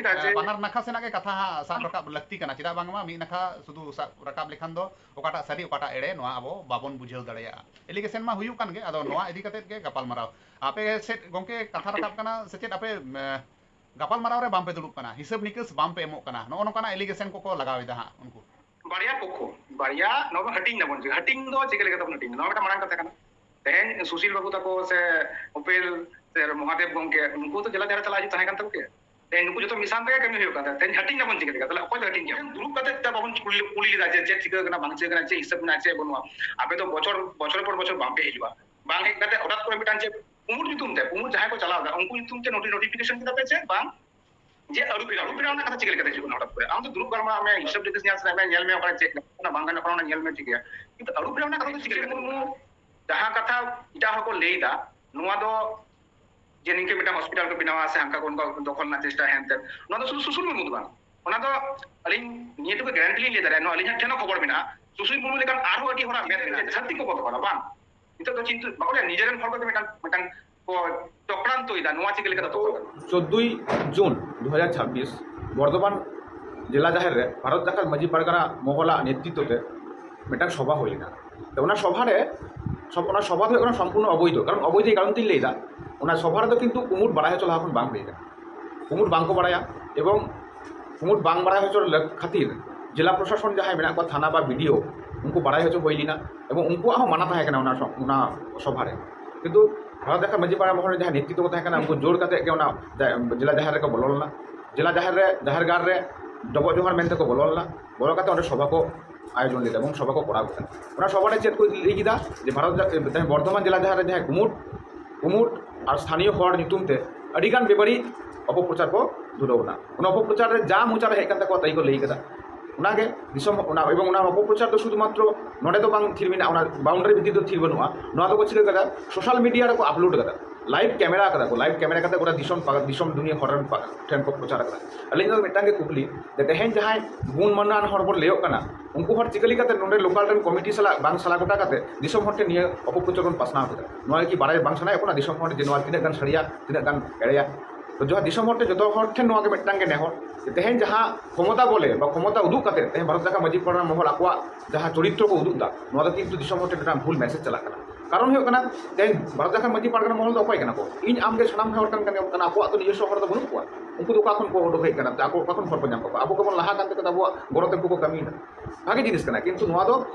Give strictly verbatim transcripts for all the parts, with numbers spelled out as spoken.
ᱟᱪᱪᱷᱟ, ᱵᱟᱱᱟᱨ ᱱᱟᱠᱷᱟ ᱥᱮᱱᱟᱜ ᱜᱮ ᱠᱟᱛᱷᱟ ᱦᱟᱸᱜ ᱥᱟᱵ ᱨᱟᱠᱟᱵ ᱞᱟᱹᱠᱛᱤ ᱠᱟᱱᱟ᱾ ᱪᱮᱫᱟᱜ ᱵᱟᱝᱢᱟ ᱢᱤᱫ ᱱᱟᱠᱷᱟ ᱥᱩᱫᱷᱩ ᱥᱟᱵ ᱨᱟᱠᱟᱵ ᱞᱮᱠᱷᱟᱱ ᱫᱚ ᱚᱠᱟᱴᱟᱜ ᱥᱟᱹᱨᱤ ᱚᱠᱟᱴᱟᱜ ᱮᱲᱮ, ᱱᱚᱣᱟ ᱟᱵᱚ ᱵᱟᱵᱚᱱ ᱵᱩᱡᱷᱟᱹᱣ ᱫᱟᱲᱮᱭᱟᱜᱼᱟ᱾ ᱮᱞᱤᱜᱮᱥᱚᱱ ᱢᱟ ᱦᱩᱭᱩᱜ ᱠᱟᱱ ᱜᱮ, ᱟᱫᱚ ᱱᱚᱣᱟ ᱤᱫᱤ ᱠᱟᱛᱮᱫ ᱜᱮ ᱜᱟᱯᱟᱞᱢᱟᱨᱟᱣ᱾ ᱟᱯᱮ ᱥᱮᱫ ᱜᱚᱝᱠᱮ ᱠᱟᱛᱷᱟ ᱨᱟᱠᱟᱵ ᱠᱟᱱᱟ ᱥᱮ ᱪᱮᱫ, ᱟᱯᱮ ᱮᱸ, ᱜᱟᱯᱟᱞᱢᱟᱨᱟᱣ ᱨᱮ ᱵᱟᱝᱯᱮ ᱫᱩᱲᱩᱵ ᱠᱟᱱᱟ, ᱦᱤᱥᱟᱹᱵ ᱱᱤᱠᱟᱹᱥ ᱵᱟᱝᱯᱮ ᱮᱢᱚᱜ ᱠᱟᱱᱟ, ᱱᱚᱜᱼᱚ ᱱᱚᱝᱠᱟᱱᱟᱜ ᱮᱞᱤᱜᱮᱥᱚᱱ ᱠᱚᱠᱚ ᱞᱟᱜᱟᱣ ᱮᱫᱟ ᱦᱟᱸᱜ ᱩᱱᱠᱩ᱾ ᱵᱟᱨᱭᱟ ᱯᱚᱠᱠᱷᱚ, ᱵᱟᱨᱭᱟ, ᱱᱚᱣᱟ ᱵᱚᱱ ᱦᱟᱹᱴᱤᱧ ᱫᱟᱵᱚᱱ᱾ ᱦᱟᱹᱴᱤᱧ ᱫᱚ ᱪᱤᱠᱟᱹ ᱞᱮᱠᱟ ᱛᱮᱵᱚᱱ ᱦᱟᱹᱴᱤᱧ ᱫᱟ? ᱱᱚᱣᱟ ᱢᱤᱫᱴᱟᱝ ᱢᱟᱨᱟᱝ ᱠᱟᱛᱷᱟ ᱠᱟᱱᱟ᱾ ᱛᱮᱦᱮᱧ ᱥᱩᱥᱤᱞ ᱵᱟᱹᱵᱩ ᱛᱟᱠᱚ ᱥᱮ ᱩᱯᱮᱞ ᱥᱮ ᱢᱚᱦᱟᱫᱮᱵ ᱜᱚᱝᱠᱮ, ᱱᱩᱠᱩ ᱛᱚ ᱡᱮᱞᱟ ᱡᱟᱦᱮᱨ ᱪᱟᱞᱟᱣ ᱦᱤᱡᱩᱜ ᱛᱟᱦᱮᱸ ᱠᱟᱱ ᱛᱟᱠᱚ ᱜᱮᱭᱟ᱾ ᱛᱮᱦᱮᱧ ᱱᱩᱠᱩ ᱡᱚᱛᱚ ᱢᱤᱫ ᱥᱟᱶ ᱛᱮᱜᱮ ᱠᱟᱹᱢᱤ ᱦᱩᱭᱩᱜ ᱠᱟᱱ ᱛᱟᱦᱮᱸ᱾ ᱛᱮᱦᱮᱧ ᱦᱟᱹᱴᱤᱧ ᱫᱟᱵᱚᱱ ᱪᱤᱠᱟᱹ ᱞᱮᱠᱟ? ᱛᱟᱦᱞᱮ ᱚᱠᱚᱭ ᱫᱚ ᱦᱟᱹᱴᱤᱧ ᱜᱮᱭᱟ? ᱫᱩᱲᱩᱵ ᱠᱟᱛᱮ ᱪᱮᱫᱟᱜ ᱵᱟᱵᱚᱱ ᱠᱩᱞᱤ, ᱠᱩᱞᱤ ᱞᱮᱫᱟ ᱡᱮ ᱪᱮᱫ ᱪᱤᱠᱟᱹ ᱠᱟᱱᱟ, ᱵᱟᱝ ᱪᱤᱠᱟᱹ ᱠᱟᱱᱟ, ᱪᱮᱫ ᱦᱤᱥᱟᱹᱵ ᱢᱮᱱᱟᱜᱼᱟ, ᱪᱮᱫ ᱵᱟᱹᱱᱩᱜᱼᱟ? ᱟᱯᱮ ᱫᱚ ᱵᱚᱪᱷᱚᱨ, ᱵᱚᱪᱷᱚᱨ ᱯᱚᱨ ᱵᱚᱪᱷᱚᱨ ᱵᱟᱝᱯᱮ ᱦᱤᱡᱩᱜᱼᱟ᱾ ᱵᱟᱝ ᱦᱮᱡ ᱠᱟᱛᱮ ᱦᱚᱴᱟᱛ ᱠᱚᱨᱮ ᱢᱤᱫᱴᱟᱝ ᱪᱮᱫ ᱠᱩᱢᱩᱴ ᱧᱩᱛᱩᱢ ᱛᱮ, ᱠᱩᱢᱩᱴ ᱡᱟᱦᱟᱸᱭ ᱠᱚ ᱪᱟᱞᱟᱣ ᱮᱫᱟ, ᱩᱱᱠᱩ ᱧᱩᱛᱩᱢ ᱛᱮ ᱱᱳᱴᱤ-, ᱱᱳᱴᱤᱯᱷᱤᱠᱮᱥᱚᱱ ᱠᱮᱫᱟ ᱯᱮ ᱪᱮᱫ ᱵᱟᱝ? ᱡᱮ ᱟᱹᱨᱩ ᱯᱷᱮᱨᱟᱣ, ᱟᱹᱨᱩ ᱯᱷᱮᱨᱟᱣ ᱨᱮᱱᱟᱜ ᱠᱟᱛᱷᱟ ᱪᱤᱠᱟᱹ ᱞᱮᱠᱟᱛᱮ ᱦᱤᱡᱩᱜ ᱠᱟᱱᱟ ᱦᱚᱴᱟᱛ ᱠᱚᱨᱮ? ᱟᱢ ᱫᱚ ᱫᱩᱲᱩᱵ ᱜᱟᱞᱢᱟᱨᱟᱣ ᱢᱮ, ᱦᱤᱥᱟᱹᱵ ᱱᱤᱠᱟᱹᱥ ᱧᱮᱞ ᱥᱮ ᱧᱮᱞ ᱢᱮ, ᱚᱠᱟᱨᱮ ᱪᱮᱫ ᱜᱟᱱᱚᱜ ᱠᱟᱱᱟ, ᱵᱟᱝ ᱜᱟᱱᱚᱜ ᱠᱟᱱᱟ, ᱚᱱᱟ ᱧᱮᱞ ᱢᱮ, ᱴᱷᱤᱠ ᱜᱮᱭᱟ᱾ ᱠᱤᱱᱛᱩ ᱟᱹᱨᱩ ᱯᱷᱮᱨᱟᱣ ᱨᱮᱱᱟᱜ ᱠᱟᱛᱷᱟ ᱫᱚ ᱪᱤᱠᱟᱹ ᱞᱮᱠᱟᱛᱮ ᱦᱤᱡᱩᱜ ᱠᱟᱱᱟ? ᱡᱟᱦᱟᱸ ᱠᱟᱛᱷᱟ ᱮᱴᱟᱜ ᱦᱚᱲ ᱠᱚ ᱞᱟᱹᱭ ᱮᱫᱟ, ᱱᱚᱣᱟ ᱫᱚ ᱡᱮ ᱱᱤᱝᱠᱟᱹ ᱢᱤᱫᱴᱟᱝ ᱦᱚᱥᱯᱤᱴᱟᱞ ᱠᱚ ᱵᱮᱱᱟᱣᱟ ᱥᱮ ᱦᱟᱱᱠᱟ ᱠᱚ ᱚᱱᱠᱟ ᱫᱚᱠᱷᱚᱞ ᱨᱮᱱᱟᱜ ᱪᱮᱥᱴᱟ ᱦᱮᱱ ᱛᱮᱱ, ᱱᱚᱣᱟ ᱫᱚ ᱥᱩᱫᱷᱩ ᱥᱩᱥᱤᱞ ᱢᱩᱨᱢᱩ ᱫᱚ ᱵᱟᱝ᱾ ᱚᱱᱟ ᱫᱚ ᱟᱹᱞᱤᱧ ᱱᱤᱭᱟᱹ ᱴᱩᱠᱩ ᱜᱟᱨᱮᱱᱴᱤ ᱞᱤᱧ ᱞᱟᱹᱭ ᱫᱟᱲᱮᱭᱟᱜᱼᱟ, ᱱᱚᱣᱟ ᱟᱹᱞᱤᱧᱟᱜ ᱴᱷᱮᱱ ᱦᱚᱸ ᱠᱷᱚᱵᱚᱨ ᱢᱮᱱᱟᱜᱼᱟ, ᱥᱩᱥᱤᱞ ᱢᱩᱨᱢᱩ ᱞᱮᱠᱟᱱ ᱟᱨᱦᱚᱸ ᱟᱹᱰᱤ ᱦᱚᱲᱟᱜ ᱢᱮᱫ ᱢᱮᱱᱟᱜᱼᱟ, ᱡᱟᱦᱟᱸ ᱛᱤᱱ ᱠᱚ ᱵᱚᱫᱚᱞ ᱠᱟᱱᱟ, ᱵᱟᱝ? ᱱᱤᱛᱚᱜ ᱫᱚ ᱪᱤᱱᱛᱟᱹ ᱵᱟᱠᱚ ᱞᱟᱹᱭᱟ, ᱱᱤᱡᱮᱨᱮᱱ ᱦᱚᱲ ᱠᱚᱜᱮ ᱢᱤᱫᱴᱟᱝ, ᱢᱤᱫᱴᱟᱝ ᱠᱚ ᱪᱚᱠᱨᱟᱱᱛᱚᱭᱮᱫᱟ, ᱱᱚᱣᱟ ᱪᱤᱠᱟᱹ ᱞᱮᱠᱟᱛᱮ ᱫᱚᱠᱷᱚᱞ ᱜᱟᱱᱚᱜᱼᱟ? ᱪᱳᱫᱽᱫᱳᱭ ᱡᱩᱱ ᱫᱩ ᱦᱟᱡᱟᱨ ᱪᱷᱟᱵᱵᱤᱥ ᱵᱚᱨᱫᱷᱚᱢᱟᱱ ᱡᱮᱞᱟ ᱡᱟᱦᱮᱨ ᱨᱮ ᱵᱷᱟᱨᱚᱛ ᱡᱟᱠᱟᱛ ᱢᱟᱹᱡᱷᱤ ᱯᱟᱨᱜᱟᱱᱟ ᱢᱚᱦᱚᱞᱟᱜ ᱱᱮᱛᱨᱤᱛᱵ ᱛᱮ ᱢᱤᱫᱴᱟᱝ ᱥᱚᱵᱷᱟ ᱦᱩᱭ ᱞᱮᱱᱟ᱾ ᱛᱚ ᱚᱱᱟ ᱥᱚᱵᱷᱟ ᱨᱮ, ᱥᱚᱵ-, ᱚᱱᱟ ᱥᱚᱵᱷᱟ ᱫᱚ ᱦᱩᱭᱩᱜ ᱠᱟᱱᱟ ᱥᱚᱢᱯᱩᱨᱱᱚ ᱚᱵᱳᱭᱫᱷᱚ, ᱠᱟᱨᱚᱱ ᱚᱵᱳᱭᱫᱷᱚ ᱠᱟᱨᱚᱱ ᱛᱤᱧ ᱞᱟᱹᱭᱫᱟ, ᱚᱱᱟ ᱥᱚᱵᱷᱟ ᱨᱮᱫᱚ ᱠᱤᱱᱛᱩ ᱠᱩᱢᱩᱴ ᱵᱟᱲᱟᱭ ᱦᱚᱪᱚ ᱞᱟᱦᱟ ᱠᱷᱚᱱ ᱵᱟᱝ ᱦᱩᱭ ᱠᱟᱱᱟ᱾ ᱠᱩᱢᱩᱴ ᱵᱟᱝ ᱠᱚ ᱵᱟᱲᱟᱭᱟ, ᱮᱵᱚᱝ ᱠᱩᱢᱩᱴ ᱵᱟᱝ ᱵᱟᱲᱟᱭ ᱦᱚᱪᱚ ᱞᱟᱹᱜ-, ᱠᱷᱟᱹᱛᱤᱨ ᱡᱮᱞᱟ ᱯᱨᱚᱥᱟᱥᱚᱱ ᱡᱟᱦᱟᱸᱭ ᱢᱮᱱᱟᱜ ᱠᱚᱣᱟ, ᱛᱷᱟᱱᱟ ᱵᱟ ᱵᱤ ᱰᱤ ᱳ, ᱩᱱᱠᱩ ᱵᱟᱲᱟᱭ ᱦᱚᱪᱚ ᱦᱩᱭ ᱞᱮᱱᱟ ᱮᱵᱚᱝ ᱩᱱᱠᱩᱣᱟᱜ ᱦᱚᱸ ᱢᱟᱱᱟ ᱛᱟᱦᱮᱸ ᱠᱟᱱᱟ ᱚᱱᱟ ᱥᱚ-, ᱚᱱᱟ ᱥᱚᱵᱷᱟ ᱨᱮ᱾ ᱠᱤᱱᱛᱩ ᱵᱷᱟᱨᱚᱛ ᱡᱟᱠᱟᱛ ᱢᱟᱹᱡᱷᱤ ᱯᱟᱲᱟ ᱢᱚᱦᱚᱞ ᱨᱮ ᱡᱟᱦᱟᱸᱭ ᱱᱮᱛᱨᱤᱛᱵ ᱠᱚ ᱛᱟᱦᱮᱸ ᱠᱟᱱᱟ, ᱩᱱᱠᱩ ᱡᱳᱨ ᱠᱟᱛᱮ ᱜᱮ ᱚᱱᱟ ᱡᱟ-, ᱡᱮᱞᱟ ᱡᱟᱦᱮᱨ ᱨᱮᱠᱚ ᱵᱚᱞᱚ ᱞᱮᱱᱟ᱾ ᱡᱮᱞᱟ ᱡᱟᱦᱮᱨ ᱨᱮ, ᱡᱟᱦᱮᱨ ᱜᱟᱲ ᱨᱮ ᱰᱚᱵᱚᱜ ᱡᱚᱦᱟᱨ ᱢᱮᱱᱛᱮ ᱠᱚ ᱵᱚᱞᱚ ᱞᱮᱱᱟ᱾ ᱵᱚᱞᱚ ᱠᱟᱛᱮ ᱚᱸᱰᱮ ᱥᱚᱵᱷᱟ ᱠᱚ ᱟᱭᱳᱡᱚᱱ ᱞᱮᱫᱟ ᱮᱵᱚᱝ ᱥᱚᱵᱷᱟ ᱠᱚ ᱠᱚᱨᱟᱣ ᱠᱮᱫᱟ᱾ ᱚᱱᱟ ᱥᱚᱵᱷᱟ ᱨᱮ ᱪᱮᱫ ᱠᱚ ᱞᱟᱹᱭ ᱠᱮᱫᱟ? ᱡᱮ ᱵᱷᱟᱨᱚᱛ ᱡᱟ-, ᱛᱮᱦᱮᱧ ᱵᱚᱨᱫᱷᱚᱢᱟᱱ ᱡᱮᱞᱟ ᱡᱟᱦᱮᱨ ᱨᱮ ᱡᱟᱦᱟᱸᱭ ᱠᱩᱢᱩᱴ, ᱠᱩᱢᱩᱴ ᱟᱨ ᱥᱛᱷᱟᱱᱤᱭᱚ ᱦᱚᱲ ᱧᱩᱛᱩᱢ ᱛᱮ ᱟᱹᱰᱤᱜᱟᱱ ᱵᱮᱵᱟᱹᱲᱤᱡ ᱚᱯᱚᱯᱨᱚᱪᱟᱨ ᱠᱚ ᱫᱷᱩᱨᱟᱹᱣ ᱮᱱᱟ᱾ ᱚᱱᱟ ᱚᱯᱚᱯᱨᱚᱪᱟᱨ ᱨᱮ ᱡᱟ ᱢᱚᱪᱟ ᱨᱮ ᱦᱮᱡ ᱠᱟᱱ ᱛᱟᱠᱚᱣᱟ, ᱛᱟᱹᱭ ᱠᱚ ᱞᱟᱹᱭ ᱠᱟᱫᱟ᱾ ᱚᱱᱟᱜᱮ ᱫᱤᱥᱚᱢ, ᱚᱱᱟ, ᱮᱵᱚᱝ ᱚᱱᱟ ᱚᱯᱚᱯᱨᱚᱪᱟᱨ ᱫᱚ ᱥᱩᱫᱷᱩᱢᱟᱛᱨᱚ ᱱᱚᱰᱮ ᱫᱚ ᱵᱟᱝ ᱛᱷᱤᱨ ᱢᱮᱱᱟᱜᱼᱟ, ᱚᱱᱟ ᱵᱟᱣᱩᱱᱰᱟᱨᱤ ᱵᱷᱤᱛᱤᱨ ᱫᱚ ᱛᱷᱤᱨ ᱵᱟᱹᱱᱩᱜᱼᱟ᱾ ᱱᱚᱣᱟ ᱫᱚᱠᱚ ᱪᱤᱠᱟᱹ ᱠᱟᱫᱟ, ᱥᱳᱥᱟᱞ ᱢᱤᱰᱤᱭᱟ ᱨᱮᱠᱚ ᱟᱯᱞᱳᱰ ᱠᱟᱫᱟ, ᱞᱟᱭᱤᱵᱷ ᱠᱮᱢᱮᱨᱟ ᱠᱟᱫᱟ ᱠᱚ, ᱞᱟᱭᱤᱵᱷ ᱠᱮᱢᱮᱨᱟ ᱠᱟᱛᱮ ᱜᱚᱴᱟ ᱫᱤᱥᱚᱢ ᱯᱟ-, ᱫᱤᱥᱚᱢ ᱫᱩᱱᱤᱭᱟᱹ ᱦᱚᱲ ᱨᱮᱱ ᱯᱟ-, ᱴᱷᱮᱱ ᱠᱚ ᱯᱨᱚᱪᱟᱨ ᱠᱟᱫᱟ᱾ ᱟᱹᱞᱤᱧ ᱫᱚ ᱢᱤᱫᱴᱟᱝ ᱜᱮ ᱠᱩᱠᱞᱤ, ᱡᱮ ᱛᱮᱦᱮᱧ ᱡᱟᱦᱟᱸᱭ ᱜᱩᱱ ᱢᱟᱱᱟᱱ ᱦᱚᱲ ᱵᱚᱱ ᱞᱟᱹᱭᱚᱜ ᱠᱟᱱᱟ, ᱩᱱᱠᱩ ᱦᱚᱲ ᱪᱤᱠᱟᱹ ᱞᱮᱠᱟᱛᱮ ᱱᱚᱰᱮ ᱞᱳᱠᱟᱞ ᱨᱮᱱ ᱠᱚᱢᱤᱴᱤ ᱥᱟᱞᱟᱜ ᱵᱟᱝ ᱥᱟᱞᱟ ᱜᱚᱴᱟ ᱠᱟᱛᱮ ᱫᱤᱥᱚᱢ ᱦᱚᱲ ᱴᱷᱮᱱ ᱱᱤᱭᱟᱹ ᱚᱯᱚᱯᱨᱚᱪᱟᱨ ᱵᱚᱱ ᱯᱟᱥᱱᱟᱣ ᱠᱮᱫᱟ? ᱱᱚᱣᱟ ᱠᱤ ᱵᱟᱲᱟᱭ ᱵᱟᱝ ᱥᱟᱱᱟᱭᱮᱫ ᱵᱚᱱᱟ ᱫᱤᱥᱚᱢ ᱦᱚᱲ ᱡᱮ ᱱᱚᱣᱟ ᱛᱤᱱᱟᱹᱜ ᱜᱟᱱ ᱥᱟᱹᱨᱤᱭᱟ, ᱛᱤᱱᱟᱹᱜ ᱜᱟᱱ ᱮᱲᱮᱭᱟ? ᱛᱚ ᱡᱟᱦᱟᱸ ᱫᱤᱥᱚᱢ ᱦᱚᱲ ᱴᱷᱮᱱ, ᱡᱚᱛᱚ ᱦᱚᱲ ᱴᱷᱮᱱ ᱱᱚᱣᱟ ᱜᱮ ᱢᱤᱫᱴᱟᱝ ᱜᱮ ᱱᱮᱦᱚᱨ, ᱡᱮ ᱛᱮᱦᱮᱧ ᱡᱟᱦᱟᱸ ᱠᱷᱚᱢᱚᱛᱟ ᱵᱚᱞᱮ ᱵᱟ ᱠᱷᱚᱢᱚᱛᱟ ᱩᱫᱩᱜ ᱠᱟᱛᱮ ᱛᱮᱦᱮᱧ ᱵᱷᱟᱨᱚᱛ ᱡᱟᱠᱟᱛ ᱢᱟᱹᱡᱷᱤ ᱯᱟᱨᱜᱟᱱᱟ ᱢᱚᱦᱚᱞ ᱟᱠᱚᱣᱟᱜ ᱡᱟᱦᱟᱸ ᱪᱚᱨᱤᱛᱨᱚ ᱠᱚ ᱩᱫᱩᱜ ᱮᱫᱟ, ᱱᱚᱣᱟ ᱫᱚ ᱠᱤᱱᱛᱩ ᱫᱤᱥᱚᱢ ᱦᱚᱲ ᱴᱷᱮᱱ ᱢᱤᱫᱴᱟᱝ ᱵᱷᱩᱞ ᱢᱮᱥᱮᱡᱽ ᱪᱟᱞᱟᱜ ᱠᱟᱱᱟ᱾ ᱠᱟᱨᱚᱱ ᱦᱩᱭᱩᱜ ᱠᱟᱱᱟ, ᱛᱮᱦᱮᱧ ᱵᱷᱟᱨᱚᱛ ᱡᱟᱠᱟᱛ ᱢᱟᱹᱡᱷᱤ ᱯᱟᱨᱜᱟᱱᱟ ᱢᱚᱦᱚᱞ ᱫᱚ ᱚᱠᱚᱭ ᱠᱟᱱᱟ ᱠᱚ? ᱤᱧ ᱟᱢ ᱜᱮ ᱥᱟᱱᱟᱢ ᱦᱚᱲ ᱠᱟᱱ, ᱠᱟᱱ, ᱠᱟᱱᱟ, ᱟᱠᱚᱣᱟᱜ ᱫᱚ ᱱᱤᱡᱚᱥᱥᱚ ᱦᱚᱲ ᱫᱚ ᱵᱟᱹᱱᱩᱜ ᱠᱚᱣᱟ᱾ ᱩᱱᱠᱩ ᱫᱚ ᱚᱠᱟ ᱠᱷᱚᱱ ᱠᱚ ᱩᱰᱩᱠ ᱦᱮᱡ ᱠᱟᱱᱟ? ᱟᱠᱚ ᱚᱠᱟ ᱠᱷᱚᱱ ᱦᱚᱲ ᱠᱚ ᱧᱟᱢ ᱠᱚᱣᱟ? ᱟᱵᱚ ᱜᱮᱵᱚᱱ ᱞᱟᱦᱟ ᱠᱟᱱ ᱛᱮᱜᱮ ᱟᱵᱚᱣᱟᱜ ᱜᱚᱲᱚ ᱛᱮ ᱩᱱᱠᱩ ᱠᱚ ᱠᱟᱹᱢᱤᱭᱮᱫᱟ᱾ ᱵᱷᱟᱜᱮ ᱡᱤᱱᱤᱥ ᱠᱟᱱᱟ, ᱠᱤᱱᱛᱩ ᱱᱚᱣᱟ ᱫᱚ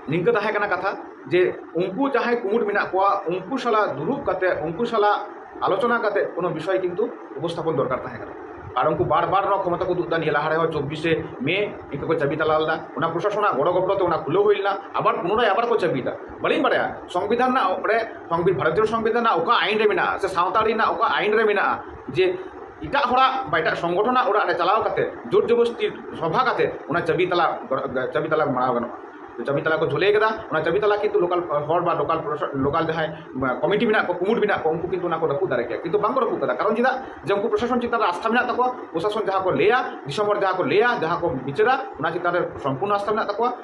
ᱱᱤᱝᱠᱟᱹ ᱛᱟᱦᱮᱸ ᱠᱟᱱᱟ ᱠᱟᱛᱷᱟ ᱡᱮ ᱩᱱᱠᱩ ᱡᱟᱦᱟᱸᱭ ᱠᱩᱢᱩᱴ ᱢᱮᱱᱟᱜ ᱠᱚᱣᱟ, ᱩᱱᱠᱩ ᱥᱟᱞᱟᱜ ᱫᱩᱲᱩᱵ ᱠᱟᱛᱮ, ᱩᱱᱠᱩ ᱥᱟᱞᱟᱜ ᱟᱞᱳᱪᱚᱱᱟ ᱠᱟᱛᱮ ᱠᱳᱱᱳ ᱵᱤᱥᱚᱭ ᱠᱤᱱᱛᱩ ᱩᱯᱚᱥᱛᱷᱟᱯᱚᱱ ᱫᱚᱨᱠᱟᱨ ᱛᱟᱦᱮᱸ ᱠᱟᱱᱟ᱾ ᱟᱨ ᱩᱱᱠᱩ ᱵᱟᱨ ᱵᱟᱨ ᱱᱚᱣᱟ ᱠᱷᱚᱢᱚᱛᱟ ᱠᱚ ᱩᱫᱩᱜ ᱮᱫᱟ᱾ ᱱᱤᱭᱟᱹ ᱞᱟᱦᱟ ᱨᱮᱦᱚᱸ ᱪᱚᱵᱵᱤᱥᱮ ᱢᱮ ᱤᱱᱠᱟᱹ ᱠᱚ ᱪᱟᱹᱵᱤ ᱛᱟᱞᱟ ᱞᱮᱫᱟ, ᱚᱱᱟ ᱯᱨᱚᱥᱟᱥᱚᱱᱟᱜ ᱜᱚᱲᱚ ᱜᱚᱯᱚᱲᱚ ᱛᱮ ᱚᱱᱟ ᱠᱷᱩᱞᱟᱹᱣ ᱦᱩᱭ ᱞᱮᱱᱟ, ᱟᱵᱟᱨ ᱯᱩᱱᱚᱨᱟᱭ ᱟᱵᱟᱨ ᱠᱚ ᱪᱟᱹᱵᱤᱭᱮᱫᱟ᱾ ᱵᱟᱹᱞᱤᱧ ᱵᱟᱲᱟᱭᱟ ᱥᱚᱝᱵᱤᱫᱷᱟᱱ ᱨᱮᱱᱟᱜ ᱚᱸᱰᱮ ᱥᱚᱝᱵᱤ-, ᱵᱷᱟᱨᱚᱛᱤᱭᱚ ᱥᱚᱝᱵᱤᱫᱷᱟᱱ ᱨᱮᱱᱟᱜ ᱚᱠᱟ ᱟᱭᱤᱱ ᱨᱮ ᱢᱮᱱᱟᱜᱼᱟ ᱥᱮ ᱥᱟᱶᱛᱟ ᱟᱹᱨᱤ ᱨᱮᱱᱟᱜ ᱚᱠᱟ ᱟᱭᱤᱱ ᱨᱮ ᱢᱮᱱᱟᱜᱼᱟ ᱡᱮ ᱮᱴᱟᱜ ᱦᱚᱲᱟᱜ ᱵᱟ ᱮᱴᱟᱜ ᱥᱚᱝᱜᱚᱴᱷᱚᱱᱟᱜ ᱚᱲᱟᱜ ᱨᱮ ᱪᱟᱞᱟᱣ ᱠᱟᱛᱮ ᱡᱳᱨ ᱡᱚᱵᱚᱥᱛᱤ ᱥᱚᱵᱷᱟ ᱠᱟᱛᱮ ᱚᱱᱟ ᱪᱟᱹᱵᱤ ᱛᱟᱞᱟ, ᱪᱟᱹᱵᱤ ᱛᱟᱞᱟ ᱢᱟᱨᱟᱣ ᱜᱟᱱᱚᱜᱼᱟ᱾ ᱪᱟᱹᱵᱤ ᱛᱟᱞᱟ ᱠᱚ ᱡᱷᱩᱞᱟᱹᱭ ᱠᱟᱫᱟ, ᱚᱱᱟ ᱪᱟᱹᱵᱤ ᱛᱟᱞᱟ ᱠᱤᱱᱛᱩ ᱞᱳᱠᱟᱞ ᱦᱚᱲ ᱵᱟ ᱞᱳᱠᱟᱞ ᱯᱨᱚᱥᱟ-, ᱞᱳᱠᱟᱞ ᱡᱟᱦᱟᱸᱭ ᱠᱚᱢᱤᱴᱤ ᱢᱮᱱᱟᱜ ᱠᱚ, ᱠᱩᱢᱩᱴ ᱢᱮᱱᱟᱜ ᱠᱚ, ᱩᱱᱠᱩ ᱠᱤᱱᱛᱩ ᱚᱱᱟ ᱠᱚ ᱨᱟᱹᱯᱩᱫ ᱫᱟᱲᱮ ᱠᱮᱭᱟ, ᱠᱤᱱᱛᱩ ᱵᱟᱝ ᱠᱚ ᱨᱟᱹᱯᱩᱫ ᱠᱟᱫᱟ᱾ ᱠᱟᱨᱚᱱ ᱪᱮᱫᱟᱜ? ᱡᱮ ᱩᱱᱠᱩ ᱯᱨᱚᱥᱟᱥᱚᱱ ᱪᱮᱛᱟᱱ ᱨᱮ ᱟᱥᱛᱷᱟ ᱢᱮᱱᱟᱜ ᱛᱟᱠᱚᱣᱟ, ᱯᱨᱚᱥᱟᱥᱚᱱ ᱡᱟᱦᱟᱸ ᱠᱚ ᱞᱟᱹᱭᱟ, ᱫᱤᱥᱚᱢ ᱦᱚᱲ ᱡᱟᱦᱟᱸ ᱠᱚ ᱞᱟᱹᱭᱟ, ᱡᱟᱦᱟᱸ ᱠᱚ ᱵᱤᱪᱟᱹᱨᱟ, ᱚᱱᱟ ᱪᱮᱛᱟᱱ ᱨᱮ ᱥᱚᱢᱯᱩᱨᱱᱚ ᱟᱥᱛᱷᱟ ᱢᱮᱱᱟᱜ ᱛᱟᱠᱚᱣᱟ᱾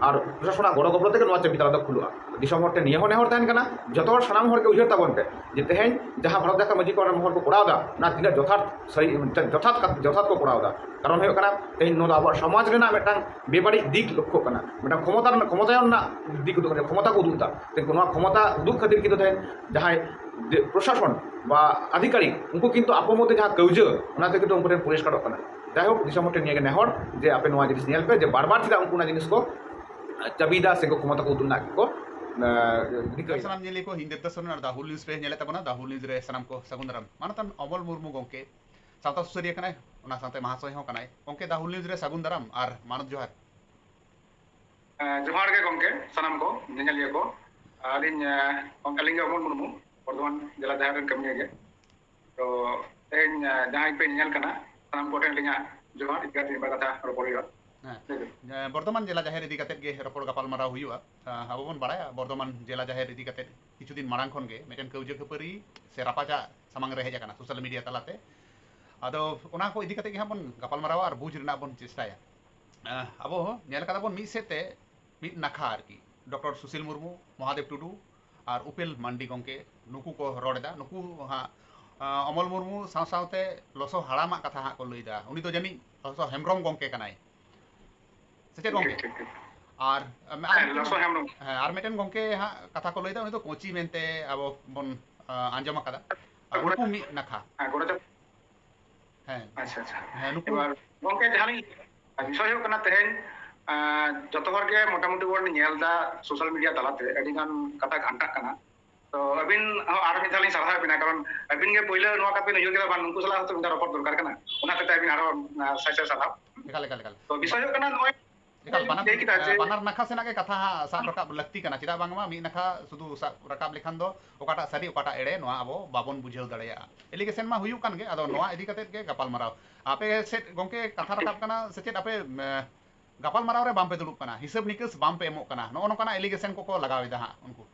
ᱟᱨ ᱯᱨᱚᱥᱟᱥᱚᱱᱟᱜ ᱜᱚᱲᱚ ᱜᱚᱯᱚᱲᱚ ᱛᱮᱜᱮ ᱱᱚᱣᱟ ᱪᱟᱹᱵᱤ ᱛᱟᱞᱟ ᱫᱚ ᱠᱷᱩᱞᱟᱹᱜᱼᱟ᱾ ᱫᱤᱥᱚᱢ ᱦᱚᱲ ᱴᱷᱮᱱ ᱱᱤᱭᱟᱹ ᱦᱚᱸ ᱱᱮᱦᱚᱨ ᱛᱟᱦᱮᱱ ᱠᱟᱱᱟ, ᱡᱚᱛᱚ ᱦᱚᱲ ᱥᱟᱱᱟᱢ ᱦᱚᱲ ᱜᱮ ᱩᱭᱦᱟᱹᱨ ᱛᱟᱵᱚᱱ ᱯᱮ ᱡᱮ ᱛᱮᱦᱮᱧ ᱡᱟᱦᱟᱸ ᱵᱷᱟᱨᱚᱛ ᱡᱟᱠᱟᱛ ᱢᱟᱹᱡᱷᱤ ᱯᱟᱨᱜᱟᱱᱟ ᱢᱚᱦᱚᱞ ᱠᱚ ᱠᱚᱨᱟᱣ ᱮᱫᱟ, ᱚᱱᱟ ᱛᱤᱱᱟᱹᱜ ᱡᱚᱛᱷᱟᱛ ᱥᱟᱹᱦᱤ, ᱡᱚᱛᱷᱟᱛ ᱠᱟ-, ᱡᱚᱛᱷᱟᱛ ᱠᱚ ᱠᱚᱨᱟᱣ ᱮᱫᱟ᱾ ᱠᱟᱨᱚᱱ ᱦᱩᱭᱩᱜ ᱠᱟᱱᱟ, ᱛᱮᱦᱮᱧ ᱱᱚᱣᱟ ᱫᱚ ᱟᱵᱚᱣᱟᱜ ᱥᱚᱢᱟᱡᱽ ᱨᱮᱱᱟᱜ ᱢᱤᱫᱴᱟᱝ ᱵᱮᱵᱟᱹᱲᱤᱡ ᱫᱤᱠ ᱞᱚᱠᱠᱷᱚᱜ ᱠᱟᱱᱟ, ᱢᱤᱫᱴᱟᱝ ᱠᱷᱚᱢᱚᱛᱟ ᱨᱮᱱᱟᱜ, ᱠᱷᱚᱢᱚᱛᱟᱭᱚᱱ ᱨᱮᱱᱟᱜ ᱫᱤᱠ ᱩᱫᱩᱜ ᱠᱟᱱᱟ, ᱠᱷᱚᱢᱚᱛᱟ ᱠᱚ ᱩᱫᱩᱜ ᱮᱫᱟ᱾ ᱛᱮᱦᱮᱧ ᱱᱚᱣᱟ ᱠᱷᱚᱢᱚᱛᱟ ᱩᱫᱩᱜ ᱠᱷᱟᱹᱛᱤᱨ ᱠᱤᱱᱛᱩ ᱛᱮᱦᱮᱧ ᱡᱟᱦᱟᱸᱭ ᱫᱮ-, ᱯᱨᱚᱥᱟᱥᱚᱱ ᱵᱟ ᱟᱫᱷᱤᱠᱟᱨᱤᱠ, ᱩᱱᱠᱩ ᱠᱤᱱᱛᱩ ᱟᱠᱚ ᱢᱚᱫᱽᱫᱷᱮ ᱡᱟᱦᱟᱸ ᱠᱟᱹᱣᱡᱟᱹ, ᱚᱱᱟ ᱛᱮ ᱠᱤᱱᱛᱩ ᱩᱱᱠᱩ ᱴᱷᱮᱱ ᱯᱚᱨᱤᱥᱠᱟᱨᱚᱜ ᱠᱟᱱᱟ᱾ ᱡᱟᱭᱦᱳᱠ, ᱫᱤᱥᱚᱢ ᱦᱚᱲ ᱴᱷᱮᱱ ᱱᱤᱭᱟᱹ ᱜᱮ ᱱᱮᱦᱚᱨ ᱡᱮ ᱟᱯᱮ ᱱᱚᱣᱟ ᱡᱤᱱᱤᱥ ᱧᱮᱞ ᱯᱮ ᱡᱮ ᱵᱟᱨ ᱵᱟᱨ ᱪᱮᱫᱟᱜ ᱩᱱᱠᱩ ᱚᱱᱟ ᱡᱤᱱᱤᱥ ᱠᱚ ᱪᱟᱹᱵᱤᱭᱮᱫᱟ ᱥᱮ ᱠᱚ ᱠᱷᱚᱢᱚᱛᱟ ᱠᱚ ᱩᱫᱩᱜ ᱨᱮᱱᱟᱜ ᱠᱚ, ᱟᱸ, ᱨᱤᱠᱟᱹᱭᱮᱫᱟ᱾ ᱥᱟᱱᱟᱢ ᱧᱮᱞᱤᱭᱟᱹ ᱠᱚ, ᱤᱧ ᱫᱮᱵᱽᱫᱟᱥ ᱥᱚᱨᱮᱱ ᱟᱨ The Whole News ᱯᱮ ᱧᱮᱞᱮᱫ ᱛᱟᱵᱚᱱᱟ᱾ The Whole News ᱨᱮ ᱥᱟᱱᱟᱢ ᱠᱚ ᱥᱟᱹᱜᱩᱱ ᱫᱟᱨᱟᱢ᱾ ᱢᱟᱱᱚᱛᱟᱱ ᱚᱢᱚᱞ ᱢᱩᱨᱢᱩ ᱜᱚᱢᱠᱮ, ᱥᱟᱶᱛᱟ ᱥᱩᱥᱟᱹᱨᱤᱭᱟᱹ ᱠᱟᱱᱟᱭ, ᱚᱱᱟ ᱥᱟᱶᱛᱮ ᱢᱟᱦᱟᱥᱚᱭ ᱦᱚᱸ ᱠᱟᱱᱟᱭ᱾ ᱜᱚᱢᱠᱮ, The Whole News ᱨᱮ ᱥᱟᱹᱜᱩᱱ ᱫᱟᱨᱟᱢ ᱟᱨ ᱢᱟᱱᱚᱛ ᱡᱚᱦᱟᱨ᱾ ᱮᱸ, ᱡᱚᱦᱟᱨ ᱜᱮ ᱜᱚᱢᱠᱮ, ᱥᱟᱱᱟᱢ ᱠᱚ ᱧᱮᱧᱮᱞᱤᱭᱟᱹ ᱠᱚ᱾ ᱟᱹᱞᱤᱧ, ᱮᱸ, ᱜᱚᱢᱠᱮ, ᱟᱹᱞᱤᱧ ᱜᱮ ᱚᱢᱚᱞ ᱢᱩᱨᱢᱩ, ᱵᱚᱨᱫᱷᱚᱢᱟᱱ ᱡᱮᱞᱟ ᱡᱟᱦᱮᱨ ᱨᱮᱱ ᱠᱟᱹᱢᱤᱭᱟᱹ ᱜᱮ᱾ ᱛᱚ, ᱛᱮᱦᱮᱧ, ᱮᱸ, ᱡᱟᱦᱟᱸᱭ ᱯᱮ ᱧᱮᱧᱮᱞ ᱠᱟᱱᱟ, ᱥᱟᱱᱟᱢ ᱠᱚᱴᱷᱮᱱ ᱟᱹᱞᱤᱧᱟᱜ ᱡᱚᱦᱟᱨ, ᱤᱫᱤ ᱠᱟᱛᱮ ᱢᱤᱫ ᱵᱟᱨ ᱠᱟᱛᱷᱟ ᱨᱚᱯᱚᱲ ᱦᱩᱭᱩᱜᱼᱟ᱾ ᱦᱮᱸ᱾ ᱞᱟᱹᱭ ᱵᱤᱱ᱾ ᱮᱸ, ᱵᱚᱨᱫᱷᱚᱢᱟᱱ ᱡᱮᱞᱟ ᱡᱟᱦᱮᱨ ᱤᱫᱤ ᱠᱟᱛᱮᱫ ᱜᱮ ᱨᱚᱯᱚᱲ ᱜᱟᱯᱟᱞᱢᱟᱨᱟᱣ ᱦᱩᱭᱩᱜᱼᱟ᱾ ᱮᱸ, ᱟᱵᱚ ᱵᱚᱱ ᱵᱟᱲᱟᱭᱟ, ᱵᱚᱨᱫᱷᱚᱢᱟᱱ ᱡᱮᱞᱟ ᱡᱟᱦᱮᱨ ᱤᱫᱤ ᱠᱟᱛᱮᱫ ᱠᱤᱪᱷᱩ ᱫᱤᱱ ᱢᱟᱲᱟᱝ ᱠᱷᱚᱱ ᱜᱮ ᱢᱤᱫᱴᱮᱱ ᱠᱟᱹᱣᱡᱟᱹ ᱠᱷᱟᱹᱯᱟᱹᱨᱤ ᱥᱮ ᱨᱟᱯᱟᱪᱟᱜ ᱥᱟᱢᱟᱝ ᱨᱮ ᱦᱮᱡ ᱟᱠᱟᱱᱟ social media ᱛᱟᱞᱟᱛᱮ᱾ ᱟᱫᱚ ᱚᱱᱟ ᱠᱚ ᱤᱫᱤ ᱠᱟᱛᱮᱫ ᱜᱮ ᱦᱟᱸᱜ ᱵᱚᱱ ᱜᱟᱯᱟᱞᱢᱟᱨᱟᱣᱟ ᱟᱨ ᱵᱩᱡᱽ ᱨᱮᱱᱟᱜ ᱵᱚᱱ ᱪᱮᱥᱴᱟᱭᱟ᱾ ᱮᱸ, ᱟᱵᱚ ᱧᱮᱞ ᱠᱟᱫᱟ ᱵᱚᱱ ᱢᱤᱫ ᱥᱮᱫ ᱛᱮ ᱢᱤᱫ ᱱᱟᱠᱷᱟ ᱟᱨᱠᱤ, ᱰᱚᱠᱴᱚᱨ ᱥᱩᱥᱤᱞ ᱢᱩᱨᱢᱩ, ᱢᱚᱦᱟᱫᱮᱵ ᱴᱩᱰᱩ ᱟᱨ ᱩᱯᱮᱞ ᱢᱟᱱᱰᱤ ᱜᱚᱢᱠᱮ, ᱱᱩᱠᱩ ᱠᱚ ᱨᱚᱲ ᱮᱫᱟ᱾ ᱱᱩᱠᱩ ᱦᱟᱸᱜ ᱟᱸ, ᱚᱢᱚᱞ ᱢᱩᱨᱢᱩ ᱥᱟᱶ ᱥᱟᱶᱛᱮ ᱞᱚᱥᱚ ᱦᱟᱲᱟᱢᱟᱜ ᱠᱟᱛᱷᱟ ᱦᱟᱸᱜ ᱠᱚ ᱞᱟᱹᱭᱫᱟ᱾ ᱩᱱᱤ ᱫᱚ ᱡᱟᱹᱱᱤᱡ ᱞᱚᱥᱚ ᱦᱮᱢᱵᱨᱚᱢ ᱜᱚᱢᱠᱮ ᱠᱟᱱᱟᱭ, ᱥᱮ ᱪᱮᱫ ᱜᱚᱢᱠᱮ? ᱴᱷᱤᱠ, ᱴᱷᱤᱠ, ᱴᱷᱤᱠ᱾ ᱟᱨ, ᱟᱨ ᱦᱮᱸ, ᱢᱤᱫᱴᱮᱱ, ᱞᱚᱥᱚ ᱦᱮᱢᱵᱨᱚᱢ᱾ ᱦᱮᱸ, ᱟᱨ ᱢᱤᱫᱴᱮᱱ ᱜᱚᱢᱠᱮ ᱦᱟᱸᱜ ᱠᱟᱛᱷᱟ ᱠᱚ ᱞᱟᱹᱭᱫᱟ, ᱩᱱᱤ ᱫᱚ ᱠᱳᱪᱤ ᱢᱮᱱᱛᱮ ᱟᱵᱚ ᱵᱚᱱ, ᱟᱸ, ᱟᱸᱡᱚᱢ ᱟᱠᱟᱫᱟ᱾ ᱟᱨ ᱜᱚᱲᱚ-, ᱱᱩᱠᱩ ᱢᱤᱫ ᱱᱟᱠᱷᱟ᱾ ᱦᱮᱸ, ᱜᱚᱲᱚ ᱪᱟᱯ-, ᱦᱮᱸ᱾ ᱟᱪᱪᱷᱟ, ᱟᱪᱪᱷᱟ᱾ ᱦᱮᱸ, ᱱᱩᱠᱩ ᱮᱵᱟᱨ ᱜᱚᱢᱠᱮ, ᱡᱟᱦᱟᱸ ᱞᱤᱧ, ᱵᱤᱥᱚᱭ ᱦᱩᱭᱩᱜ ᱠᱟᱱᱟ ᱛᱮᱦᱮᱧ, ᱟᱸ, ᱡᱚᱛᱚ ᱦᱚᱲ ᱜᱮ ᱢᱚᱴᱟᱢᱩᱴᱤ ᱵᱚᱱ ᱧᱮᱞ ᱮᱫᱟ social media ᱛᱟᱞᱟᱛᱮ ᱟᱹᱰᱤ ᱜᱟᱱ ᱠᱟᱛᱷᱟ ᱜᱷᱟᱱᱴᱟᱜ ᱠᱟᱱᱟ᱾ ᱛᱚ ᱟᱹᱵᱤᱱ ᱦᱚᱸ ᱟᱨ ᱢᱤᱫ ᱫᱷᱟᱣ ᱞᱤᱧ ᱥᱟᱨᱦᱟᱣ ᱮᱫ ᱵᱤᱱᱟ, ᱠᱟᱨᱚᱱ ᱟᱹᱵᱤᱱ ᱜᱮ ᱯᱳᱭᱞᱳ ᱱᱚᱣᱟ ᱠᱟᱛᱷᱟ ᱵᱤᱱ ᱩᱭᱦᱟᱹᱨ ᱠᱮᱫᱟ, ᱵᱟᱝ, ᱱᱩᱠᱩ ᱥᱟᱞᱟᱜ ᱦᱚᱸᱛᱚ ᱢᱤᱫ ᱫᱷᱟᱣ ᱨᱚᱯᱚᱲ ᱫᱚᱨᱠᱟᱨ ᱠᱟᱱᱟ, ᱚᱱᱟ ᱠᱷᱟᱹᱛᱤᱨ ᱟᱹᱵᱤᱱ ᱟᱨᱦᱚᱸ, ᱟᱸ, ᱥᱟᱭ ᱥᱟᱭ ᱥᱟᱨᱦᱟᱣ᱾ ᱮᱠᱟᱞ, ᱮᱠᱟᱞ, ᱮᱠᱟᱞ᱾ ᱛᱚ ᱵᱤᱥᱚᱭ ᱦᱩᱭᱩᱜ ᱠᱟᱱᱟ ᱱᱚᱜᱼᱚᱭ ᱮᱠᱟᱞ, ᱵᱟᱱᱟᱨ, ᱞᱟᱹᱭ ᱠᱮᱫᱟ ᱡᱮ ᱦᱮᱸ, ᱵᱟᱱᱟᱨ ᱱᱟᱠᱷᱟ ᱥᱮᱱᱟᱜ ᱜᱮ ᱠᱟᱛᱷᱟ ᱦᱟᱸᱜ ᱥᱟᱵ ᱨᱟᱠᱟᱵ ᱞᱟᱹᱠᱛᱤ ᱠᱟᱱᱟ, ᱪᱮᱫᱟᱜ ᱵᱟᱝᱢᱟ ᱢᱤᱫ ᱱᱟᱠᱷᱟ ᱥᱩᱫᱷᱩ ᱥᱟᱵ ᱨᱟᱠᱟᱵ ᱞᱮᱠᱷᱟᱱ ᱫᱚ ᱚᱠᱟᱴᱟᱜ ᱥᱟᱹᱨᱤ ᱚᱠᱟᱴᱟᱜ ᱮᱲᱮ ᱱᱚᱣᱟ ᱟᱵᱚ ᱵᱟᱵᱚᱱ ᱵᱩᱡᱷᱟᱹᱣ ᱫᱟᱲᱮᱭᱟᱜᱼᱟ᱾ Allegation ᱢᱟ ᱦᱩᱭᱩᱜ ᱠᱟᱱ ᱜᱮ, ᱟᱫᱚ ᱱᱚᱣᱟ ᱤᱫᱤ ᱠᱟᱛᱮᱫ ᱜᱮ ᱜᱟᱯᱟᱞᱢᱟᱨᱟᱣ᱾ ᱟᱯᱮ ᱥᱮᱫ ᱜᱚᱢᱠᱮ ᱠᱟᱛᱷᱟ ᱨᱟᱠᱟᱵ ᱠᱟᱱᱟ ᱥᱮ ᱪᱮᱫ, ᱟᱯᱮ, ᱮᱸ, ᱜᱟᱯᱟᱞᱢᱟᱨᱟᱣ ᱨᱮ ᱵᱟᱝᱯᱮ ᱫᱩᱲᱩᱵ ᱠᱟᱱᱟ, ᱦᱤᱥᱟᱹᱵ ᱱᱤᱠᱟᱹᱥ ᱵᱟᱝᱯᱮ ᱮᱢᱚᱜ ᱠᱟᱱᱟ, ᱱᱚᱜᱼᱚ ᱱᱚᱝᱠᱟᱱᱟᱜ allegation ᱠᱚᱠᱚ ᱞᱟᱜᱟᱣ ᱮᱫᱟ ᱦᱟᱸᱜ ᱩᱱᱠᱩ᱾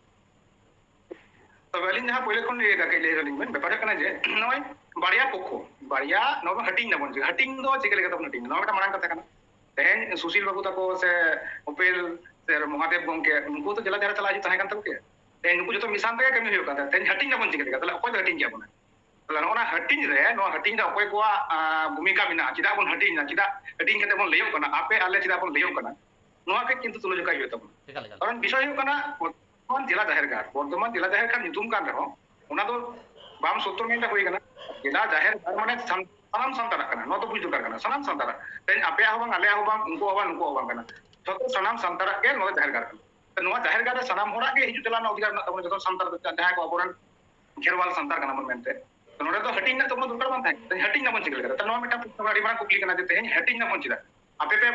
ᱛᱚᱵᱮ ᱟᱹᱞᱤᱧ ᱡᱟᱦᱟᱸ ᱯᱳᱭᱞᱳ ᱠᱷᱚᱱ ᱞᱤᱧ ᱞᱟᱹᱭ ᱮᱫᱟ, ᱠᱟᱹᱡ ᱞᱟᱹᱭ ᱨᱮᱞᱤᱧ ᱢᱮᱱ, ᱵᱮᱯᱟᱨ ᱦᱩᱭᱩᱜ ᱠᱟᱱᱟ ᱡᱮ ᱱᱚᱜᱼᱚᱭ ᱵᱟᱨᱭᱟ ᱯᱚᱠᱠᱷᱚ, ᱵᱟᱨᱭᱟ ᱱᱚᱣᱟ ᱵᱚᱱ ᱦᱟᱹᱴᱤᱧ ᱫᱟᱵᱚᱱ, ᱡᱮ ᱦᱟᱹᱴᱤᱧ ᱫᱚ ᱪᱤᱠᱟᱹ ᱞᱮᱠᱟᱛᱮ ᱵᱚᱱ ᱦᱟᱹᱴᱤᱧ ᱫᱟ, ᱱᱚᱣᱟ ᱢᱤᱫᱴᱟᱝ ᱢᱟᱨᱟᱝ ᱠᱟᱛᱷᱟ ᱠᱟᱱᱟ᱾ ᱛᱮᱦᱮᱧ ᱥᱩᱥᱤᱞ ᱵᱟᱹᱵᱩ ᱛᱟᱠᱚ ᱥᱮ ᱩᱯᱮᱞ ᱥᱮ ᱢᱚᱦᱟᱫᱮᱵ ᱜᱚᱢᱠᱮ, ᱱᱩᱠᱩ ᱛᱚ ᱡᱮᱞᱟ ᱡᱟᱦᱮᱨ ᱨᱮ ᱪᱟᱞᱟᱜ ᱦᱤᱡᱩᱜ ᱛᱟᱦᱮᱸ ᱠᱟᱱ ᱛᱟᱠᱚ ᱜᱮᱭᱟ᱾ ᱛᱮᱦᱮᱧ ᱱᱩᱠᱩ ᱡᱚᱛᱚ ᱢᱤᱫ ᱥᱟᱶ ᱛᱮᱜᱮ ᱠᱟᱹᱢᱤ ᱦᱩᱭᱩᱜ ᱠᱟᱱ ᱛᱟᱦᱮᱸᱫ, ᱛᱮᱦᱮᱧ ᱦᱟᱹᱴᱤᱧ ᱫᱟᱵᱚᱱ ᱪᱤᱠᱟᱹ ᱞᱮᱠᱟ? ᱛᱟᱦᱞᱮ ᱚᱠᱚᱭ ᱫᱚ ᱦᱟᱹᱴᱤᱧ ᱜᱮᱭᱟ ᱵᱚᱱᱟ? ᱛᱟᱦᱞᱮ ᱱᱚᱜᱼᱚ ᱱᱟ ᱦᱟᱹᱴᱤᱧ ᱨᱮ, ᱱᱚᱣᱟ ᱦᱟᱹᱴᱤᱧ ᱨᱮ ᱚᱠᱚᱭ ᱠᱚᱣᱟᱜ, ᱟᱸ, ᱵᱷᱩᱢᱤᱠᱟ ᱢᱮᱱᱟᱜᱼᱟ? ᱪᱮᱫᱟᱜ ᱵᱚᱱ ᱦᱟᱹᱴᱤᱧ ᱮᱫᱟ? ᱪᱮᱫᱟᱜ ᱦᱟᱹᱴᱤᱧ ᱠᱟᱛᱮ ᱵᱚᱱ ᱞᱟᱹᱭᱚᱜ ᱠᱟᱱᱟ, ᱟᱯᱮ ᱟᱞᱮ ᱪᱮᱫᱟᱜ ᱵᱚᱱ ᱞᱟᱹᱭᱚᱜ ᱠᱟᱱᱟ? ᱱᱚᱣᱟ ᱠᱟᱹᱡ ᱠᱤᱱᱛᱩ ᱛᱩᱞᱟᱹᱡᱚᱠᱷᱟ ᱦᱩᱭᱩᱜ ᱛᱟᱵᱚᱱᱟ᱾ ᱮᱠᱟᱞ, ᱮᱠᱟᱞ᱾ ᱠᱟᱨᱚᱱ ᱵᱤᱥᱚᱭ ᱦᱩᱭᱩᱜ ᱠᱟᱱᱟ, ᱵᱚᱨᱫᱷᱚᱢᱟᱱ ᱡᱮᱞᱟ ᱡᱟᱦᱮᱨ ᱜᱟᱲ, ᱵᱚᱨᱫᱷᱚᱢᱟᱱ ᱡᱮᱞᱟ ᱡᱟᱦᱮᱨ ᱜᱟᱲ ᱧᱩᱛᱩᱢ ᱠᱟᱱ ᱨᱮᱦᱚᱸ, ᱚᱱᱟ ᱫᱚ ᱵᱟᱢ ᱥᱚᱛᱛᱚᱨ ᱢᱮᱱ ᱦᱩᱭ ᱠᱟᱱᱟ᱾ ᱡᱮᱞᱟ ᱡᱟᱦᱮᱨ ᱜᱟᱲ ᱢᱟᱱᱮ ᱥᱟᱱ-, ᱥᱟᱱᱟᱢ ᱥᱟᱱᱛᱟᱲᱟᱜ ᱠᱟᱱᱟ, ᱱᱚᱣᱟ ᱫᱚ ᱵᱩᱡᱽ ᱫᱚᱨᱠᱟᱨ ᱠᱟᱱᱟ, ᱥᱟᱱᱟᱢ ᱥᱟᱱᱛᱟᱲᱟᱜ᱾ ᱛᱮᱦᱮᱧ ᱟᱯᱮᱭᱟᱜ ᱦᱚᱸ ᱵᱟᱝ, ᱟᱞᱮᱭᱟᱜ ᱦᱚᱸ ᱵᱟᱝ, ᱩᱱᱠᱩᱣᱟᱜ ᱦᱚᱸ ᱵᱟᱝ, ᱱᱩᱠᱩᱣᱟᱜ ᱦᱚᱸ ᱵᱟᱝ ᱠᱟᱱᱟ, ᱡᱷᱚᱛᱚ ᱥᱟᱱᱟᱢ ᱥᱟᱱᱛᱟᱲᱟᱜ ᱜᱮ ᱱᱚᱣᱟ ᱡᱟᱦᱮᱨ ᱜᱟᱲ ᱠᱟᱱᱟ᱾ ᱱᱚᱣᱟ ᱡᱟᱦᱮᱨ ᱜᱟᱲ ᱨᱮ ᱥᱟᱱᱟᱢ ᱦᱚᱲᱟᱜ ᱜᱮ ᱦᱤᱡᱩᱜ ᱪᱟᱞᱟᱜ ᱨᱮᱱᱟᱜ ᱚᱫᱷᱤᱠᱟᱨ ᱢᱮᱱᱟᱜ ᱛᱟᱵᱚᱱᱟ, ᱡᱚᱛᱚ ᱥᱟᱱᱛᱟᱲ ᱫᱚ, ᱡᱟᱦᱟᱸᱭ ᱠᱚ ᱟᱵᱚᱨᱮᱱ ᱠᱷᱮᱨᱣᱟᱞ ᱥᱟᱱᱛᱟᱲ ᱠᱟᱱᱟ ᱵᱚᱱ ᱢᱮᱱᱛᱮ᱾ ᱛᱚ ᱱᱚᱰᱮ ᱫᱚ ᱦᱟᱹᱴᱤᱧ ᱨᱮᱱᱟᱜ ᱛᱚ ᱠᱳᱱᱳ ᱫᱚᱨᱠᱟᱨ ᱵᱟᱝ ᱛᱟᱦᱮᱸ ᱠᱟᱱᱟ᱾ ᱛᱮᱦᱮᱧ ᱦᱟᱹᱴᱤᱧ ᱨᱮᱱᱟᱜ ᱵᱚᱱ ᱪᱤᱠᱟᱹ ᱞᱮᱠᱟ? ᱛᱚ ᱱᱚᱣᱟ ᱢᱤᱫᱴᱟᱝ ᱟᱹᱰᱤ ᱢᱟᱨᱟᱝ ᱠᱩᱠᱞᱤ ᱠᱟᱱᱟ ᱡᱮ ᱛᱮᱦᱮᱧ ᱦᱟᱹᱴᱤᱧ ᱨᱮᱱᱟᱜ ᱵᱚᱱ ᱪᱮᱫᱟᱜ? ᱟᱯᱮ ᱯᱮ,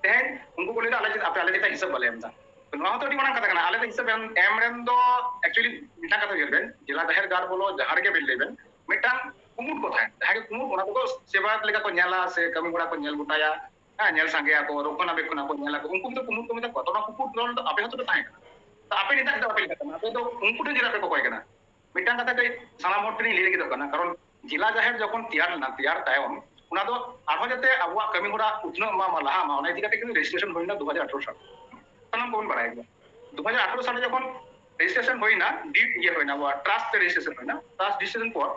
ᱛᱮᱦᱮᱧ ᱩᱱᱠᱩ ᱠᱚ ᱞᱟᱹᱭ ᱮᱫᱟ, "ᱟᱞᱮ ᱪᱮᱫ, ᱟᱯᱮ ᱟᱞᱮ ᱪᱮᱫᱟᱜ ᱦᱤᱥᱟᱹᱵ ᱵᱟᱞᱮ ᱮᱢ ᱮᱫᱟ?" ᱛᱚ ᱱᱚᱣᱟ ᱦᱚᱸᱛᱚ ᱟᱹᱰᱤ ᱢᱟᱨᱟᱝ ᱠᱟᱛᱷᱟ ᱠᱟᱱᱟ᱾ ᱟᱞᱮ ᱫᱚ ᱦᱤᱥᱟᱹᱵ ᱮᱢ, ᱮᱢ ᱨᱮᱱ ᱫᱚ actually ᱢᱤᱫᱴᱟᱝ ᱠᱟᱛᱷᱟ ᱩᱭᱦᱟᱹᱨ ᱵᱮᱱ, ᱡᱮᱞᱟ ᱡᱟᱦᱮᱨ ᱜᱟᱲ ᱵᱚᱞᱚ, ᱡᱟᱦᱟᱸ ᱨᱮᱜᱮ ᱵᱮᱱ ᱞᱟᱹᱭ ᱵᱮᱱ, ᱢᱤᱫᱴᱟᱝ ᱠᱩᱢᱩᱴ ᱠᱚ ᱛᱟᱦᱮᱸᱱ, ᱡᱟᱦᱟᱸᱭ ᱜᱮ ᱠᱩᱢᱩᱴ, ᱚᱱᱟ ᱠᱚᱫᱚ ᱥᱮᱵᱟ ᱞᱮᱠᱟ ᱠᱚ ᱧᱮᱞᱟ ᱥᱮ ᱠᱟᱹᱢᱤ ᱦᱚᱨᱟ ᱠᱚ ᱧᱮᱞ ᱜᱚᱴᱟᱭᱟ᱾ ᱦᱮᱸ, ᱧᱮᱞ ᱥᱟᱸᱜᱮᱭᱟᱠᱚ, ᱨᱚᱠᱷᱚᱱᱟᱵᱮᱠᱠᱷᱚᱱ ᱟᱠᱚ, ᱧᱮᱞᱟᱠᱚ, ᱩᱱᱠᱩ ᱜᱮᱛᱚ ᱠᱩᱢᱩᱴ ᱠᱚ ᱢᱮᱛᱟ ᱠᱚᱣᱟ᱾ ᱛᱚ, ᱚᱱᱟ ᱠᱩᱢᱩᱴ ᱨᱚᱞ ᱫᱚ ᱟᱯᱮ ᱦᱚᱸᱛᱚ ᱯᱮ ᱛᱟᱦᱮᱸ ᱠᱟᱱᱟ᱾ ᱛᱚ, ᱟᱯᱮ ᱱᱤᱛᱚᱜ ᱪᱮᱫᱟᱜ ᱵᱟᱯᱮ ᱞᱟᱹᱭ ᱠᱟᱱᱟ? ᱟᱯᱮ ᱫᱚ ᱩᱱᱠᱩ ᱴᱷᱮᱱ ᱪᱮᱫᱟᱜ ᱯᱮ ᱠᱚᱠᱚᱭ ᱠᱟᱱᱟ? ᱢᱤᱫᱴᱟᱝ ᱠᱟᱛᱷᱟ ᱠᱟᱹᱡ ᱥᱟᱱᱟᱢ ᱦᱚᱲ ᱴᱷᱮᱱᱤᱧ ᱞᱟᱹᱭ ᱞᱟᱹᱜᱤᱫᱚᱜ ᱠᱟᱱᱟ, ᱠᱟᱨᱚᱱ ᱡᱮᱞᱟ ᱡᱟᱦᱮᱨ ᱡᱚᱠᱷᱚᱱ ᱛᱮᱭᱟᱨ ᱞᱮᱱᱟ, ᱛᱮᱭᱟᱨ ᱛᱟᱭᱚᱢ ᱚᱱᱟ ᱫᱚ ᱟᱨᱦᱚᱸ ᱡᱟᱛᱮ ᱟᱵᱚᱣᱟᱜ ᱠᱟᱹᱢᱤ ᱦᱚᱨᱟ ᱩᱛᱱᱟᱹᱜ ᱢᱟ, ᱢᱟ ᱞᱟᱦᱟ ᱢᱟ, ᱚᱱᱟ ᱤᱫᱤ ᱠᱟᱛᱮ ᱠᱤᱱᱛᱩ ᱨᱮᱡᱤᱥᱴᱨᱮᱥᱚᱱ ᱦᱩᱭ ᱞᱮᱱᱟ ᱫᱩ ᱦᱟᱡᱟᱨ ᱟᱴᱷᱨᱚ ᱥᱟᱞ᱾ ᱥᱟᱱᱟᱢ ᱠᱚᱵᱚᱱ ᱵᱟᱲᱟᱭ ᱜᱮᱭᱟ, ᱫᱩ ᱦᱟᱡᱟᱨ ᱟᱴᱷᱨᱚ ᱥᱟᱞ ᱨᱮ ᱡᱚᱠᱷᱚᱱ ᱨᱮᱡᱤᱥᱴᱨᱮᱥᱚᱱ ᱦᱩᱭᱱᱟ, ᱰᱤᱰ ᱤᱭᱟᱹ ᱦᱩᱭᱱᱟ, ᱟᱵᱚᱣᱟᱜ ᱴᱨᱟᱥᱴ ᱛᱮ ᱨᱮᱡᱤᱥᱴᱨᱮᱥᱚᱱ ᱦᱩᱭᱱᱟ, ᱴᱨᱟᱥᱴ ᱨᱮᱡᱤᱥᱴᱨᱮᱥᱚᱱ ᱯᱚᱨ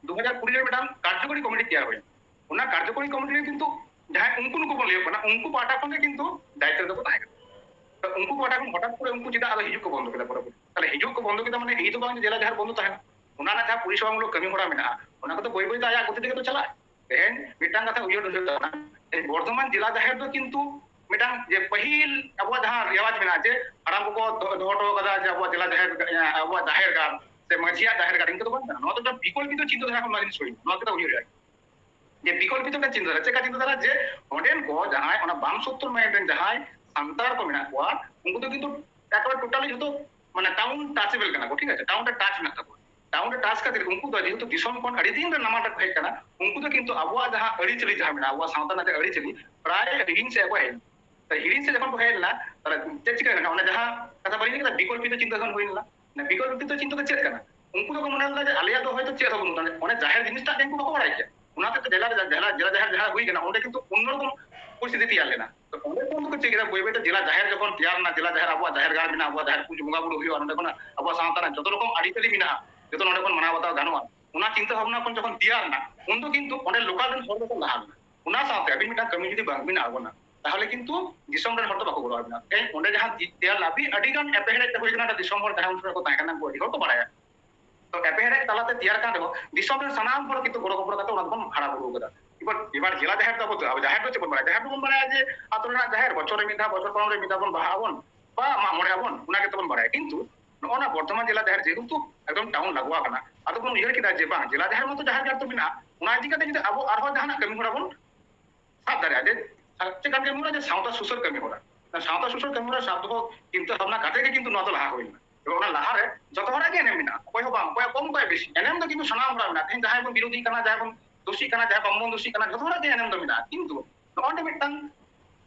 ᱫᱩ ᱦᱟᱡᱟᱨ ᱠᱩᱲᱤ ᱨᱮ ᱢᱤᱫᱴᱟᱝ ᱠᱟᱨᱡᱚᱠᱚᱨᱤ ᱠᱚᱢᱤᱴᱤ ᱛᱮᱭᱟᱨ ᱦᱩᱭᱱᱟ᱾ ᱚᱱᱟ ᱠᱟᱨᱡᱚᱠᱚᱨᱤ ᱠᱚᱢᱤᱴᱤ ᱨᱮ ᱠᱤᱱᱛᱩ ᱡᱟᱦᱟᱸᱭ ᱩᱱᱠᱩ ᱱᱩᱠᱩ ᱵᱚᱱ ᱞᱟᱹᱭ ᱠᱟᱱᱟ, ᱩᱱᱠᱩ ᱯᱟᱦᱴᱟ ᱠᱷᱚᱱ ᱜᱮ ᱠᱤᱱᱛᱩ ᱫᱟᱭᱤᱛᱛᱚ ᱨᱮᱫᱚ ᱠᱚ ᱛᱟᱦᱮᱸ ᱠᱟᱱᱟ᱾ ᱛᱚ ᱩᱱᱠᱩ ᱯᱟᱦᱴᱟ ᱠᱷᱚᱱ ᱦᱚᱴᱟᱛ ᱠᱚᱨᱮ ᱩᱱᱠᱩ ᱪᱮᱫᱟᱜ ᱟᱫᱚ ᱦᱤᱡᱩᱜ ᱠᱚ ᱵᱚᱱᱫᱚ ᱠᱮᱫᱟ ᱯᱚᱨᱚᱵᱚᱨᱛᱤ? ᱛᱟᱦᱞᱮ ᱦᱤᱡᱩᱜ ᱠᱚ ᱵᱚᱱᱫᱚ ᱠᱮᱫᱟ ᱢᱟᱱᱮ ᱮᱭ ᱫᱚ ᱵᱟᱝ ᱡᱮ ᱡᱮᱞᱟ ᱡᱟᱦᱮᱨ ᱵᱚᱱᱫᱚ ᱛᱟᱦᱮᱱᱟ, ᱚᱱᱟ ᱨᱮᱱᱟᱜ ᱡᱟᱦᱟᱸ ᱯᱚᱨᱤᱥᱮᱵᱟᱢᱩᱞᱚᱠ ᱠᱟᱹᱢᱤ ᱦᱚᱨᱟ ᱢᱮᱱᱟᱜᱼᱟ ᱚᱱᱟ ᱠᱚᱫᱚ ᱵᱟᱹᱭ ᱵᱟᱹᱭ ᱛᱮ ᱟᱭᱟᱜ ᱜᱚᱛᱤ ᱛᱮᱜᱮ ᱛᱚ ᱪᱟᱞᱟᱜᱼᱟ᱾ ᱛᱮᱦᱮᱧ ᱢᱤᱫᱴᱟᱝ ᱠᱟᱛᱷᱟ ᱩᱭᱦᱟᱹᱨ ᱦᱩᱭᱩᱜ ᱛᱟᱵᱚᱱᱟ, ᱛᱮᱦᱮᱧ ᱵᱚᱨᱫᱷᱚᱢᱟᱱ ᱡᱮᱞᱟ ᱡᱟᱦᱮᱨ ᱫᱚ ᱠᱤᱱᱛᱩ ᱢᱤᱫᱴᱟᱝ ᱡᱮ ᱯᱟᱹᱦᱤᱞ ᱟᱵᱚᱣᱟᱜ ᱡᱟᱦᱟᱸ ᱨᱮᱣᱟᱡᱽ ᱢᱮᱱᱟᱜᱼᱟ ᱡᱮ ᱦᱟᱲᱟᱢ ᱠᱚᱠᱚ ᱫᱚᱦᱚ ᱦᱚᱴᱚ ᱠᱟᱫᱟ ᱡᱮ ᱟᱵᱚᱣᱟᱜ ᱡᱮᱞᱟ ᱡᱟᱦᱮᱨ, ᱟᱵᱚᱣᱟᱜ ᱡᱟᱦᱮᱨ ᱜᱟᱲ ᱥᱮ ᱢᱟᱹᱡᱷᱤᱭᱟᱜ ᱡᱟᱦᱮᱨ ᱜᱟᱲ, ᱤᱱᱠᱟᱹ ᱫᱚ ᱵᱟᱝ ᱠᱟᱱᱟ᱾ ᱱᱚᱣᱟ ᱫᱚ ᱢᱤᱫᱴᱟᱝ ᱵᱤᱠᱚᱞᱯᱤᱛᱚ ᱪᱤᱱᱛᱟᱹ ᱫᱷᱟᱨᱟ ᱠᱷᱚᱱ ᱱᱚᱣᱟ ᱡᱤᱱᱤᱥ ᱦᱩᱭᱱᱟ, ᱱᱚᱣᱟ ᱠᱟᱛᱷᱟ ᱩᱭᱦᱟᱹᱨ ᱦᱩᱭᱩᱜᱼᱟ᱾ ᱡᱮ ᱵᱤᱠᱚᱞᱯᱤᱛᱚ ᱢᱤᱫᱴᱟᱝ ᱪᱤᱱᱛᱟᱹ ᱫᱷᱟᱨᱟ, ᱪᱮᱫ ᱞᱮᱠᱟ ᱪᱤᱱᱛᱟᱹ ᱫᱷᱟᱨᱟ? ᱡᱮ ᱚᱸᱰᱮᱱ ᱠᱚ ᱡᱟᱦᱟᱸᱭ ᱚᱱᱟ ᱵᱟᱢ ᱥᱚᱛᱛᱚᱨ ᱢᱟᱭᱤᱱᱰ ᱨᱮᱱ ᱡᱟᱦᱟᱸᱭ ᱥᱟᱱᱛᱟᱲ ᱠᱚ ᱢᱮᱱᱟᱜ ᱠᱚᱣᱟ, ᱩᱱᱠᱩ ᱫᱚ ᱠᱤᱱᱛᱩ ᱮᱠᱵᱟᱨᱮ ᱴᱳᱴᱟᱞᱤ ᱡᱷᱚᱛᱚ ᱢᱟᱱᱮ ᱴᱟᱣᱩᱱ ᱴᱟᱪᱮᱵᱮᱞ ᱠᱟᱱᱟ ᱠᱚ, ᱴᱷᱤᱠ ᱟᱪᱷᱮ, ᱴᱟᱣᱩᱱ ᱨᱮ ᱴᱟᱪ ᱢᱮᱱᱟᱜ ᱛᱟᱠᱚᱣᱟ᱾ ᱴᱟᱣᱩᱱ ᱨᱮ ᱴᱟᱪ ᱠᱷᱟᱹᱛᱤᱨ ᱩᱱᱠᱩ ᱫᱚ ᱡᱮᱦᱮᱛᱩ ᱫᱤᱥᱚᱢ ᱠᱷᱚᱱ ᱟᱹᱰᱤ ᱫᱤᱱ ᱨᱮ ᱱᱟᱢᱟᱞ ᱨᱮᱠᱚ ᱦᱮᱡ ᱟᱠᱟᱱᱟ, ᱩᱱᱠᱩ ᱫᱚ ᱠᱤᱱᱛᱩ ᱟᱵᱚᱣᱟᱜ ᱡᱟᱦᱟᱸ ᱟᱹᱨᱤᱪᱟᱹᱞᱤ ᱡᱟᱦᱟᱸ ᱢᱮᱱᱟᱜᱼᱟ, ᱟᱵᱚᱣᱟᱜ ᱥᱟᱶᱛᱟ ᱨᱮᱱᱟᱜ ᱡᱟᱦᱟᱸ ᱟᱹᱨᱤᱪᱟᱹᱞᱤ ᱯᱨᱟᱭ ᱦᱤᱲᱤᱧ ᱥᱮᱫ ᱠᱚ ᱦᱮᱡ ᱮᱱᱟ᱾ ᱛᱟᱦᱞᱮ ᱦᱤᱲᱤᱧ ᱥᱮᱫ ᱡᱚᱠᱷᱚᱱ ᱠᱚ ᱦᱮᱡ ᱞᱮᱱᱟ, ᱛᱟᱦᱞᱮ ᱪᱮᱫ ᱪᱤᱠᱟᱹ ᱞᱮᱱᱟ? ᱚᱱᱟ ᱡᱟᱦᱟᱸ ᱠᱟᱛᱷᱟ ᱵᱟᱹᱧ ᱞᱟᱹᱭ ᱠᱮᱫᱟ, ᱵᱤᱠᱚᱞᱯᱤᱛᱚ ᱪᱤᱱᱛᱟᱹ ᱫᱷᱟᱨᱟ ᱦᱩᱭ ᱞᱮᱱᱟ᱾ ᱚᱱᱟ ᱵᱤᱠᱚᱞᱯᱤᱛᱚ ᱪᱤᱱᱛᱟᱹ ᱫᱚ ᱪᱮᱫ ᱠᱟᱱᱟ? ᱩᱱᱠᱩ ᱫᱚᱠᱚ ᱢᱚᱱᱮ ᱞᱮᱫᱟ ᱡᱮ ᱟᱞᱮᱭᱟᱜ ᱫᱚ ᱦᱚᱭᱛᱳ ᱪᱮᱫ ᱦᱚᱸ ᱵᱟᱹᱱᱩᱜ ᱛᱟᱞᱮᱭᱟ, ᱚᱱᱟ ᱡᱟᱦᱮᱨ ᱡᱤᱱᱤᱥᱴᱟᱜ ᱜᱮ ᱩᱱᱠᱩ ᱵᱟᱠᱚ ᱵᱟᱲᱟᱭ ᱜᱮᱭᱟ᱾ ᱚᱱᱟ ᱦᱚᱛᱮᱡ ᱛᱮ ᱡᱮᱞᱟ ᱨᱮ, ᱡᱮᱞᱟ, ᱡᱮᱞᱟ ᱡᱟᱦᱮᱨ ᱡᱟᱦᱟᱸ ᱦᱩᱭ ᱠᱟᱱᱟ, ᱚᱸᱰᱮ ᱠᱤᱱᱛᱩ ᱚᱱᱱᱚᱨᱚᱠᱚᱢ ᱯᱚᱨᱤᱥᱛᱷᱤᱛᱤ ᱛᱮᱭᱟᱨ ᱞᱮᱱᱟ᱾ ᱛᱚ ᱚᱸᱰᱮ ᱠᱷᱚᱱ ᱫᱚᱠᱚ ᱪᱮᱫ ᱠᱮᱫᱟ, ᱵᱟᱹᱭ ᱵᱟᱹᱭ ᱛᱮ ᱡᱮᱞᱟ ᱡᱟᱦᱮᱨ ᱡᱚᱠᱷᱚᱱ ᱛᱮᱭᱟᱨ ᱮᱱᱟ, ᱡᱮᱞᱟ ᱡᱟᱦᱮᱨ ᱟᱵᱚᱣᱟᱜ ᱡᱟᱦᱮᱨ ᱜᱟᱲ ᱢᱮᱱᱟᱜᱼᱟ, ᱟᱵᱚᱣᱟᱜ ᱡᱟᱦᱮᱨ ᱯᱩᱡᱟᱹ ᱵᱚᱸᱜᱟ ᱵᱩᱨᱩ ᱦᱩᱭᱩᱜᱼᱟ, ᱱᱚᱸᱰᱮ ᱠᱷᱚᱱᱟᱜ ᱟᱵᱚᱣᱟᱜ ᱥᱟᱶᱛᱟ ᱨᱮᱱᱟᱜ ᱡᱚᱛᱚ ᱨᱚᱠᱚᱢ ᱟᱹᱨᱤᱪᱟᱹᱞᱤ ᱢᱮᱱᱟᱜᱼᱟ, ᱡᱚᱛᱚ ᱱᱚᱸᱰᱮ ᱠᱷᱚᱱ ᱢᱟᱱᱟᱣ ᱵᱟᱛᱟᱣ ᱜᱟᱱᱚᱜᱼᱟ, ᱚᱱᱟ ᱪᱤᱱᱛᱟᱹ ᱵᱷᱟᱵᱽᱱᱟ ᱠᱷᱚᱱ ᱡᱚᱠᱷᱚᱱ ᱛᱮᱭᱟᱨ ᱮᱱᱟ, ᱩᱱ ᱫᱚ ᱠᱤᱱᱛᱩ ᱚᱸᱰᱮ ᱞᱳᱠᱟᱞ ᱨᱮᱱ ᱦᱚᱲ ᱫᱚᱠᱚ ᱞᱟᱦᱟ ᱞᱮᱱᱟ᱾ ᱚᱱᱟ ᱥᱟᱶᱛᱮ ᱟᱹᱵᱤᱱ ᱢᱤᱫᱴᱟᱝ ᱠᱟᱹᱢᱤ ᱡᱩᱫᱤ ᱵᱟᱝ ᱵᱤᱱ ᱟᱬᱜᱚᱱᱟ, ᱛᱟᱦᱚᱞᱮ ᱠᱤᱱᱛᱩ ᱫᱤᱥᱚᱢ ᱨᱮᱱ ᱦᱚᱲ ᱫᱚ ᱵᱟᱠᱚ ᱜᱚᱲᱚ ᱟᱵᱤᱱᱟ᱾ ᱛᱮᱦᱮᱧ ᱚᱸᱰᱮ ᱡᱟᱦᱟᱸ ᱛᱮᱭᱟᱨ ᱞᱮᱱᱟ, ᱟᱹᱰᱤ, ᱟᱹᱰᱤ ᱜᱟᱱ ᱮᱯᱮᱨᱦᱮᱸᱰᱮᱡ ᱦᱩᱭ ᱠᱟᱱᱟ, ᱫᱤᱥᱚᱢ ᱦᱚᱲ ᱡᱟᱦᱟᱸᱭ ᱩᱱ ᱥᱚᱢᱚᱭ ᱠᱚ ᱛᱟᱦᱮᱸ ᱠᱟᱱᱟ, ᱩᱱᱠᱩ ᱟᱹᱰᱤ ᱦᱚᱲ ᱠᱚ ᱵᱟᱲᱟᱭᱟ᱾ ᱛᱚ ᱮᱯᱮᱨᱦᱮᱸᱰᱮᱡ ᱛᱟᱞᱟᱛᱮ ᱛᱮᱭᱟᱨ ᱠᱟᱱ ᱨᱮᱦᱚᱸ, ᱫᱤᱥᱚᱢ ᱨᱮᱱ ᱥᱟᱱᱟᱢ ᱦᱚᱲ ᱠᱤᱱᱛᱩ ᱜᱚᱲᱚ ᱜᱚᱯᱚᱲᱚ ᱠᱟᱛᱮ ᱚᱱᱟ ᱫᱚᱵᱚᱱ ᱦᱟᱨᱟ ᱵᱩᱨᱩ ᱠᱟᱫᱟ᱾ ᱮᱵᱟᱨ, ᱮᱵᱟᱨ ᱡᱮᱞᱟ ᱡᱟᱦᱮᱨ ᱫᱚ ᱟᱵᱚ ᱫᱚ, ᱟᱵᱚ ᱡᱟᱦᱮᱨ ᱫᱚ ᱪᱮᱫ ᱵᱚᱱ ᱵᱟᱲᱟᱭᱟ? ᱡᱟᱦᱮᱨ ᱫᱚᱵᱚᱱ ᱵᱟᱲᱟᱭᱟ ᱡᱮ ᱟᱛᱳ ᱨᱮᱱᱟᱜ ᱡᱟᱦᱮᱨ, ᱵᱚᱪᱷᱚᱨ ᱨᱮ ᱢᱤᱫ ᱫᱷᱟᱣ, ᱵᱚᱪᱷᱚᱨ ᱯᱟᱨᱚᱢ ᱨᱮ ᱢᱤᱫ ᱫᱷᱟᱣ ᱵᱚᱱ ᱵᱟᱦᱟᱜ ᱟᱵᱚᱱ ᱵᱟ ᱢᱟᱜ ᱢᱚᱬᱮ ᱟᱵᱚᱱ, ᱚᱱᱟ ᱜᱮᱛᱚ ᱵᱚᱱ ᱵᱟᱲᱟᱭᱟ᱾ ᱠᱤᱱᱛᱩ ᱱᱚᱜᱼᱚ ᱱᱟ ᱵᱚᱨᱫᱷᱚᱢᱟᱱ ᱡᱮᱞᱟ ᱡᱟᱦᱮᱨ ᱡᱮᱦᱮᱛᱩ ᱮᱠᱫᱚᱢ ᱴᱟᱣᱩᱱ ᱞᱟᱜᱩᱣᱟ ᱠᱟᱱᱟ, ᱟᱫᱚ ᱵᱚᱱ ᱩᱭᱦᱟᱹᱨ ᱠᱮᱫᱟ ᱡᱮ ᱵᱟᱝ, ᱡᱮᱞᱟ ᱡᱟᱦᱮᱨ ᱢᱟᱛᱚ ᱡᱟᱦᱮᱨ ᱜᱟᱲ ᱛᱚ ᱢᱮᱱᱟᱜᱼᱟ, ᱚᱱᱟ ᱤᱫᱤ ᱠᱟᱛᱮ ᱡᱩᱫᱤ ᱟᱵᱚ ᱟᱨᱦᱚᱸ ᱡᱟᱦᱟᱱᱟᱜ ᱠᱟᱹᱢᱤ ᱦᱚᱨᱟ ᱵᱚᱱ ᱥᱟᱵ ᱫᱟᱲᱮᱭᱟᱜᱼᱟ, ᱡᱮ ᱪᱮᱫ ᱠᱟᱱ ᱠᱟᱹᱢᱤ ᱦᱚᱨᱟ? ᱡᱮ ᱥᱟᱶᱛᱟ ᱥᱩᱥᱟᱹᱨ ᱠᱟᱹᱢᱤ ᱦᱚᱨᱟ᱾ ᱚᱱᱟ ᱥᱟᱶᱛᱟ ᱥᱩᱥᱟᱹᱨ ᱠᱟᱹᱢᱤ ᱦᱚᱨᱟ ᱥᱟᱵ ᱫᱚᱦᱚ ᱪᱤᱱᱛᱟᱹ ᱵᱷᱟᱵᱽᱱᱟ ᱠᱟᱛᱮ ᱜᱮ ᱠᱤᱱᱛᱩ ᱱᱚᱣᱟ ᱫᱚ ᱞᱟᱦᱟ ᱦᱩᱭ ᱞᱮᱱᱟ᱾ ᱮᱵᱚᱝ ᱚᱱᱟ ᱞᱟᱦᱟᱨᱮ ᱡᱚᱛᱚ ᱦᱚᱲᱟᱜ ᱜᱮ ᱮᱱᱮᱢ ᱢᱮᱱᱟᱜᱼᱟ, ᱚᱠᱚᱭ ᱦᱚᱸ ᱵᱟᱝ, ᱚᱠᱚᱭᱟᱜ ᱠᱚᱢ, ᱚᱠᱚᱭᱟᱜ ᱵᱮᱥᱤ, ᱮᱱᱮᱢ ᱫᱚ ᱠᱤᱱᱛᱩ ᱥᱟᱱᱟᱢ ᱦᱚᱲᱟᱜ ᱢᱮᱱᱟᱜᱼᱟ᱾ ᱛᱮᱦᱮᱧ ᱡᱟᱦᱟᱸᱭ ᱵᱚᱱ ᱵᱤᱨᱳᱫᱷᱤ ᱠᱟᱱᱟ, ᱡᱟᱦᱟᱸᱭ ᱵᱚᱱ ᱫᱳᱥᱤᱜ ᱠᱟᱱᱟ, ᱡᱟᱦᱟᱸᱭ ᱵᱟᱝ ᱵᱚᱱ ᱫᱳᱥᱤᱜ ᱠᱟᱱᱟ, ᱡᱚᱛᱚ ᱦᱚᱲᱟᱜ ᱜᱮ ᱮᱱᱮᱢ ᱫᱚ ᱢᱮᱱᱟᱜᱼᱟ᱾ ᱠᱤᱱᱛᱩ ᱱᱚᱜᱼᱚᱭ ᱡᱮ ᱢᱤᱫᱴᱟᱝ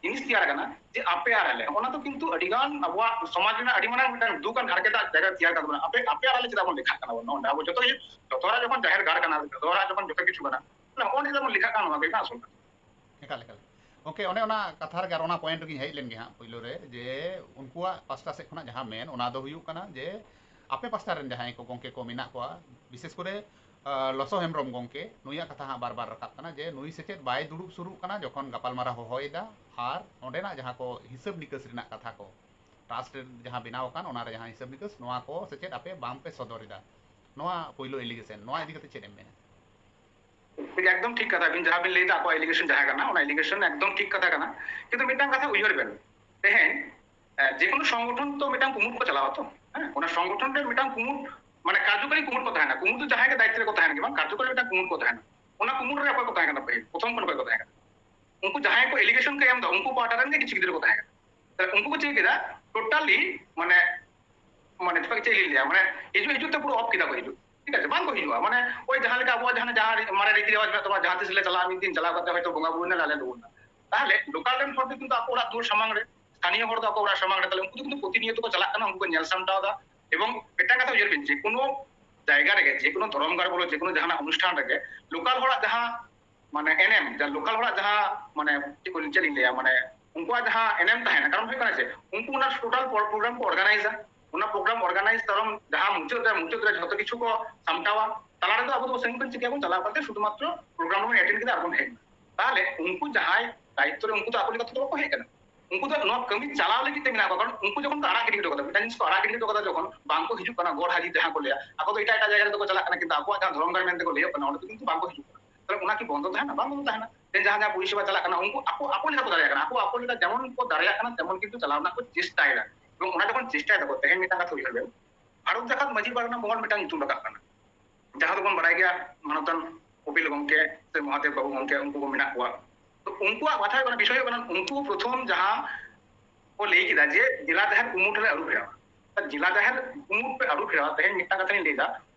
ᱡᱤᱱᱤᱥ ᱛᱮᱭᱟᱨ ᱟᱠᱟᱱᱟ ᱡᱮ ᱟᱯᱮ ᱟᱨ ᱟᱞᱮ, ᱚᱱᱟ ᱫᱚ ᱠᱤᱱᱛᱩ ᱟᱹᱰᱤ ᱜᱟᱱ ᱟᱵᱚᱣᱟᱜ ᱥᱚᱢᱟᱡᱽ ᱨᱮᱱᱟᱜ ᱟᱹᱰᱤ ᱢᱟᱨᱟᱝ ᱢᱤᱫᱴᱟᱝ ᱫᱩᱠ ᱟᱨ ᱦᱟᱨᱠᱮᱛ ᱟᱜ ᱡᱟᱭᱜᱟ ᱛᱮᱭᱟᱨ ᱠᱟᱱ ᱛᱟᱵᱚᱱᱟ᱾ ᱟᱯᱮ, ᱟᱯᱮ ᱟᱨ ᱟᱞᱮ ᱪᱮᱫᱟᱜ ᱵᱚᱱ ᱞᱮᱠᱷᱟᱜ ᱠᱟᱱᱟ ᱵᱚᱱ? ᱱᱚᱜᱼᱚᱭ ᱟᱵᱚ ᱡᱚᱛᱚ ᱜᱮ, ᱡᱚᱛᱚ ᱦᱚᱲᱟᱜ ᱡᱚᱠᱷᱚᱱ ᱡᱟᱦᱮᱨ ᱜᱟᱲ ᱠᱟᱱᱟ, ᱡᱚᱛᱚ ᱦᱚᱲᱟᱜ ᱡᱚᱠᱷᱚᱱ ᱡᱚᱛᱚ ᱠᱤᱪᱷᱩ ᱠᱟᱱᱟ, ᱱᱚᱜᱼᱚᱭ ᱡᱮ ᱵᱚᱱ ᱞᱮᱠᱷᱟᱜ ᱠᱟᱱᱟ, ᱱᱚᱣᱟ ᱜᱮ ᱠᱟᱱᱟ ᱟᱥᱚᱞ ᱠᱟᱛᱷᱟ᱾ ᱮᱠᱟᱞ, ᱮᱠᱟᱞ᱾ ᱜᱚᱢᱠᱮ, ᱚᱱᱮ ᱚᱱᱟ ᱠᱟᱛᱷᱟ ᱨᱮᱜᱮ ᱟᱨ ᱚᱱᱟ ᱯᱚᱭᱮᱱᱴ ᱨᱮᱜᱤᱧ ᱦᱮᱡ ᱞᱮᱱ ᱜᱮ ᱦᱟᱸᱜ ᱯᱳᱭᱞᱳ ᱨᱮ, ᱡᱮ ᱩᱱᱠᱩᱣᱟᱜ ᱯᱟᱥᱴᱟ ᱥᱮᱫ ᱠᱷᱚᱱᱟᱜ ᱡᱟᱦᱟᱸ ᱢᱮᱱ, ᱚᱱᱟ ᱫᱚ ᱦᱩᱭᱩᱜ ᱠᱟᱱᱟ ᱡᱮ ᱟᱯᱮ ᱯᱟᱥᱴᱟ ᱨᱮᱱ ᱡᱟᱦᱟᱸᱭ ᱠᱚ ᱜᱚᱢᱠᱮ ᱠᱚ ᱢᱮᱱᱟᱜ ᱠᱚᱣᱟ, ᱵᱤᱥᱮᱥ ᱠᱚᱨᱮ ᱞᱚᱥᱚ ᱦᱮᱢᱵᱨᱚᱢ ᱜᱚᱢᱠᱮ ᱱᱩᱭᱟᱜ ᱠᱟᱛᱷᱟ ᱦᱟᱸᱜ ᱵᱟᱨ ᱵᱟᱨ ᱨᱟᱠᱟᱵ ᱠᱟᱱᱟ ᱡᱮ ᱱᱩᱭ ᱥᱮ ᱪᱮᱫ ᱵᱟᱭ ᱫᱩᱲᱩᱵ ᱥᱩᱨᱩᱜ ᱠᱟᱱᱟ ᱡᱚᱠᱷᱚᱱ ᱜᱟᱯᱟᱞᱢᱟᱨᱟᱣ ᱦᱚᱦᱚᱭᱮᱫᱟ, ᱟᱨ ᱚᱸᱰᱮᱱᱟᱜ ᱡᱟᱦᱟᱸ ᱠᱚ ᱦᱤᱥᱟᱹᱵ ᱱᱤᱠᱟᱹᱥ ᱨᱮᱱᱟᱜ ᱠᱟᱛᱷᱟ ᱠᱚ, ᱴᱨᱟᱥᱴ ᱡᱟᱦᱟᱸ ᱵᱮᱱᱟᱣ ᱟᱠᱟᱱ ᱚᱱᱟᱨᱮ ᱡᱟᱦᱟᱸ ᱦᱤᱥᱟᱹᱵ ᱱᱤᱠᱟᱹᱥ, ᱱᱚᱣᱟ ᱠᱚ ᱥᱮ ᱪᱮᱫ ᱟᱯᱮ ᱵᱟᱝ ᱯᱮ ᱥᱚᱫᱚᱨ ᱮᱫᱟ? ᱱᱚᱣᱟ ᱯᱳᱭᱞᱳ ᱮᱞᱤᱜᱮᱥᱚᱱ, ᱱᱚᱣᱟ ᱤᱫᱤ ᱠᱟᱛᱮ ᱪᱮᱫ ᱮᱢ ᱢᱮᱱᱟ? ᱮᱠᱫᱚᱢ ᱴᱷᱤᱠ ᱠᱟᱛᱷᱟ ᱵᱤᱱ ᱡᱟᱦᱟᱸ ᱵᱤᱱ ᱞᱟᱹᱭ ᱮᱫᱟ, ᱟᱠᱚᱣᱟᱜ ᱮᱞᱤᱜᱮᱥᱚᱱ ᱡᱟᱦᱟᱸ ᱠᱟᱱᱟ, ᱚᱱᱟ ᱮᱞᱤᱜᱮᱥᱚᱱ ᱮᱠᱫᱚᱢ ᱴᱷᱤᱠ ᱠᱟᱛᱷᱟ ᱠᱟᱱᱟ᱾ ᱠᱤᱱᱛᱩ ᱢᱤᱫᱴᱟᱝ ᱠᱟᱛᱷᱟ ᱩᱭᱦᱟᱹᱨ ᱵᱮᱱ, ᱛᱮᱦᱮᱧ ᱡᱮᱠᱳᱱᱳ ᱥᱚᱝᱜᱚᱴᱷᱚᱱ ᱛᱚ ᱢᱤᱫᱴᱟᱝ ᱠᱩᱢᱩᱴ ᱠᱚ ᱪᱟᱞᱟᱣᱟ ᱛᱚ, ᱦᱮᱸ, ᱚᱱᱟ ᱥᱚᱝᱜᱚᱴᱷᱚᱱ ᱨᱮ ᱢᱤᱫᱴᱟᱝ ᱠᱩᱢᱩᱴ, ᱢᱟᱱᱮ ᱠᱟᱨᱡᱚᱠᱟᱨᱤ ᱠᱩᱢᱩᱴ ᱠᱚ ᱛᱟᱦᱮᱱᱟ᱾ ᱠᱩᱢᱩᱴ ᱫᱚ ᱡᱟᱦᱟᱸᱭ ᱜᱮ ᱫᱟᱭᱤᱛᱛᱚ ᱨᱮ ᱠᱚ ᱛᱟᱦᱮᱱ ᱜᱮ ᱵᱟᱝ, ᱠᱟᱨᱡᱚᱠᱟᱨᱤ ᱢᱤᱫᱴᱟᱝ ᱠᱩᱢᱩᱴ ᱠᱚ ᱛᱟᱦᱮᱱᱟ᱾ ᱚᱱᱟ ᱠᱩᱢᱩᱴ ᱨᱮ ᱚᱠᱚᱭ ᱠᱚ ᱛᱟᱦᱮᱸ ᱠᱟᱱᱟ? ᱯᱟᱹᱦᱤᱞ ᱯᱨᱚᱛᱷᱚᱢ ᱠᱷᱚᱱ ᱚᱠᱚᱭ ᱠᱚ ᱛᱟᱦᱮᱸ ᱠᱟᱱᱟ? ᱩᱱᱠᱩ ᱡᱟᱦᱟᱸᱭ ᱠᱚ ᱮᱞᱤᱜᱮᱥᱚᱱ ᱠᱚ ᱮᱢ ᱮᱫᱟ, ᱩᱱᱠᱩ ᱯᱟᱦᱴᱟ ᱨᱮᱱ ᱜᱮ ᱠᱤᱪᱷᱩ ᱜᱤᱫᱽᱨᱟᱹ ᱠᱚ ᱛᱟᱦᱮᱸ ᱠᱟᱱᱟ᱾ ᱛᱟᱦᱞᱮ ᱩᱱᱠᱩ ᱠᱚ ᱪᱤᱠᱟᱹ ᱠᱮᱫᱟ? ᱴᱳᱴᱟᱞᱤ ᱢᱟᱱᱮ, ᱢᱟᱱᱮ ᱪᱮᱫ ᱤᱧ ᱞᱟᱹᱭᱟ, ᱢᱟᱱᱮ ᱦᱤᱡᱩᱜ ᱦᱤᱡᱩᱜ ᱛᱮ ᱯᱩᱨᱟᱹ ᱚᱯᱷ ᱠᱮᱫᱟ ᱠᱚ ᱦᱤᱡᱩᱜ, ᱴᱷᱤᱠ ᱟᱪᱷᱮ, ᱵᱟᱝ ᱠᱚ ᱦᱤᱡᱩᱜᱼᱟ᱾ ᱢᱟᱱᱮ ᱳᱭ ᱡᱟᱦᱟᱸ ᱞᱮᱠᱟ ᱟᱵᱚᱣᱟᱜ ᱡᱟᱦᱟᱸ ᱡᱟᱦᱟᱸ ᱢᱟᱨᱮ ᱨᱤᱛᱤ ᱨᱮᱣᱟᱡᱽ ᱢᱮᱱᱟᱜ ᱛᱟᱵᱚᱱᱟ, ᱡᱟᱦᱟᱸ ᱛᱤᱥ ᱞᱮ ᱪᱟᱞᱟᱜᱼᱟ ᱢᱤᱫ ᱫᱤᱱ, ᱪᱟᱞᱟᱣ ᱠᱟᱛᱮ ᱦᱚᱭᱛᱳ ᱵᱚᱸᱜᱟ ᱵᱩᱨᱩ ᱱᱟᱞᱮ ᱟᱞᱮ ᱨᱩᱣᱟᱹᱲ ᱱᱟ᱾ ᱛᱟᱦᱞᱮ ᱞᱳᱠᱟᱞ ᱨᱮᱱ ᱦᱚᱲ ᱫᱚ ᱠᱤᱱᱛᱩ ᱟᱠᱚ ᱚᱲᱟᱜ ᱫᱩᱣᱟᱹᱨ ᱥᱟᱢᱟᱝ ᱨᱮ, ᱥᱛᱷᱟᱱᱤᱭᱚ ᱦᱚᱲ ᱫᱚ ᱟᱠᱚ ᱚᱲᱟᱜ ᱥᱟᱢᱟᱝ ᱨᱮ, ᱛᱟᱦᱞᱮ ᱩᱱᱠᱩ ᱫᱚ ᱠᱤᱱᱛᱩ ᱯᱨᱚᱛᱤᱱᱤᱭᱚᱛᱚ ᱠᱚ ᱪᱟᱞᱟᱜ ᱠᱟᱱᱟ, ᱩᱱᱠᱩ ᱠᱚ ᱧᱮᱞ ᱥᱟᱢᱴᱟᱣ ᱮᱫᱟ᱾ ᱮᱵᱚᱝ ᱢᱤᱫᱴᱟᱝ ᱠᱟᱛᱷᱟ ᱩᱭᱦᱟᱹᱨ ᱵᱤᱱ, ᱡᱮᱠᱳᱱᱳ ᱡᱟᱭᱜᱟ ᱨᱮᱜᱮ, ᱡᱮᱠᱳᱱᱳ ᱫᱷᱚᱨᱚᱢ ᱜᱟᱲ ᱵᱚᱞᱚ, ᱡᱮᱠᱳᱱᱳ ᱡᱟᱦᱟᱱᱟᱜ ᱚᱱᱩᱥᱴᱷᱟᱱ ᱨᱮᱜᱮ ᱞᱳᱠᱟᱞ ᱦᱚᱲᱟᱜ ᱡᱟᱦᱟᱸ ᱢᱟᱱᱮ ᱮᱱᱮᱢ, ᱡᱟᱦᱟᱸ ᱞᱳᱠᱟᱞ ᱦᱚᱲᱟᱜ ᱡᱟᱦᱟᱸ ᱢᱟᱱᱮ ᱪᱮᱫ ᱠᱚ, ᱪᱮᱫ ᱤᱧ ᱞᱟᱹᱭᱟ, ᱢᱟᱱᱮ ᱩᱱᱠᱩᱣᱟᱜ ᱡᱟᱦᱟᱸ ᱮᱱᱮᱢ ᱛᱟᱦᱮᱱᱟ, ᱠᱟᱨᱚᱱ ᱦᱩᱭᱩᱜ ᱠᱟᱱᱟ ᱡᱮ ᱩᱱᱠᱩ ᱚᱱᱟ ᱴᱳᱴᱟᱞ ᱯᱨᱳᱜᱨᱟᱢ ᱠᱚ ᱚᱨᱜᱟᱱᱟᱭᱤᱡᱟ, ᱚᱱᱟ ᱯᱨᱳᱜᱨᱟᱢ ᱚᱨᱜᱟᱱᱟᱭᱤᱡ ᱛᱟᱭᱚᱢ ᱡᱟᱦᱟᱸ ᱢᱩᱪᱟᱹᱫ ᱨᱮ, ᱢᱩᱪᱟᱹᱫ ᱨᱮ ᱡᱷᱚᱛᱚ ᱠᱤᱪᱷᱩ ᱠᱚ ᱥᱟᱢᱴᱟᱣᱟ, ᱛᱟᱞᱟ ᱨᱮᱫᱚ ᱟᱵᱚ ᱫᱚ ᱥᱟᱺᱜᱤᱧ ᱠᱷᱚᱱ ᱪᱤᱠᱟᱹᱭᱟᱵᱚᱱ, ᱪᱟᱞᱟᱣ ᱠᱟᱛᱮ ᱥᱩᱫᱷᱩ ᱢᱟᱛᱨᱚ ᱯᱨᱳᱜᱨᱟᱢ ᱵᱚᱱ ᱮᱴᱮᱱᱰ ᱠᱮᱫᱟ ᱟᱨ ᱵᱚᱱ ᱦᱮᱡ ᱮᱱᱟ᱾ ᱛᱟᱦᱞᱮ ᱩᱱᱠᱩ ᱡᱟᱦᱟᱸᱭ ᱫᱟᱭᱤᱛᱛᱚ ᱨᱮ, ᱩᱱᱠᱩ ᱫᱚ ᱟᱠᱚ ᱞᱮᱠᱟ ᱛᱮᱫᱚ ᱵᱟᱠᱚ ᱦᱮᱡ ᱠᱟᱱᱟ, ᱩᱱᱠᱩ ᱫᱚ ᱱᱚᱣᱟ ᱠᱟᱹᱢᱤ ᱪᱟᱞᱟᱣ ᱞᱟᱹᱜᱤᱫ ᱛᱮ ᱢᱮᱱᱟᱜ ᱠᱚᱣᱟ᱾ ᱠᱟᱨᱚᱱ ᱩᱱᱠᱩ ᱡᱚᱠᱷᱚᱱ ᱠᱚ ᱟᱲᱟᱜ ᱜᱤᱰᱤ ᱦᱚᱴᱚ ᱠᱟᱫᱟ, ᱢᱤᱫᱴᱟᱝ ᱡᱤᱱᱤᱥ ᱠᱚ ᱟᱲᱟᱜ ᱜᱤᱰᱤ ᱦᱚᱴᱚ ᱠᱟᱫᱟ, ᱡᱚᱠᱷᱚᱱ ᱵᱟᱝ ᱠᱚ ᱦᱤᱡᱩᱜ ᱠᱟᱱᱟ, ᱜᱚᱰ ᱦᱟᱹᱡᱨᱤ ᱡᱟᱦᱟᱸ ᱠᱚ ᱞᱟᱹᱭᱟ, ᱟᱠᱚ ᱫᱚ ᱮᱴᱟᱜ ᱮᱴᱟᱜ ᱡᱟᱭᱜᱟ ᱨᱮᱫᱚ ᱠᱚ ᱪᱟᱞᱟᱜ ᱠᱟᱱᱟ, ᱠᱤᱱᱛᱩ ᱟᱠᱚᱣᱟᱜ ᱡᱟᱦᱟᱸ ᱫᱷᱚᱨᱚᱢ ᱜᱟᱲ ᱢᱮᱱᱛᱮ ᱠᱚ ᱞᱟᱹᱭᱚᱜ ᱠᱟᱱᱟ, ᱚᱸᱰᱮ ᱫᱚ ᱠᱤᱱᱛᱩ ᱵᱟᱝ ᱠᱚ ᱦᱤᱡᱩᱜ ᱠᱟᱱᱟ᱾ ᱛᱟᱦᱞᱮ ᱚᱱᱟ ᱠᱤ ᱵᱚᱱᱫᱚ ᱛᱟᱦᱮᱱᱟ? ᱵᱟᱝ ᱵᱚᱱᱫᱚ ᱛᱟᱦᱮᱱᱟ᱾ ᱛᱮᱦᱮᱧ ᱡᱟᱦᱟᱸ ᱡᱟᱦᱟᱸ ᱯᱚᱨᱤᱥᱮᱵᱟ ᱪᱟᱞᱟᱜ ᱠᱟᱱᱟ, ᱩᱱᱠᱩ ᱟᱠᱚ, ᱟᱠᱚ ᱞᱮᱠᱟ ᱠᱚ ᱫᱟᱲᱮᱭᱟᱜ ᱠᱟᱱᱟ, ᱟᱠᱚ, ᱟᱠᱚ ᱞᱮᱠᱟ ᱡᱮᱢᱚᱱ ᱠᱚ ᱫᱟᱲᱮᱭᱟᱜ ᱠᱟᱱᱟ, ᱛᱮᱢᱚᱱ ᱠᱤᱱᱛᱩ ᱪᱟᱞᱟᱣ ᱨᱮᱱᱟᱜ ᱠᱚ ᱪᱮᱥᱴᱟᱭᱮᱫᱟ᱾ ᱮᱵᱚᱝ ᱚᱱᱟ ᱡᱚᱠᱷᱚᱱ ᱪᱮᱥᱴᱟᱭ ᱫᱟᱠᱚ, ᱛᱮᱦᱮᱧ ᱢᱤᱫᱴᱟᱝ ᱠᱟᱛᱷᱟ ᱩᱭᱦᱟᱹᱨ ᱵᱮᱱ, ᱵᱷᱟᱨᱚᱛ ᱡᱟᱠᱟᱛ ᱢᱟᱹᱡᱷᱤ ᱯᱟᱨᱜᱟᱱᱟ ᱢᱚᱦᱚᱞ ᱢᱤᱫᱴᱟᱝ ᱧᱩᱛᱩᱢ ᱨᱟᱠᱟᱵ ᱠᱟᱱᱟ, ᱡᱟᱦᱟᱸ ᱫᱚᱵᱚᱱ ᱵᱟᱲᱟᱭ ᱜᱮᱭᱟ, ᱢᱟᱱᱚᱛᱟᱱ ᱠᱚᱯᱤᱞ ᱜᱚᱢᱠᱮ ᱥᱮ ᱢᱚᱦᱟᱫᱮᱵ ᱵᱟᱵᱩ ᱜᱚᱢᱠᱮ, ᱩᱱᱠᱩ ᱠᱚ ᱢᱮᱱᱟᱜ ᱠᱚᱣᱟ᱾ ᱛᱚ ᱩᱱᱠᱩᱣᱟᱜ ᱠᱟᱛᱷᱟ ᱦᱩᱭᱩᱜ ᱠᱟᱱᱟ, ᱵᱤᱥᱚᱭ ᱦᱩᱭᱩᱜ ᱠᱟᱱᱟ, ᱩᱱᱠᱩ ᱯᱨᱚᱛᱷᱚᱢ ᱡᱟᱦᱟᱸ ᱠᱚ ᱞᱟᱹᱭ ᱠᱮᱫᱟ ᱡᱮ ᱡᱮᱞᱟ ᱡᱟᱦᱮᱨ ᱠᱩᱢᱩᱴ ᱨᱮ ᱟᱹᱨᱩ ᱯᱷᱮᱨᱟᱣ, ᱡᱮᱞᱟ ᱡᱟᱦᱮᱨ ᱠᱩᱢᱩᱴ ᱯᱮ ᱟᱹᱨᱩ ᱯᱷᱮᱨᱟᱣ᱾ ᱛᱮᱦᱮᱧ ᱢᱤᱫᱴᱟᱝ ᱠᱟᱛᱷᱟ ᱞᱤᱧ ᱞᱟᱹᱭ ᱮᱫᱟ,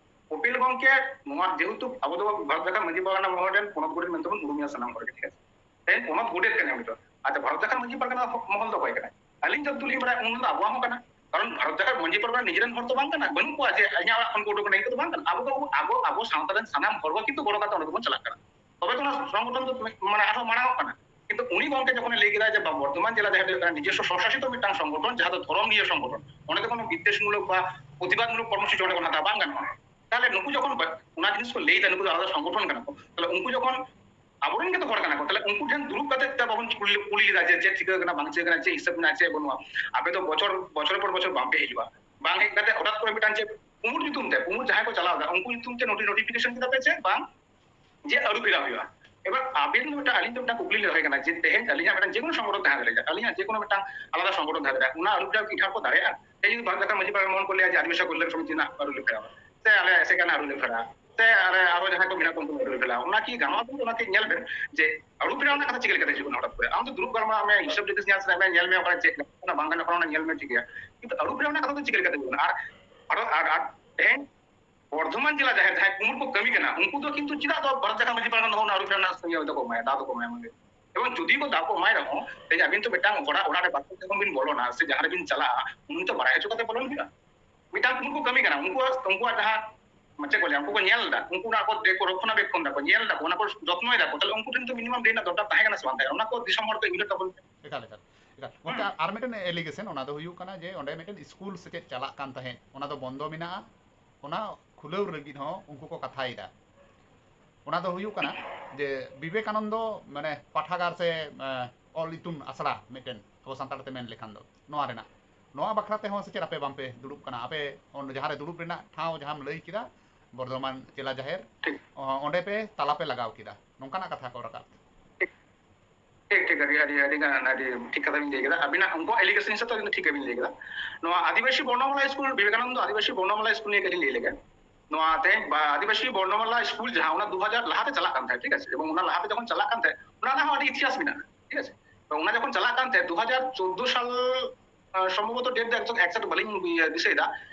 ᱠᱚᱯᱤᱞ ᱜᱚᱢᱠᱮ ᱱᱚᱣᱟ ᱡᱮᱦᱮᱛᱩ ᱟᱵᱚ ᱫᱚ ᱵᱷᱟᱨᱚᱛ ᱡᱟᱠᱟᱛ ᱢᱟᱹᱡᱷᱤ ᱯᱟᱨᱜᱟᱱᱟ ᱢᱚᱦᱚᱞ ᱨᱮᱱ ᱯᱚᱱᱚᱛ ᱜᱚᱰᱮᱛ ᱢᱮᱱᱛᱮ ᱵᱚᱱ ᱩᱨᱩᱢᱮᱭᱟ ᱥᱟᱱᱟᱢ ᱦᱚᱲ ᱜᱮ, ᱴᱷᱤᱠ ᱟᱪᱷᱮ? ᱛᱮᱦᱮᱧ ᱯᱚᱱᱚᱛ ᱜᱚᱰᱮᱛ ᱠᱟᱱᱟᱭ ᱩᱱᱤ ᱫᱚ᱾ ᱟᱪᱪᱷᱟ, ᱵᱷᱟᱨᱚᱛ ᱡᱟᱠᱟᱛ ᱢᱟᱹᱡᱷᱤ ᱯᱟᱨᱜᱟᱱᱟ ᱦᱚ-, ᱢᱚᱦᱚᱞ ᱫᱚ ᱚᱠᱚᱭ ᱠᱟᱱᱟᱭ? ᱟᱹᱞᱤᱧ ᱡᱚᱛ ᱫᱩᱞᱤᱧ ᱵᱟᱲᱟᱭᱟ, ᱩᱱ ᱫᱚ ᱟᱵᱚᱣᱟᱜ ᱦᱚᱸ ᱠᱟᱱᱟ, ᱠᱟᱨᱚᱱ ᱵᱷᱟᱨᱚᱛ ᱡᱟᱠᱟᱛ ᱢᱟᱹᱡᱷᱤ ᱯᱟᱨᱜᱟᱱᱟ ᱱᱤᱡᱮᱨᱮᱱ ᱦᱚᱲ ᱫᱚ ᱵᱟᱝ ᱠᱟᱱᱟ, ᱵᱟᱹᱱᱩᱜ ᱠᱚᱣᱟ ᱡᱮ ᱤᱧᱟᱹᱜ ᱚᱲᱟᱜ ᱠᱷᱚᱱ ᱠᱚ ᱩᱰᱩᱠ ᱮᱱᱟ, ᱤᱱᱠᱟᱹ ᱫᱚ ᱵᱟᱝ ᱠᱟᱱᱟ᱾ ᱟᱵᱚ ᱫᱚ, ᱟᱵᱚ, ᱟᱵᱚ ᱥᱟᱶᱛᱟ ᱨᱮᱱ ᱥᱟᱱᱟᱢ ᱦᱚᱲ ᱠᱚ ᱠᱤᱱᱛᱩ ᱜᱚᱲᱚ ᱠᱟᱛᱮ ᱚᱸᱰᱮ ᱫᱚᱵᱚᱱ ᱪᱟᱞᱟᱜ ᱠᱟᱱᱟ, ᱛᱚᱵᱮ ᱛᱚ ᱚᱱᱟ ᱥᱚᱝᱜᱚᱴᱷᱚᱱ ᱫᱚ ᱢᱟᱱᱮ ᱟᱨᱦᱚᱸ ᱢᱟᱲᱟᱝ ᱚᱜ ᱠᱟᱱᱟ᱾ ᱠᱤᱱᱛᱩ ᱩᱱᱤ ᱜᱚᱢᱠᱮ ᱡᱚᱠᱷᱚᱱᱮ ᱞᱟᱹᱭ ᱠᱮᱫᱟ ᱡᱮ ᱵᱟ-, ᱵᱚᱨᱫᱷᱚᱢᱟᱱ ᱡᱮᱞᱟ ᱡᱟᱦᱮᱨ ᱫᱚ ᱦᱩᱭᱩᱜ ᱠᱟᱱᱟ ᱱᱤᱡᱮᱥᱥᱚ ᱥᱚᱥᱟᱥᱤᱛᱚ ᱢᱤᱫᱴᱟᱝ ᱥᱚᱝᱜᱚᱴᱷᱚᱱ, ᱡᱟᱦᱟᱸ ᱫᱚ ᱫᱷᱚᱨᱚᱢ ᱱᱤᱭᱮ ᱥᱚᱝᱜᱚᱴᱷᱚᱱ, ᱚᱸᱰᱮ ᱫᱚ ᱠᱳᱱᱳ ᱵᱤᱫᱽᱫᱮᱥᱢᱩᱞᱚᱠ ᱵᱟ ᱯᱨᱚᱛᱤᱵᱟᱫᱢᱩᱞᱚᱠ ᱠᱚᱨᱢᱚᱥᱩᱪᱤ ᱚᱸᱰᱮ ᱠᱷᱚᱱ ᱦᱟᱛᱟᱣ ᱵᱟᱝ ᱜᱟᱱᱚᱜᱼᱟ᱾ ᱛᱟᱦᱞᱮ ᱱᱩᱠᱩ ᱡᱚᱠᱷᱚᱱ ᱵᱟ- ᱚᱱᱟ ᱡᱤᱱᱤᱥ ᱠᱚ ᱞᱟᱹᱭ ᱮᱫᱟ, ᱱᱩᱠᱩ ᱫᱚ ᱟᱞᱟᱫᱟ ᱥᱚᱝᱜᱚᱴᱷᱚᱱ ᱠᱟᱱᱟ ᱠᱚ, ᱛᱟᱦᱞᱮ ᱩᱱᱠᱩ ᱡᱚᱠᱷᱚᱱ ᱟᱵᱚᱨᱮᱱ ᱜᱮᱛᱚ ᱦᱚᱲ ᱠᱟᱱᱟ ᱠᱚ, ᱛᱟᱦᱞᱮ ᱩᱱᱠᱩ ᱴᱷᱮᱱ ᱫᱩᱲᱩᱵ ᱠᱟᱛᱮ ᱛᱮ ᱵᱟᱵᱚᱱ ᱠᱩᱞᱤ, ᱠᱩᱞᱤ ᱞᱮᱫᱟ ᱡᱮ ᱪᱮᱫ ᱪᱤᱠᱟᱹ ᱠᱟᱱᱟ, ᱵᱟᱝ ᱪᱤᱠᱟᱹ ᱠᱟᱱᱟ, ᱪᱮᱫ ᱦᱤᱥᱟᱹᱵ ᱢᱮᱱᱟᱜᱼᱟ, ᱪᱮᱫ ᱵᱟᱹᱱᱩᱜᱼᱟ? ᱟᱯᱮ ᱫᱚ ᱵᱚᱪᱷᱚᱨ, ᱵᱚᱪᱷᱚᱨ ᱯᱚᱨ ᱵᱚᱪᱷᱚᱨ ᱵᱟᱝ ᱯᱮ ᱦᱤᱡᱩᱜᱼᱟ, ᱵᱟᱝ ᱦᱮᱡ ᱠᱟᱛᱮ ᱦᱚᱴᱟᱛ ᱠᱚᱨᱮ ᱢᱤᱫᱴᱟᱝ ᱪᱮᱫ ᱠᱩᱢᱩᱴ ᱧᱩᱛᱩᱢ ᱛᱮ, ᱠᱩᱢᱩᱴ ᱡᱟᱦᱟᱸᱭ ᱠᱚ ᱪᱟᱞᱟᱣ ᱮᱫᱟ, ᱩᱱᱠᱩ ᱧᱩᱛᱩᱢ ᱛᱮ ᱱᱳᱴᱤ-, ᱱᱳᱴᱤᱯᱷᱤᱠᱮᱥᱚᱱ ᱠᱮᱫᱟ ᱯᱮ ᱪᱮᱫ ᱵᱟᱝ ᱡᱮ ᱟᱹᱨᱩ ᱯᱷᱮᱨᱟᱣ ᱦᱩᱭᱩᱜᱼᱟ᱾ ᱮᱵᱟᱨ ᱟᱵᱮᱱ ᱢᱤᱫᱴᱟᱝ, ᱟᱹᱞᱤᱧ ᱫᱚ ᱢᱤᱫᱴᱟᱝ ᱠᱩᱠᱞᱤ ᱞᱤᱧ ᱫᱚᱦᱚᱭ ᱠᱟᱱᱟ ᱡᱮ ᱛᱮᱦᱮᱧ ᱟᱹᱞᱤᱧᱟᱜ ᱢᱤᱫᱴᱟᱝ ᱡᱮᱠᱳᱱᱳ ᱥᱚᱝᱜᱚᱴᱷᱚᱱ ᱛᱟᱦᱮᱸ ᱫᱟᱲᱮᱭᱟᱜᱼᱟ, ᱟᱹᱞᱤᱧᱟᱜ ᱡᱮᱠᱳᱱᱳ ᱢᱤᱫᱴᱟᱝ ᱟᱞᱟᱫᱟ ᱥᱚᱝᱜᱚᱴᱷᱚᱱ ᱛᱟᱦᱮᱸ ᱫᱟᱲᱮᱭᱟᱜᱼᱟ, ᱚᱱᱟ ᱟᱹᱨᱩ ᱯᱷᱮᱨᱟᱣ ᱠᱤ ᱴᱷᱟᱠ ᱠᱚ ᱫᱟᱲᱮᱭᱟᱜᱼᱟ? ᱛᱮᱦᱮᱧ ᱡᱩᱫᱤ ᱵᱷᱟᱨᱚᱛ ᱡᱟᱠᱟᱛ ᱢᱟᱹᱡᱷᱤ ᱯᱟᱨᱜᱟᱱᱟ ᱢᱚᱦᱚᱞ ᱠᱚ ᱞᱟᱹᱭᱟ ᱡᱮ ᱟᱹᱫᱤᱵᱟᱹᱥᱤ ᱠᱚ ᱞᱟᱹᱜᱤᱫ ᱥᱚᱢᱤᱛᱤ ᱨᱮᱱᱟᱜ ᱟᱹᱨᱩ ᱞᱮ ᱯᱷᱮᱨᱟᱣᱟ, ᱥᱮ ᱟᱞᱮ ᱮᱥᱮᱠᱟ ᱨᱮᱱᱟᱜ ᱟᱹᱨᱩ ᱞᱮ ᱯᱷᱮᱨᱟᱣᱟ, ᱥᱮ ᱟᱞᱮ ᱟᱨᱚ ᱡᱟᱦᱟᱸᱭ ᱠᱚ ᱢᱮᱱᱟᱜ ᱠᱚᱣᱟ ᱩᱱᱠᱩ ᱟᱹᱨᱩ ᱞᱮ ᱯᱷᱮᱨᱟᱣᱟ, ᱚᱱᱟ ᱠᱤ ᱜᱟᱱᱚᱜᱼᱟ? ᱚᱱᱟ ᱠᱤ ᱧᱮᱞ ᱵᱮᱱ ᱡᱮ ᱟᱹᱨᱩ ᱯᱷᱮᱨᱟᱣ ᱨᱮᱱᱟᱜ ᱠᱟᱛᱷᱟ ᱪᱤᱠᱟᱹ ᱞᱮᱠᱟᱛᱮ ᱦᱤᱡᱩᱜ ᱠᱟᱱᱟ ᱦᱚᱴᱟᱛ ᱠᱚᱨᱮ? ᱟᱢ ᱫᱚ ᱫᱩᱲᱩᱵ ᱜᱟᱞᱢᱟᱨᱟᱣ ᱢᱮ, ᱦᱤᱥᱟᱹᱵ ᱱᱤᱠᱟᱹᱥ ᱧᱮᱞ ᱥᱟᱱᱟᱭᱮᱫ ᱢᱮᱭᱟ, ᱧᱮᱞ ᱢᱮ ᱚᱠᱟᱨᱮ ᱪᱮᱫ ᱜᱟᱱᱚᱜ ᱠᱟᱱᱟ ᱵᱟᱝ ᱜᱟᱱᱚᱜ ᱠᱟᱱᱟ, ᱚᱱᱟ ᱧᱮᱞ ᱢᱮ, ᱴᱷᱤᱠ ᱜᱮᱭᱟ᱾ ᱠᱤᱱᱛᱩ ᱟᱹᱨᱩ ᱯᱷᱮᱨᱟᱣ ᱨᱮᱱᱟᱜ ᱠᱟᱛᱷᱟ ᱫᱚ ᱪᱤᱠᱟᱹ ᱞᱮᱠᱟᱛᱮ ᱦᱤᱡᱩᱜ ᱠᱟᱱᱟ? ᱟᱨ ᱟᱨᱚ ᱟᱨ ᱟᱨ ᱛᱮᱦᱮᱧ ᱵᱚᱨᱫᱷᱚᱢᱟᱱ ᱡᱮᱞᱟ ᱡᱟᱦᱮᱨ ᱡᱟᱦᱟᱸᱭ ᱠᱩᱢᱩᱴ ᱠᱚ ᱠᱟᱹᱢᱤ ᱠᱟᱱᱟ, ᱩᱱᱠᱩ ᱫᱚ ᱠᱤᱱᱛᱩ ᱪᱮᱫᱟᱜ ᱫᱚ ᱵᱷᱟᱨᱚᱛ ᱡᱟᱠᱟᱛ ᱢᱟᱹᱡᱷᱤ ᱯᱟᱨᱜᱟᱱᱟ ᱫᱚ ᱚᱱᱟ ᱟᱹᱨᱩ ᱯᱷᱮᱨᱟᱣ ᱨᱮᱱᱟᱜ ᱤᱭᱟᱹ ᱫᱚᱠᱚ ᱮᱢᱟᱭᱟ, ᱫᱟᱣ ᱫᱚᱠᱚ ᱮᱢᱟᱭᱟ ᱢᱟᱱᱮ? ᱮᱵᱚᱝ ᱡᱩᱫᱤ ᱠᱚ ᱫᱟᱣ ᱠᱚ ᱮᱢᱟᱭ ᱨᱮᱦᱚᱸ, ᱛᱮᱦᱮᱧ ᱟᱹᱵᱤᱱ ᱛᱚ ᱢᱤᱫᱴᱟᱝ ᱚᱲᱟᱜ, ᱚᱲᱟᱜ ᱨᱮ ᱵᱟᱛᱷᱨᱩᱢ ᱡᱚᱠᱷᱚᱱ ᱵᱤᱱ ᱵᱚᱞᱚᱱᱟ ᱥᱮ ᱡᱟᱦᱟᱸ ᱨᱮᱵᱤᱱ ᱪᱟᱞᱟᱜᱼᱟ, ᱩᱱᱤ ᱛᱚ ᱵᱟᱲᱟᱭ ᱦᱚᱪᱚ ᱠᱟᱛᱮ ᱵᱚᱞᱚᱱ ᱦᱩᱭᱩᱜᱼᱟ᱾ ᱢᱤᱫᱴᱟᱝ ᱠᱩᱢᱩᱴ ᱠᱚ ᱠᱟᱹᱢᱤ ᱠᱟᱱᱟ, ᱩᱱᱠᱩᱣᱟᱜ, ᱩᱱᱠᱩᱣᱟᱜ ᱡᱟᱦᱟᱸ ᱪᱮᱫ ᱠᱚ ᱞᱟᱹᱭᱟ, ᱩᱱᱠᱩ ᱠᱚ ᱧᱮᱞ ᱮᱫᱟ, ᱩᱱᱠᱩ ᱚᱱᱟ ᱠᱚ ᱫᱮ-, ᱠᱚ ᱨᱚᱠᱷᱚᱱᱟᱵᱮᱠᱠᱷᱚᱱ ᱫᱟᱠᱚ, ᱧᱮᱞ ᱫᱟᱠᱚ, ᱚᱱᱟ ᱠᱚ ᱡᱚᱛᱱᱚᱭ ᱫᱟᱠᱚ, ᱛᱟᱦᱞᱮ ᱩᱱᱠᱩ ᱴᱷᱮᱱ ᱛᱚ ᱢᱤᱱᱤᱢᱟᱢ ᱞᱟᱹᱭ ᱨᱮᱱᱟᱜ ᱫᱚᱨᱠᱟᱨ ᱛᱟᱦᱮᱸ ᱠᱟᱱᱟ ᱥᱮ ᱵᱟᱝ ᱛᱟᱦᱮᱸ ᱠᱟᱱᱟ? ᱚᱱᱟ ᱠᱚ ᱫᱤᱥᱚᱢ ᱦᱚᱲ ᱠᱚ ᱩᱭᱦᱟᱹᱨ ᱛᱟᱵᱚᱱ ᱯᱮ᱾ ᱮᱠᱟᱞ, ᱮᱠᱟᱞ, ᱮᱠᱟᱞ᱾ ᱜᱚᱝᱠᱮ, ᱟᱨ ᱢᱤᱫᱴᱮᱱ allegation, ᱚᱱᱟ ᱫᱚ ᱦᱩᱭᱩᱜ ᱠᱟᱱᱟ ᱡᱮ ᱚᱸᱰᱮ ᱢᱤᱫᱴᱮᱱ ᱥᱠᱩᱞ ᱥᱮ ᱪᱮᱫ ᱪᱟᱞᱟᱜ ᱠᱟᱱ ᱛᱟᱦᱮᱸᱫ, ᱚᱱᱟ ᱫᱚ ᱵᱚᱱᱫᱚ ᱢᱮᱱᱟᱜᱼᱟ, ᱚᱱᱟ ᱠᱷᱩᱞᱟᱹᱣ ᱞᱟᱹᱜᱤᱫ ᱦᱚᱸ ᱩᱱᱠᱩ ᱠᱚ ᱠᱟᱛᱷᱟᱭᱮᱫᱟ᱾ ᱚᱱᱟ ᱫᱚ ᱦᱩᱭᱩᱜ ᱠᱟᱱᱟ ᱡᱮ ᱵᱤᱵᱮᱠᱟᱱᱚᱱᱫᱚ ᱢᱟᱱᱮ ᱯᱟᱴᱷᱟᱜᱟᱨ ᱥᱮ, ᱮᱸ, ᱚᱞ ᱤᱛᱩᱱ ᱟᱥᱲᱟ ᱢᱤᱫᱴᱮᱱ ᱟᱵᱚ ᱥᱟᱱᱛᱟᱲ ᱛᱮ ᱢᱮᱱ ᱞᱮᱠᱷᱟᱱ ᱫᱚ, ᱱᱚᱣᱟ ᱨᱮᱱᱟᱜ, ᱱᱚᱣᱟ ᱵᱟᱠᱷᱨᱟ ᱛᱮᱦᱚᱸ ᱥᱮ ᱪᱮᱫ ᱟᱯᱮ ᱵᱟᱝᱯᱮ ᱫᱩᱲᱩᱵ ᱠᱟᱱᱟ? ᱟᱯᱮ ᱚᱸᱰᱮ ᱡᱟᱦᱟᱸ ᱨᱮ ᱫᱩᱲᱩᱵ ᱨᱮᱱᱟᱜ ᱴᱷᱟᱶ ᱡᱟᱦᱟᱸᱢ ᱞᱟᱹᱭ ᱠᱮᱫᱟ, ᱵᱚᱨᱫᱷᱚᱢᱟᱱ ᱡᱮᱞᱟ ᱡᱟᱦᱮᱨ, ᱴᱷᱤᱠ᱾ ᱚ-, ᱚᱸᱰᱮ ᱯᱮ ᱛᱟᱞᱟ ᱯᱮ ᱞᱟᱜᱟᱣ ᱠᱮᱫᱟ, ᱱᱚᱝᱠᱟᱱᱟᱜ ᱠᱟᱛᱷᱟ ᱠᱚ ᱨᱟᱠᱟᱵ᱾ ᱴᱷᱤᱠ, ᱴᱷᱤᱠ, ᱟᱹᱰᱤ, ᱟᱹᱰᱤ, ᱟᱹᱰᱤ ᱜᱟᱱ, ᱟᱹᱰᱤ ᱴᱷᱤᱠ ᱠᱟᱛᱷᱟ ᱵᱤᱱ ᱞᱟᱹᱭ ᱠᱮᱫᱟ᱾ ᱟᱹᱵᱤᱱᱟᱜ ᱩᱱᱠᱩᱣᱟᱜ allegation ᱦᱤᱥᱟᱹᱵ ᱛᱮ ᱟᱹᱵᱤᱱ ᱫᱚ ᱴᱷᱤᱠ ᱜᱮᱵᱤᱱ ᱞᱟᱹᱭ ᱠᱮᱫᱟ᱾ ᱱᱚᱣᱟ ᱟᱹᱫᱤᱵᱟᱹᱥᱤ ᱵᱚᱨᱱᱚᱢᱟᱞᱟ ᱥᱠᱩᱞ, ᱵᱤᱵᱮᱠᱟᱱᱚᱱᱫᱚ ᱟᱹᱫᱤᱵᱟᱹᱥᱤ ᱵᱚᱨᱱᱚᱢᱟᱞᱟ ᱥᱠᱩᱞ ᱱᱤᱭᱮ ᱠᱟᱹᱴᱤᱡ ᱞᱟᱹᱭ ᱞᱮᱜᱮ᱾ ᱱᱚᱣᱟ ᱛᱮᱦᱮᱧ ᱵᱟ-, ᱟᱹᱫᱤᱵᱟᱹᱥᱤ ᱵᱚᱨᱱᱚᱢᱟᱞᱟ ᱥᱠᱩᱞ ᱡᱟᱦᱟᱸ, ᱚᱱᱟ ᱫᱩ ᱦᱟᱡᱟᱨ ᱞᱟᱦᱟᱛᱮ ᱪᱟᱞᱟᱜ ᱠᱟᱱ ᱛᱟᱦᱮᱸᱫ, ᱴᱷᱤᱠ ᱟᱪᱷᱮ? ᱮᱵᱚᱝ ᱚᱱᱟ ᱞᱟᱦᱟᱛᱮ ᱡᱚᱠᱷᱚᱱ ᱪᱟᱞᱟᱜ ᱠᱟᱱ ᱛᱟᱦᱮᱸᱫ, ᱚᱱᱟ ᱨᱮᱱᱟᱜ ᱦᱚᱸ ᱟᱹᱰᱤ ᱤᱛᱤᱦᱟᱥ ᱢᱮᱱᱟᱜᱼᱟ, ᱴᱷᱤᱠ ᱟᱪᱷᱮ? ᱛᱚ ᱚᱱᱟ ᱡᱚᱠᱷᱚᱱ ᱪᱟᱞᱟᱜ ᱠᱟᱱ ᱛᱟᱦᱮᱸᱫ, ᱫᱩ ᱦᱟᱡᱟᱨ ᱪᱳᱫᱽᱫᱳ ᱥᱟᱞ, ᱟᱸ, ᱥᱚᱢᱵᱷᱚᱵᱚᱛᱚ date ᱫᱚ exact ᱵᱟᱹᱞᱤᱧ, ᱤᱭᱟᱹ, ᱫᱤᱥᱟᱹᱭᱮᱫᱟ,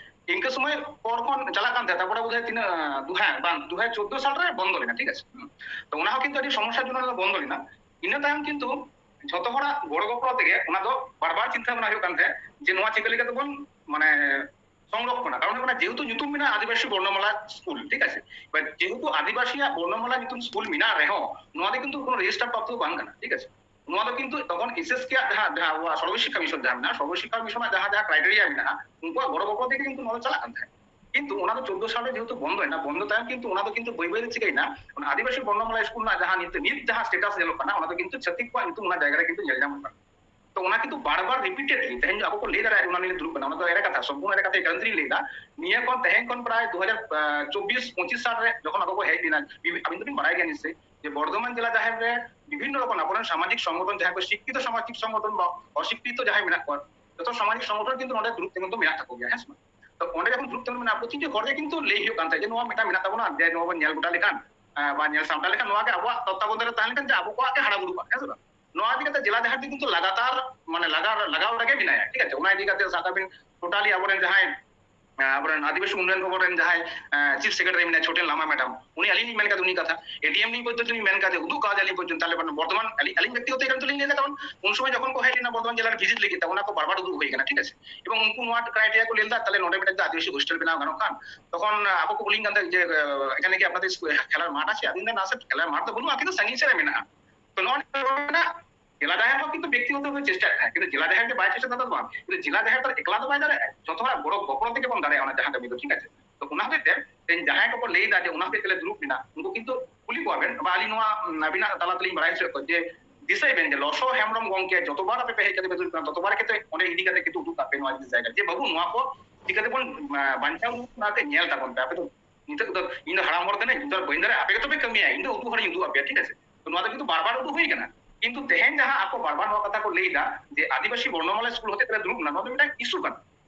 ᱤᱱᱠᱟᱹ ᱥᱚᱢᱚᱭ ᱯᱚᱨ ᱠᱷᱚᱱ ᱪᱟᱞᱟᱜ ᱠᱟᱱ ᱛᱟᱦᱮᱸᱫ᱾ ᱛᱟᱨᱯᱚᱨᱮ ᱵᱳᱫᱷᱚᱭ ᱛᱤᱱᱟᱹᱜ, ᱟᱸ, ᱫᱩ-, ᱦᱮᱸ, ᱵᱟᱝ, ᱫᱩ ᱦᱟᱡᱟᱨ ᱪᱳᱫᱽᱫᱳ ᱥᱟᱞ ᱨᱮ ᱵᱚᱱᱫᱚ ᱞᱮᱱᱟ, ᱴᱷᱤᱠ ᱟᱪᱷᱮ? ᱦᱩᱸ᱾ ᱛᱚ ᱚᱱᱟ ᱦᱚᱸ ᱠᱤᱱᱛᱩ ᱟᱹᱰᱤ ᱥᱚᱢᱚᱥᱥᱟ ᱡᱚᱱᱚᱠ ᱵᱚᱱᱫᱚ ᱞᱮᱱᱟ᱾ ᱤᱱᱟᱹ ᱛᱟᱭᱚᱢ ᱠᱤᱱᱛᱩ ᱡᱷᱚᱛᱚ ᱦᱚᱲᱟᱜ ᱜᱚᱲᱚ ᱜᱚᱯᱚᱲᱚ ᱛᱮᱜᱮ ᱚᱱᱟ ᱫᱚ ᱵᱟᱨ ᱵᱟᱨ ᱪᱤᱱᱛᱟᱹ ᱵᱷᱟᱵᱽᱱᱟ ᱦᱩᱭᱩᱜ ᱠᱟᱱ ᱛᱟᱦᱮᱸᱫ ᱡᱮ ᱱᱚᱣᱟ ᱪᱤᱠᱟᱹ ᱞᱮᱠᱟ ᱛᱮᱵᱚᱱ, ᱢᱟᱱᱮ, ᱥᱚᱝᱨᱚᱠᱷᱚᱱᱟ᱾ ᱠᱟᱨᱚᱱ ᱦᱩᱭᱩᱜ ᱠᱟᱱᱟ, ᱡᱮᱦᱮᱛᱩ ᱧᱩᱛᱩᱢ ᱢᱮᱱᱟᱜᱼᱟ ᱟᱹᱫᱤᱵᱟᱹᱥᱤ ᱵᱚᱨᱱᱚᱢᱟᱞᱟ ᱥᱠᱩᱞ, ᱴᱷᱤᱠ ᱟᱪᱷᱮ? ᱮᱵᱟᱨ ᱡᱮᱦᱮᱛᱩ ᱟᱹᱫᱤᱵᱟᱹᱥᱤᱭᱟᱜ ᱵᱚᱨᱱᱚᱢᱟᱞᱟ ᱧᱩᱛᱩᱢ ᱥᱠᱩᱞ ᱢᱮᱱᱟᱜ ᱨᱮᱦᱚᱸ, ᱱᱚᱣᱟ ᱫᱚ ᱠᱤᱱᱛᱩ ᱠᱳᱱᱳ ᱨᱮᱡᱤᱥᱴᱟᱨ ᱯᱨᱟᱯᱛᱚ ᱫᱚ ᱵᱟᱝ ᱠᱟᱱᱟ, ᱴᱷᱤᱠ ᱟᱪᱷᱮ? ᱱᱚᱣᱟ ᱫᱚ ᱠᱤᱱᱛᱩ ᱛᱚᱠᱷᱚᱱ SSK ᱟᱜ ᱡᱟᱦᱟᱸ, ᱡᱟᱦᱟᱸ ᱟᱵᱚᱣᱟᱜ ᱥᱚᱨᱵᱚ ᱥᱤᱠᱠᱷᱟ ᱢᱤᱥᱚᱱ ᱡᱟᱦᱟᱸ ᱢᱮᱱᱟᱜᱼᱟ, ᱥᱚᱨᱵᱚ ᱥᱤᱠᱠᱷᱟ ᱢᱤᱥᱚᱱᱟᱜ ᱡᱟᱦᱟᱸ, ᱡᱟᱦᱟᱸ criteria ᱢᱮᱱᱟᱜᱼᱟ, ᱩᱱᱠᱩᱣᱟᱜ ᱜᱚᱲᱚ ᱜᱚᱯᱚᱲᱚ ᱛᱮᱜᱮ ᱠᱤᱱᱛᱩ ᱱᱚᱣᱟ ᱫᱚ ᱪᱟᱞᱟᱜ ᱠᱟᱱ ᱛᱟᱦᱮᱸᱫ᱾ ᱠᱤᱱᱛᱩ ᱚᱱᱟ ᱫᱚ ᱪᱳᱫᱽᱫᱳ ᱥᱟᱞ ᱨᱮ ᱡᱮᱦᱮᱛᱩ ᱵᱚᱱᱫᱚᱭᱮᱱᱟ, ᱵᱚᱱᱫᱚ ᱛᱟᱭᱚᱢ ᱠᱤᱱᱛᱩ ᱚᱱᱟ ᱫᱚ ᱠᱤᱱᱛᱩ ᱵᱟᱹᱭ ᱵᱟᱹᱭ ᱛᱮ ᱪᱤᱠᱟᱹᱭᱮᱱᱟ, ᱚᱱᱟ ᱟᱹᱫᱤᱵᱟᱹᱥᱤ ᱵᱚᱨᱱᱚᱢᱟᱞᱟ ᱥᱠᱩᱞ ᱨᱮᱱᱟᱜ ᱡᱟᱦᱟᱸ ᱱᱤᱛ, ᱱᱤᱛ ᱡᱟᱦᱟᱸ ᱥᱴᱮᱴᱟᱥ ᱧᱮᱞᱚᱜ ᱠᱟᱱᱟ, ᱚᱱᱟ ᱫᱚ ᱠᱤᱱᱛᱩ ᱪᱷᱟᱹᱛᱤᱠ ᱠᱚᱣᱟᱜ ᱧᱩᱛᱩᱢ ᱚᱱᱟ ᱡᱟᱭᱜᱟ ᱨᱮ ᱠᱤᱱᱛᱩ ᱧᱮᱞ ᱧᱟᱢᱚᱜ ᱠᱟᱱᱟ᱾ ᱛᱚ ᱚᱱᱟ ᱠᱤᱱᱛᱩ ᱵᱟᱨ ᱵᱟᱨ ᱨᱤᱯᱤᱴᱮᱰᱞᱤ ᱛᱮᱦᱮᱧ ᱟᱠᱚ ᱠᱚ ᱞᱟᱹᱭ ᱫᱟᱲᱮᱭᱟᱜᱼᱟ, ᱚᱱᱟ ᱱᱤᱭᱮ ᱫᱩᱲᱩᱵ ᱠᱟᱱᱟ, ᱚᱱᱟ ᱫᱚ ᱮᱲᱮ ᱠᱟᱛᱷᱟ, ᱥᱚᱢᱯᱩᱨᱱᱚ ᱮᱲᱮ ᱠᱟᱛᱷᱟ ᱮᱠᱟᱞ ᱛᱮᱞᱤᱧ ᱞᱟᱹᱭ ᱮᱫᱟ᱾ ᱱᱤᱭᱟᱹ ᱠᱷᱚᱱ ᱛᱮᱦᱮᱧ ᱠᱷᱚᱱ ᱯᱨᱟᱭ ᱫᱩ ᱦᱟᱡᱟᱨ ᱪᱚᱵᱵᱤᱥ ᱯᱚᱸᱪᱤᱥ ᱥᱟᱞ ᱨᱮ ᱡᱚᱠᱷᱚᱱ ᱟᱠᱚ ᱠᱚ ᱦᱮᱡ ᱞᱮᱱᱟ, ᱟᱹᱵᱤᱱ ᱫᱚᱵᱤᱱ ᱵᱟᱲᱟᱭ ᱜᱮᱭᱟ ᱱᱤᱥᱪᱚᱭ, ᱡᱮ ᱵᱚᱨᱫᱷᱚᱢᱟᱱ ᱡᱮᱞᱟ ᱡᱟᱦᱮᱨ ᱨᱮ ᱵᱤᱵᱷᱤᱱᱱᱚ ᱨᱚᱠᱚᱢ ᱟᱵᱚᱨᱮᱱ ᱥᱟᱢᱟᱡᱤᱠ ᱥᱚᱝᱜᱚᱴᱷᱚᱱ, ᱡᱟᱦᱟᱸᱭ ᱠᱚ ᱥᱤᱠᱠᱷᱤᱛᱚ ᱥᱟᱢᱟᱡᱤᱠ ᱥᱚᱝᱜᱚᱴᱷᱚᱱ ᱵᱟ ᱚᱥᱤᱠᱠᱷᱤᱛᱚ ᱡᱟᱦᱟᱸᱭ ᱢᱮᱱᱟᱜ ᱠᱚᱣᱟ, ᱡᱚᱛᱚ ᱥᱟᱢᱟᱡᱤᱠ ᱥᱚᱝᱜᱚᱴᱷᱚᱱ ᱠᱤᱱᱛᱩ ᱱᱚᱰᱮ ᱫᱩᱲᱩᱵ ᱛᱤᱸᱜᱩ ᱫᱚ ᱢᱮᱱᱟᱜ ᱛᱟᱠᱚ ᱜᱮᱭᱟ, ᱦᱮᱸ ᱥᱮ ᱵᱟᱝ? ᱛᱚ ᱚᱸᱰᱮ ᱡᱚᱠᱷᱚᱱ ᱫᱩᱲᱩᱵ ᱛᱤᱸᱜᱩ ᱢᱮᱱᱟᱜ, ᱯᱨᱚᱛᱤᱴᱤ ᱦᱚᱲ ᱜᱮ ᱠᱤᱱᱛᱩ ᱞᱟᱹᱭ ᱦᱩᱭᱩᱜ ᱠᱟᱱ ᱛᱟᱦᱮᱸᱫ ᱡᱮ ᱱᱚᱣᱟ ᱢᱤᱫᱴᱟᱝ ᱢᱮᱱᱟᱜ ᱛᱟᱵᱚᱱᱟ, ᱡᱮ ᱱᱚᱣᱟ ᱵᱚᱱ ᱧᱮᱞ ᱜᱚᱴᱟ ᱞᱮᱠᱷᱟᱱ, ᱟᱸ, ᱵᱟ ᱧᱮᱞ ᱥᱟᱢᱴᱟᱣ ᱞᱮᱠᱷᱟᱱ ᱱᱚᱣᱟ ᱜᱮ ᱟᱵᱚᱣᱟᱜ ᱛᱚᱛᱛᱟᱵᱚᱫᱷᱚᱱ ᱨᱮ ᱛᱟᱦᱮᱸ ᱞᱮᱱᱠᱷᱟᱱ ᱡᱮ ᱟᱵᱚ ᱠᱚᱣᱟᱜ ᱜᱮ ᱦᱟᱨᱟ ᱵᱩᱨᱩᱜᱼᱟ, ᱦᱮᱸ ᱥᱮ ᱵᱟᱝ? ᱱᱚᱣᱟ ᱤᱫᱤ ᱠᱟᱛᱮ ᱡᱮᱞᱟ ᱡᱟᱦᱮᱨ ᱫᱚ ᱠᱤᱱᱛᱩ ᱞᱟᱜᱟᱛᱟᱨ, ᱢᱟᱱᱮ ᱞᱟᱜᱟᱣ, ᱞᱟᱜᱟᱣ ᱨᱮᱜᱮ ᱢᱮᱱᱟᱭᱟ, ᱴᱷᱤᱠ ᱟᱪᱷᱮ? ᱚᱱᱟ ᱤᱫᱤ ᱠᱟᱛᱮ ᱥᱟᱵ ᱠᱟᱜ ᱵᱤᱱ ᱴᱳᱴᱟᱞᱤ ᱟᱵᱚᱨᱮᱱ ᱡᱟᱦᱟᱸᱭ, ᱟᱸ, ᱟᱵᱚᱨᱮᱱ ᱟᱹᱫᱤᱵᱟᱹᱥᱤ ᱩᱱᱱᱚᱭᱚᱱ ᱵᱷᱚᱵᱚᱱ ᱨᱮᱱ ᱡᱟᱦᱟᱸᱭ, ᱟᱸ, ᱪᱤᱯ ᱥᱮᱠᱨᱮᱴᱟᱨᱤ ᱢᱮᱱᱟᱭᱟ ᱪᱷᱳᱴᱮᱱ ᱞᱟᱢᱟ ᱢᱮᱰᱟᱢ, ᱩᱱᱤ ᱟᱹᱞᱤᱧ ᱞᱤᱧ ᱢᱮᱱ ᱠᱟᱫᱟ ᱩᱱᱤ ᱠᱟᱛᱷᱟ, ᱮᱰᱤᱮᱢ ᱞᱤᱧ ᱯᱚᱨᱡᱚᱱᱛᱚ ᱞᱤᱧ ᱢᱮᱱ ᱠᱟᱫᱟ, ᱩᱫᱩᱜ ᱠᱟᱣᱫᱮᱭᱟᱞᱤᱧ ᱯᱚᱨᱡᱚᱱᱛᱚ, ᱛᱟᱦᱞᱮ ᱢᱟᱱᱮ ᱵᱚᱨᱛᱚᱢᱟᱱ ᱟᱹᱞᱤᱧ, ᱟᱹᱞᱤᱧ ᱵᱮᱠᱛᱤᱜᱚᱛᱚ ᱠᱟᱨᱚᱱ ᱛᱮᱞᱤᱧ ᱞᱟᱹᱭ ᱫᱟ, ᱠᱟᱨᱚᱱ ᱩᱱ ᱥᱚᱢᱚᱭ ᱡᱚᱠᱷᱚᱱ ᱠᱚ ᱦᱮᱡ ᱞᱮᱱᱟ ᱵᱚᱨᱫᱷᱚᱢᱟᱱ ᱡᱮᱞᱟ ᱨᱮ ᱵᱷᱤᱡᱤᱴ ᱞᱟᱹᱜᱤᱫ ᱛᱮ, ᱚᱱᱟ ᱠᱚ ᱵᱟᱨ ᱵᱟᱨ ᱩᱫᱩᱜ ᱦᱩᱭ ᱠᱟᱱᱟ, ᱴᱷᱤᱠ ᱟᱪᱷᱮ? ᱮᱵᱚᱝ ᱩᱱᱠᱩ ᱱᱚᱣᱟ ᱠᱨᱟᱭᱴᱮᱨᱤᱭᱟ ᱠᱚ ᱞᱟᱹᱭ ᱞᱮᱫᱟ, ᱛᱟᱦᱞᱮ ᱱᱚᱰᱮ ᱢᱤᱫᱴᱮᱱ ᱟᱹᱫᱤᱵᱟᱹᱥᱤ ᱦᱳᱥᱴᱮᱞ ᱵᱮᱱᱟᱣ ᱜᱟᱱᱚᱜ ᱠᱷᱟᱱ, ᱛᱚᱠᱷᱚᱱ ᱟᱠᱚ ᱠᱚ ᱠᱩᱞᱤᱧ ᱠᱟᱱ ᱛᱟᱦᱮᱸᱫ ᱡᱮ, "ᱮ, এখানে কি আপনাদের স্কুল, খেলার মাঠ আছে?" ᱟᱫᱚᱧ ᱞᱟᱹᱭᱫᱟ, "না স্যার, খেলার মাঠ তো বলুন, কিন্তু সাইনিং ᱥᱮᱫ ᱨᱮ ᱢᱮᱱᱟᱜᱼᱟ।" ᱛᱚ ᱱᱚᱣᱟ ᱡᱮᱞᱟ ᱡᱟᱦᱮᱨ ᱦᱚᱸ ᱠᱤᱱᱛᱩ ᱵᱮᱠᱛᱤᱜᱚᱛᱚ ᱵᱷᱟᱵᱮ ᱪᱮᱥᱴᱟᱭᱮᱫ ᱛᱟᱦᱮᱸᱫ, ᱠᱤᱱᱛᱩ ᱡᱮᱞᱟ ᱡᱟᱦᱮᱨ ᱫᱚ ᱵᱟᱭ ᱪᱮᱥᱴᱟ ᱫᱚ ᱵᱟᱝ, ᱠᱤᱱᱛᱩ ᱡᱮᱞᱟ ᱡᱟᱦᱮᱨ ᱫᱚ ᱮᱠᱞᱟ ᱫᱚ ᱵᱟᱭ ᱫᱟᱲᱮᱭᱟᱜᱼᱟ, ᱡᱚᱛᱚ ᱦᱚᱲᱟᱜ ᱜᱚᱲᱚ ᱜᱚᱯᱚᱲᱚ ᱛᱮᱜᱮ ᱵᱚᱱ ᱫᱟᱲᱮᱭᱟᱜᱼᱟ ᱚᱱᱟ ᱡᱟᱦᱟᱸ ᱠᱟᱹᱢᱤ ᱫᱚ, ᱴᱷᱤᱠ ᱟᱪᱷᱮ? ᱛᱚ ᱚᱱᱟ ᱦᱚᱛᱮᱡ ᱛᱮ ᱛᱮᱦᱮᱧ ᱡᱟᱦᱟᱸᱭ ᱠᱚᱠᱚ ᱞᱟᱹᱭ ᱮᱫᱟ ᱡᱮ ᱚᱱᱟ ᱦᱚᱛᱮᱡ ᱛᱮᱞᱮ ᱫᱩᱲᱩᱵ ᱮᱱᱟ, ᱩᱱᱠᱩ ᱠᱤᱱᱛᱩ ᱠᱩᱞᱤ ᱠᱚᱣᱟ ᱵᱮᱱ, ᱵᱟ ᱟᱹᱞᱤᱧ ᱱᱚᱣᱟ, ᱩᱢ, ᱟᱹᱵᱤᱱᱟᱜ ᱛᱟᱞᱟ ᱛᱮᱞᱤᱧ ᱵᱟᱲᱟᱭ ᱦᱚᱪᱚᱭᱮᱫ ᱠᱚᱣᱟ ᱡᱮ ᱫᱤᱥᱟᱹᱭ ᱵᱮᱱ ᱡᱮ ᱞᱚᱥᱚ ᱦᱮᱢᱵᱨᱚᱢ ᱜᱚᱢᱠᱮ ᱡᱚᱛᱚᱵᱟᱨ ᱟᱯᱮ ᱯᱮ ᱦᱮᱡ ᱠᱟᱛᱮ ᱯᱮ ᱫᱩᱲᱩᱵ ᱠᱟᱱᱟ, ᱛᱚᱛᱚᱵᱟᱨ ᱠᱟᱛᱮ ᱚᱸᱰᱮ ᱤᱫᱤ ᱠᱟᱛᱮ ᱠᱤᱱᱛᱩ ᱩᱫᱩᱜ ᱠᱟᱜ ᱯᱮ ᱱᱚᱣᱟ ᱡᱟᱭᱜᱟ ᱡᱮ ᱵᱟᱹᱵᱩ ᱱᱚᱣᱟ ᱠᱚ ᱪᱤᱠᱟᱹ ᱛᱮᱵᱚᱱ, ᱟ, ᱵᱟᱧᱪᱟᱣ ᱩᱰᱩᱠ ᱚᱱᱟ ᱠᱟᱹᱡ ᱧᱮᱞ ᱛᱟᱵᱚᱱ ᱯᱮ᱾ ᱟᱯᱮ ᱫᱚ ᱱᱤᱛᱚᱜ ᱫᱚ ᱤᱧ ᱫᱚ ᱦᱟᱲᱟᱢ ᱦᱚᱲ ᱠᱟᱹᱱᱟᱹᱧ, ᱤᱧ ᱫᱚ ᱵᱟᱹᱧ ᱫᱟᱲᱮᱭᱟᱜᱼᱟ, ᱟᱯᱮ ᱜᱮᱛᱚ ᱯᱮ ᱠᱟᱹᱢᱤᱭᱟ, ᱤᱧ ᱫᱚ ᱩᱫᱩᱜ ᱦᱚᱲᱤᱧ ᱩᱫᱩᱜ ᱟᱯᱮᱭᱟ, ᱴᱷᱤᱠ ᱟᱪᱷᱮ? ᱛᱚ ᱱᱚᱣᱟ ᱫᱚ ᱠᱤᱱᱛᱩ ᱵᱟᱨ ᱵᱟᱨ ᱩᱫᱩᱜ ᱦᱩᱭ ᱠᱟᱱᱟ᱾ ᱠᱤᱱᱛᱩ ᱛᱮᱦᱮᱧ ᱡᱟᱦᱟᱸ ᱟᱠᱚ ᱵᱟᱨ ᱵᱟᱨ ᱱᱚᱣᱟ ᱠᱟᱛᱷᱟ ᱠᱚ ᱞᱟᱹᱭ ᱮᱫᱟ ᱡᱮ ᱟᱹᱫᱤᱵᱟᱹᱥᱤ ᱵᱚᱨᱱᱚᱢᱟᱞᱟ ᱥᱠᱩᱞ ᱦᱚᱛᱮᱡ ᱛᱮ ᱫᱩᱲᱩᱵ ᱮᱱᱟ, ᱱᱚᱣᱟ ᱫᱚ ᱢᱤᱫᱴᱟᱝ ᱤᱥᱩ ᱠᱟᱱᱟ᱾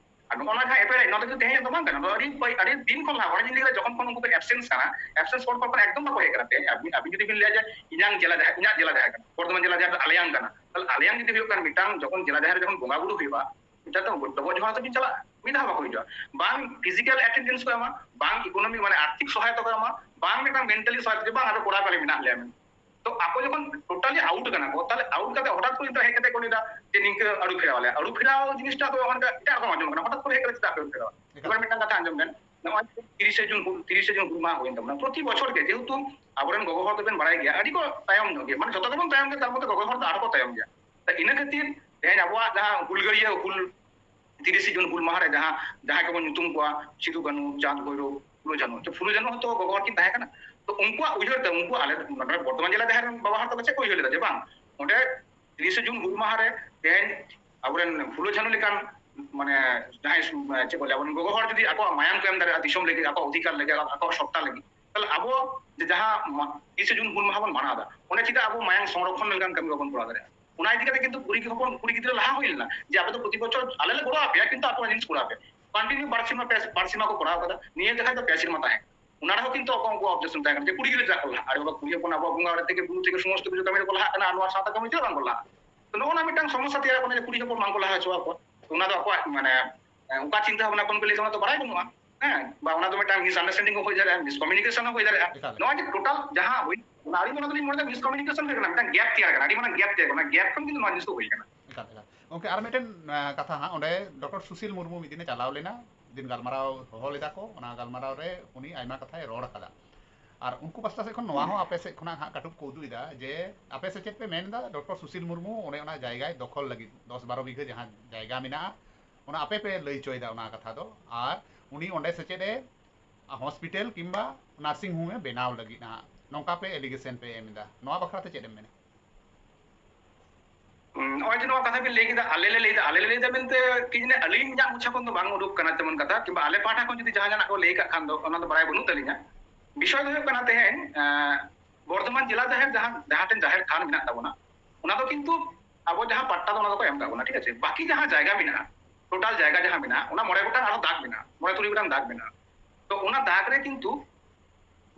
ᱟᱨ ᱱᱚᱜᱼᱚ ᱱᱚᱣᱟ ᱡᱟᱦᱟᱸ ᱮᱯᱮᱨ ᱦᱮᱸᱰᱮᱡ, ᱱᱚᱣᱟ ᱫᱚ ᱠᱤᱱᱛᱩ ᱛᱮᱦᱮᱧ ᱫᱚ ᱵᱟᱝ ᱠᱟᱱᱟ, ᱱᱚᱣᱟ ᱟᱹᱰᱤ, ᱟᱹᱰᱤ ᱫᱤᱱ ᱠᱷᱚᱱ ᱞᱟᱦᱟ, ᱚᱱᱮ ᱡᱮᱧ ᱞᱟᱹᱭ ᱠᱮᱫᱟ, ᱡᱚᱠᱷᱚᱱ ᱠᱷᱚᱱ ᱩᱱᱠᱩ ᱠᱚ ᱮᱵᱥᱮᱱᱥ ᱠᱟᱱᱟ, ᱮᱵᱥᱮᱱᱥ ᱯᱚᱨ ᱯᱚᱨ ᱠᱷᱚᱱ ᱮᱠᱫᱚᱢ ᱵᱟᱠᱚ ᱦᱮᱡ ᱠᱟᱱᱟ᱾ ᱛᱮᱦᱮᱧ ᱟᱹᱵᱤᱱ, ᱟᱹᱵᱤᱱ ᱡᱩᱫᱤ ᱵᱤᱱ ᱞᱟᱹᱭᱟ ᱡᱮ ᱤᱧᱟᱝ ᱡᱮᱞᱟ ᱡᱟᱦᱮᱨ, ᱤᱧᱟᱜ ᱡᱮᱞᱟ ᱡᱟᱦᱮᱨ ᱠᱟᱱᱟ, ᱵᱚᱨᱫᱷᱚᱢᱟᱱ ᱡᱮᱞᱟ ᱡᱟᱦᱮᱨ ᱫᱚ ᱟᱞᱮᱭᱟᱝ ᱠᱟᱱᱟ, ᱛᱟᱦᱞᱮ ᱟᱞᱮᱭᱟᱝ ᱡᱩᱫᱤ ᱦᱩᱭᱩᱜ ᱠᱟᱱ ᱢᱤᱫᱴᱟᱝ, ᱡᱚᱠᱷᱚᱱ ᱡᱮᱞᱟ ᱡᱟᱦᱮᱨ ᱨᱮ ᱡᱚᱠᱷᱚᱱ ᱵᱚᱸᱜᱟ ᱵᱩᱨᱩ ᱦᱩᱭᱩᱜᱼᱟ, ᱢᱤᱫᱴᱟᱝ ᱛᱚ ᱰᱚᱵᱚᱜ ᱡᱚᱦᱟᱨ ᱟᱛᱮ ᱵᱤᱱ ᱪᱟᱞᱟᱜᱼᱟ, ᱢᱤᱫ ᱫᱷᱟᱣ ᱵᱟᱠᱚ ᱦᱤᱡᱩᱜᱼᱟ᱾ ᱵᱟᱝ ᱯᱷᱤᱡᱤᱠᱟᱞ ᱮᱴᱮᱱᱰᱮᱱᱥ ᱠᱚ ᱮᱢᱟ, ᱵᱟᱝ ᱤᱠᱳᱱᱚᱢᱤ ᱢᱟᱱᱮ ᱟᱨᱛᱷᱤᱠ ᱥᱚᱦᱟᱭᱚᱛᱟ ᱠᱚ ᱮᱢᱟ, ᱵᱟᱝ ᱢᱤᱫᱴᱟᱝ ᱢᱮᱱᱴᱟᱞᱤ ᱥᱚᱦᱟᱭᱚᱛᱟ, ᱡᱮ ᱵᱟᱝ ᱟᱫᱚ ᱠᱚᱲᱟ ᱠᱟᱞᱮ ᱢᱮᱱᱟᱜ ᱞᱮᱭᱟ ᱢᱮᱱᱛᱮ᱾ ᱛᱚ ᱟᱠᱚ ᱡᱚᱠᱷᱚᱱ ᱴᱳᱴᱟᱞᱤ ᱟᱣᱩᱴ ᱠᱟᱱᱟ ᱠᱚ, ᱛᱟᱦᱞᱮ ᱟᱣᱩᱴ ᱠᱟᱛᱮ ᱦᱚᱴᱟᱛ ᱠᱚ ᱱᱤᱛᱚᱜ ᱦᱮᱡ ᱠᱟᱛᱮ ᱠᱚ ᱞᱟᱹᱭ ᱫᱟ ᱡᱮ ᱱᱤᱝᱠᱟᱹ ᱟᱹᱨᱩ ᱯᱷᱮᱨᱟᱣ ᱟᱞᱮ, ᱟᱹᱨᱩ ᱯᱷᱮᱨᱟᱣ ᱡᱤᱱᱤᱥᱴᱟ ᱫᱚ ᱚᱱᱠᱟ ᱮᱴᱟᱜ ᱨᱚᱠᱚᱢ ᱟᱸᱡᱚᱢ ᱠᱟᱱᱟ, ᱦᱚᱴᱟᱛ ᱠᱚᱨᱮ ᱦᱮᱡ ᱠᱟᱛᱮ ᱪᱮᱫᱟᱜ ᱯᱮ ᱟᱹᱨᱩ ᱯᱷᱮᱨᱟᱣᱟ? ᱮᱵᱟᱨ ᱢᱤᱫᱴᱟᱝ ᱠᱟᱛᱷᱟ ᱟᱸᱡᱚᱢ ᱵᱮᱱ, ᱱᱚᱜᱼᱚᱭ ᱛᱤᱨᱤᱥᱮ ᱡᱩᱱ ᱦᱩᱞ, ᱛᱤᱨᱤᱥᱮ ᱡᱩᱱ ᱦᱩᱞ ᱢᱟᱦᱟ ᱦᱩᱭᱮᱱ ᱛᱟᱵᱚᱱᱟ, ᱯᱨᱚᱛᱤ ᱵᱚᱪᱷᱚᱨ ᱜᱮ, ᱡᱮᱦᱮᱛᱩ ᱟᱵᱚᱨᱮᱱ ᱜᱚᱜᱚ ᱦᱚᱲ ᱫᱚᱵᱮᱱ ᱵᱟᱲᱟᱭ ᱜᱮᱭᱟ, ᱟᱹᱰᱤ ᱠᱚ ᱛᱟᱭᱚᱢ ᱧᱚᱜ ᱜᱮᱭᱟ, ᱢᱟᱱᱮ ᱡᱚᱛᱚ ᱜᱮᱵᱚᱱ ᱛᱟᱭᱚᱢ ᱜᱮᱭᱟ, ᱛᱟᱨ ᱢᱚᱫᱽᱫᱷᱮ ᱜᱚᱜᱚ ᱦᱚᱲ ᱫᱚ ᱟᱨᱦᱚᱸ ᱠᱚ ᱛᱟᱭᱚᱢ ᱜᱮᱭᱟ᱾ ᱛᱚ ᱤᱱᱟᱹ ᱠᱷᱟᱹᱛᱤᱨ ᱛᱮᱦᱮᱧ ᱟᱵᱚᱣᱟᱜ ᱡᱟᱦᱟᱸ ᱦᱩᱞᱜᱟᱹᱨᱤᱭᱟᱹ ᱦᱩᱞ ᱛᱤᱨᱤᱥᱮ ᱡᱩᱱ ᱦᱩᱞ ᱢᱟᱦᱟ ᱨᱮ ᱡᱟᱦᱟᱸ ᱡᱟᱦᱟᱸᱭ ᱠᱚᱵᱚᱱ ᱧᱩᱛᱩᱢ ᱠᱚᱣᱟ, ᱥᱤᱫᱩ ᱠᱟᱹᱱᱦᱩ, ᱪᱟᱸᱫᱽ ᱵᱷᱳᱭᱨᱳᱵ, ᱯᱷᱩᱞᱳ ᱡᱷᱟᱱᱳ, ᱛᱚ ᱯᱷᱩᱞᱳ ᱡᱷᱟᱱᱳ ᱦᱚᱸᱛᱚ ᱜᱚᱜᱚ ᱦᱚᱲ ᱠᱤᱱ ᱛᱟᱦᱮᱸ ᱠᱟᱱᱟ᱾ ᱛᱚ ᱩᱱᱠᱩᱣᱟᱜ ᱩᱭᱦᱟᱹᱨ ᱛᱮ, ᱩᱱᱠᱩ ᱟᱞᱮ ᱱᱚᱰᱮ ᱵᱚᱨᱫᱷᱚᱢᱟᱱ ᱡᱮᱞᱟ ᱡᱟᱦᱮᱨ ᱵᱟᱵᱟ ᱦᱚᱲ ᱛᱟᱠᱚ ᱪᱮᱫ ᱠᱚ ᱩᱭᱦᱟᱹᱨ ᱞᱮᱫᱟ ᱡᱮ ᱵᱟᱝ, ᱚᱸᱰᱮ ᱛᱤᱨᱤᱥᱮ ᱡᱩᱱ ᱦᱩᱞ ᱢᱟᱦᱟ ᱨᱮ ᱛᱮᱦᱮᱧ ᱟᱵᱚᱨᱮᱱ ᱯᱷᱩᱞᱳ ᱡᱷᱟᱱᱳ ᱞᱮᱠᱟᱱ, ᱢᱟᱱᱮ, ᱡᱟᱦᱟᱸᱭ ᱥᱩ-, ᱪᱮᱫ ᱠᱚ ᱞᱟᱹᱭᱟ, ᱟᱵᱚᱨᱮᱱ ᱜᱚᱜᱚ ᱦᱚᱲ ᱡᱩᱫᱤ ᱟᱠᱚᱣᱟᱜ ᱢᱟᱭᱟᱢ ᱠᱚ ᱮᱢ ᱫᱟᱲᱮᱭᱟᱜᱼᱟ ᱫᱤᱥᱚᱢ ᱞᱟᱹᱜᱤᱫ, ᱟᱠᱚᱣᱟᱜ ᱚᱫᱷᱤᱠᱟᱨ ᱞᱟᱹᱜᱤᱫ, ᱟᱠᱚᱣᱟᱜ ᱥᱚᱛᱛᱟ ᱞᱟᱹᱜᱤᱫ, ᱛᱟᱦᱞᱮ ᱟᱵᱚ ᱡᱮ ᱡᱟᱦᱟᱸ ᱢᱟ-, ᱛᱤᱨᱤᱥᱮ ᱡᱩᱱ ᱦᱩᱞ ᱢᱟᱦᱟ ᱵᱚᱱ ᱢᱟᱱᱟᱣ ᱮᱫᱟ, ᱚᱸᱰᱮ ᱪᱮᱫᱟᱜ ᱟᱵᱚ ᱢᱟᱭᱟᱢ ᱥᱚᱝᱨᱚᱠᱷᱚᱱ ᱞᱮᱠᱟᱱ ᱠᱟᱹᱢᱤ ᱵᱟᱵᱚᱱ ᱠᱚᱨᱟᱣ ᱫᱟᱲᱮᱭᱟᱜᱼᱟ? ᱚᱱᱟ ᱤᱫᱤ ᱠᱟᱛᱮ ᱠᱤᱱᱛᱩ ᱠᱩᱲᱤ ᱦᱚᱯᱚᱱ, ᱠᱩᱲᱤ ᱜᱤᱫᱽᱨᱟᱹ ᱞᱟᱦᱟ ᱦᱩᱭ ᱞᱮᱱᱟ ᱡᱮ ᱟᱯᱮ ᱫᱚ ᱯᱨᱚᱛᱤ ᱵᱚᱪᱷᱚᱨ ᱟᱞᱮ ᱞᱮ ᱜᱚᱲᱚ ᱟᱯᱮᱭᱟ, ᱠᱤᱱᱛᱩ ᱟᱯᱮ ᱚᱱᱟ ᱡᱤᱱᱤᱥ ᱠᱚᱨᱟᱣ ᱯᱮ᱾ ᱠᱚᱱᱴᱤᱱᱤᱭᱩ ᱵᱟᱨ ᱥᱮᱨᱢᱟ, ᱯᱮ, ᱵᱟᱨ ᱥᱮᱨᱢᱟ ᱠᱚ ᱠᱚᱨᱟᱣ ᱠᱟᱫᱟ, ᱱᱤᱭᱟᱹ ᱡᱚᱠᱷᱟᱡ ᱫᱚ ᱯᱮ ᱥᱮᱨᱢᱟ ᱛᱟᱦᱮᱸ ᱠᱟᱱᱟ᱾ ᱚᱱᱟ ᱨᱮᱦᱚᱸ ᱠᱤᱱᱛᱩ ᱟᱠᱚ ᱩᱱᱠᱩ ᱚᱵᱡᱮᱠᱥᱚᱱ ᱛᱟᱦᱮᱸ ᱠᱟᱱᱟ ᱡᱮ ᱠᱩᱲᱤ ᱜᱤᱫᱽᱨᱟᱹ ᱪᱮᱫᱟᱜ ᱠᱚ ᱞᱟᱦᱟᱜᱼᱟ? ᱟᱨᱮ ᱵᱟᱵᱟ, ᱠᱩᱲᱤ ᱦᱚᱯᱚᱱ ᱟᱵᱚᱣᱟᱜ ᱵᱚᱸᱜᱟ ᱵᱟᱲᱟ ᱛᱷᱮᱠᱮ ᱵᱩᱨᱩ ᱛᱷᱮᱠᱮ ᱥᱚᱢᱚᱥᱛᱚ ᱠᱤᱪᱷᱩ ᱠᱟᱹᱢᱤ ᱨᱮᱠᱚ ᱞᱟᱦᱟᱜ ᱠᱟᱱᱟ, ᱟᱨ ᱱᱚᱣᱟ ᱥᱟᱶᱛᱟ ᱠᱟᱹᱢᱤ ᱪᱮᱫᱟᱜ ᱵᱟᱝ ᱠᱚ ᱞᱟᱦᱟᱜᱼᱟ? ᱛᱚ ᱱᱚᱜᱼᱚ ᱱᱚᱣᱟ ᱢᱤᱫᱴᱟᱝ ᱥᱚᱢᱚᱥᱥᱟ ᱛᱮᱭᱟᱨᱚᱜ ᱠᱟᱱᱟ ᱡᱮ ᱠᱩᱲᱤ ᱦᱚᱯᱚᱱ ᱵᱟᱝ ᱠᱚ ᱞᱟᱦᱟ ᱦᱚᱪᱚ ᱟᱠᱚᱣᱟ᱾ ᱛᱚ ᱚᱱᱟ ᱫᱚ ᱟᱠᱚᱣᱟᱜ, ᱢᱟᱱᱮ, ᱚᱱᱠᱟ ᱪᱤᱱᱛᱟᱹ ᱵᱷᱟᱵᱽᱱᱟ ᱠᱷᱚᱱ ᱠᱚ ᱞᱟᱹᱭ ᱫᱟ, ᱚᱱᱟ ᱫᱚ ᱵᱟᱲᱟᱭ ᱵᱟᱹᱱᱩᱜᱼᱟ᱾ ᱦᱮᱸ, ᱵᱟ ᱚᱱᱟ ᱫᱚ ᱢᱤᱫᱴᱟᱝ ᱢᱤᱥᱟᱱᱰᱟᱨᱥᱴᱮᱱᱰᱤᱝ ᱦᱚᱸ ᱦᱩᱭ ᱫᱟᱲᱮᱭᱟᱜᱼᱟ, ᱢᱤᱥᱠᱚᱢᱤᱭᱩᱱᱤᱠᱮᱥᱚᱱ ᱦᱚᱸ ᱦᱩᱭ ᱫᱟᱲᱮᱭᱟᱜᱼᱟ᱾ ᱮᱠᱟᱞ᱾ ᱱᱚᱣᱟ ᱡᱮ ᱴᱳᱴᱟᱞ ᱡᱟᱦᱟᱸ ᱦᱩᱭ, ᱚᱱᱟ ᱟᱹᱞᱤᱧ ᱚᱱᱟ ᱫᱚᱞᱤᱧ ᱢᱚᱱᱮ ᱫᱟ ᱢᱤᱥᱠᱚᱢᱤᱭᱩᱱᱤᱠᱮᱥᱚᱱ ᱦᱩᱭ ᱠᱟᱱᱟ, ᱢᱤᱫᱴᱟᱝ ᱜᱮᱯ ᱛᱮᱭᱟᱨ ᱠᱟᱱᱟ, ᱟᱹᱰᱤ ᱢᱟᱨᱟᱝ ᱜᱮᱯ ᱛᱮᱭᱟᱨ ᱠᱟᱱᱟ, ᱚᱱᱟ ᱜᱮᱯ ᱠᱷᱚᱱ ᱠᱤᱱᱛᱩ ᱱᱚᱣᱟ ᱡᱤᱱᱤᱥ ᱫᱚ ᱦᱩᱭ ᱠᱟᱱᱟ᱾ ᱮᱠᱟᱞ, ᱮᱠᱟᱞ᱾ ᱜᱚᱢᱠᱮ, ᱟᱨ ᱢᱤᱫᱴᱮᱱ, ᱟᱸ, ᱠᱟᱛᱷᱟ ᱦᱟᱸᱜ, ᱚᱸᱰᱮ ᱰᱚᱠᱴᱚᱨ ᱥᱩᱥᱤᱞ ᱢᱩᱨᱢᱩ ᱢᱤᱫ ᱫᱤᱱᱮ ᱪᱟᱞᱟᱣ ᱞᱮᱱᱟ, ᱢᱤᱫ ᱫᱤᱱ ᱜᱟᱞᱢᱟᱨᱟᱣ ᱦᱚᱦᱚ ᱞᱮᱫᱟ ᱠᱚ, ᱚᱱᱟ ᱜᱟᱞᱢᱟᱨᱟᱣ ᱨᱮ ᱩᱱᱤ ᱟᱭᱢᱟ ᱠᱟᱛᱷᱟᱭ ᱨᱚᱲ ᱟᱠᱟᱫᱟ᱾ ᱟᱨ ᱩᱱᱠᱩ ᱯᱟᱥᱴᱟ ᱥᱮᱫ ᱠᱷᱚᱱ ᱱᱚᱣᱟ ᱦᱚᱸ ᱟᱯᱮ ᱥᱮᱫ ᱠᱷᱚᱱᱟᱜ ᱦᱟᱸᱜ ᱠᱟᱹᱴᱩᱵ ᱠᱚ ᱩᱫᱩᱜ ᱮᱫᱟ ᱡᱮ ᱟᱯᱮ ᱥᱮ ᱪᱮᱫ ᱯᱮ ᱢᱮᱱ ᱮᱫᱟ, ᱰᱚᱠᱴᱚᱨ ᱥᱩᱥᱤᱞ ᱢᱩᱨᱢᱩ ᱚᱸᱰᱮ ᱚᱱᱟ ᱡᱟᱭᱜᱟᱭ ᱫᱚᱠᱷᱚᱞ ᱞᱟᱹᱜᱤᱫ, ᱫᱚᱥ ᱵᱟᱨᱚ ᱵᱤᱜᱷᱟᱹ ᱡᱟᱦᱟᱸ ᱡᱟᱭᱜᱟ ᱢᱮᱱᱟᱜᱼᱟ, ᱚᱱᱟ ᱟᱯᱮ ᱯᱮ ᱞᱟᱹᱭ ᱦᱚᱪᱚᱭᱮᱫᱟ ᱚᱱᱟ ᱠᱟᱛᱷᱟ ᱫᱚ, ᱟᱨ ᱩᱱᱤ ᱚᱸᱰᱮ ᱥᱮ ᱪᱮᱫ ᱮ ᱦᱚᱥᱯᱤᱴᱟᱞ ᱠᱤᱝᱵᱟ ᱱᱟᱨᱥᱤᱝ ᱦᱳᱢ ᱮ ᱵᱮᱱᱟᱣ ᱞᱟᱹᱜᱤᱫ ᱦᱟᱸᱜ, ᱱᱚᱝᱠᱟ ᱯᱮ ᱮᱞᱤᱜᱮᱥᱚᱱ ᱯᱮ ᱮᱢ ᱮᱫᱟ᱾ ᱱᱚᱣᱟ ᱵᱟᱠᱷᱨᱟ ᱛᱮ ᱪᱮᱫ ᱮᱢ ᱢᱮᱱᱟ? ᱦᱩᱸ, ᱱᱚᱜᱼᱚᱭ ᱡᱮ ᱱᱚᱣᱟ ᱠᱟᱛᱷᱟ ᱵᱤᱱ ᱞᱟᱹᱭ ᱠᱮᱫᱟ, ᱟᱞᱮ ᱞᱮ ᱞᱟᱹᱭ ᱮᱫᱟ, ᱟᱞᱮ ᱞᱮ ᱞᱟᱹᱭ ᱮᱫᱟ ᱢᱮᱱᱛᱮ ᱠᱤ ᱡᱟᱹᱱᱤ ᱟᱹᱞᱤᱧᱟᱜ ᱢᱚᱪᱟ ᱠᱷᱚᱱ ᱫᱚ ᱵᱟᱝ ᱩᱰᱩᱠ ᱠᱟᱱᱟ ᱛᱮᱢᱚᱱ ᱠᱟᱛᱷᱟ, ᱠᱤᱝᱵᱟ ᱟᱞᱮ ᱯᱟᱦᱴᱟ ᱠᱷᱚᱱ ᱡᱩᱫᱤ ᱡᱟᱦᱟᱸ ᱡᱟᱦᱟᱱᱟᱜ ᱠᱚ ᱞᱟᱹᱭ ᱠᱟᱜ ᱠᱷᱟᱱ ᱫᱚ ᱚᱱᱟ ᱫᱚ ᱵᱟᱲᱟᱭ ᱵᱟᱹᱱᱩᱜ ᱛᱟᱹᱞᱤᱧᱟ᱾ ᱵᱤᱥᱚᱭ ᱫᱚ ᱦᱩᱭᱩᱜ ᱠᱟᱱᱟ ᱛᱮᱦᱮᱧ, ᱮᱸ, ᱵᱚᱨᱫᱷᱚᱢᱟᱱ ᱡᱮᱞᱟ ᱡᱟᱦᱮᱨ ᱡᱟᱦᱟᱸ, ᱡᱟᱦᱟᱸ ᱴᱷᱮᱱ ᱡᱟᱦᱮᱨ ᱛᱷᱟᱱ ᱢᱮᱱᱟᱜ ᱛᱟᱵᱚᱱᱟ, ᱚᱱᱟ ᱫᱚ ᱠᱤᱱᱛᱩ ᱟᱵᱚ ᱡᱟᱦᱟᱸ ᱯᱟᱴᱴᱟ ᱫᱚ ᱚᱱᱟ ᱫᱚᱠᱚ ᱮᱢ ᱠᱟᱜ ᱵᱚᱱᱟ, ᱴᱷᱤᱠ ᱟᱪᱷᱮ? ᱵᱟᱠᱤ ᱡᱟᱦᱟᱸ ᱡᱟᱭᱜᱟ ᱢᱮᱱᱟᱜᱼᱟ, ᱴᱳᱴᱟᱞ ᱡᱟᱭᱜᱟ ᱡᱟᱦᱟᱸ ᱢᱮᱱᱟᱜᱼᱟ, ᱚᱱᱟ ᱢᱚᱬᱮ ᱜᱚᱴᱟᱝ ᱟᱨᱦᱚᱸ ᱫᱟᱜᱽ ᱢᱮᱱᱟᱜᱼᱟ, ᱢᱚᱬᱮ ᱛᱩᱨᱩᱭ ᱜᱚᱴᱟᱝ ᱫᱟᱜᱽ ᱢᱮᱱᱟᱜᱼᱟ᱾ ᱛᱚ ᱚᱱᱟ ᱫᱟᱜᱽ ᱨᱮ ᱠᱤᱱᱛᱩ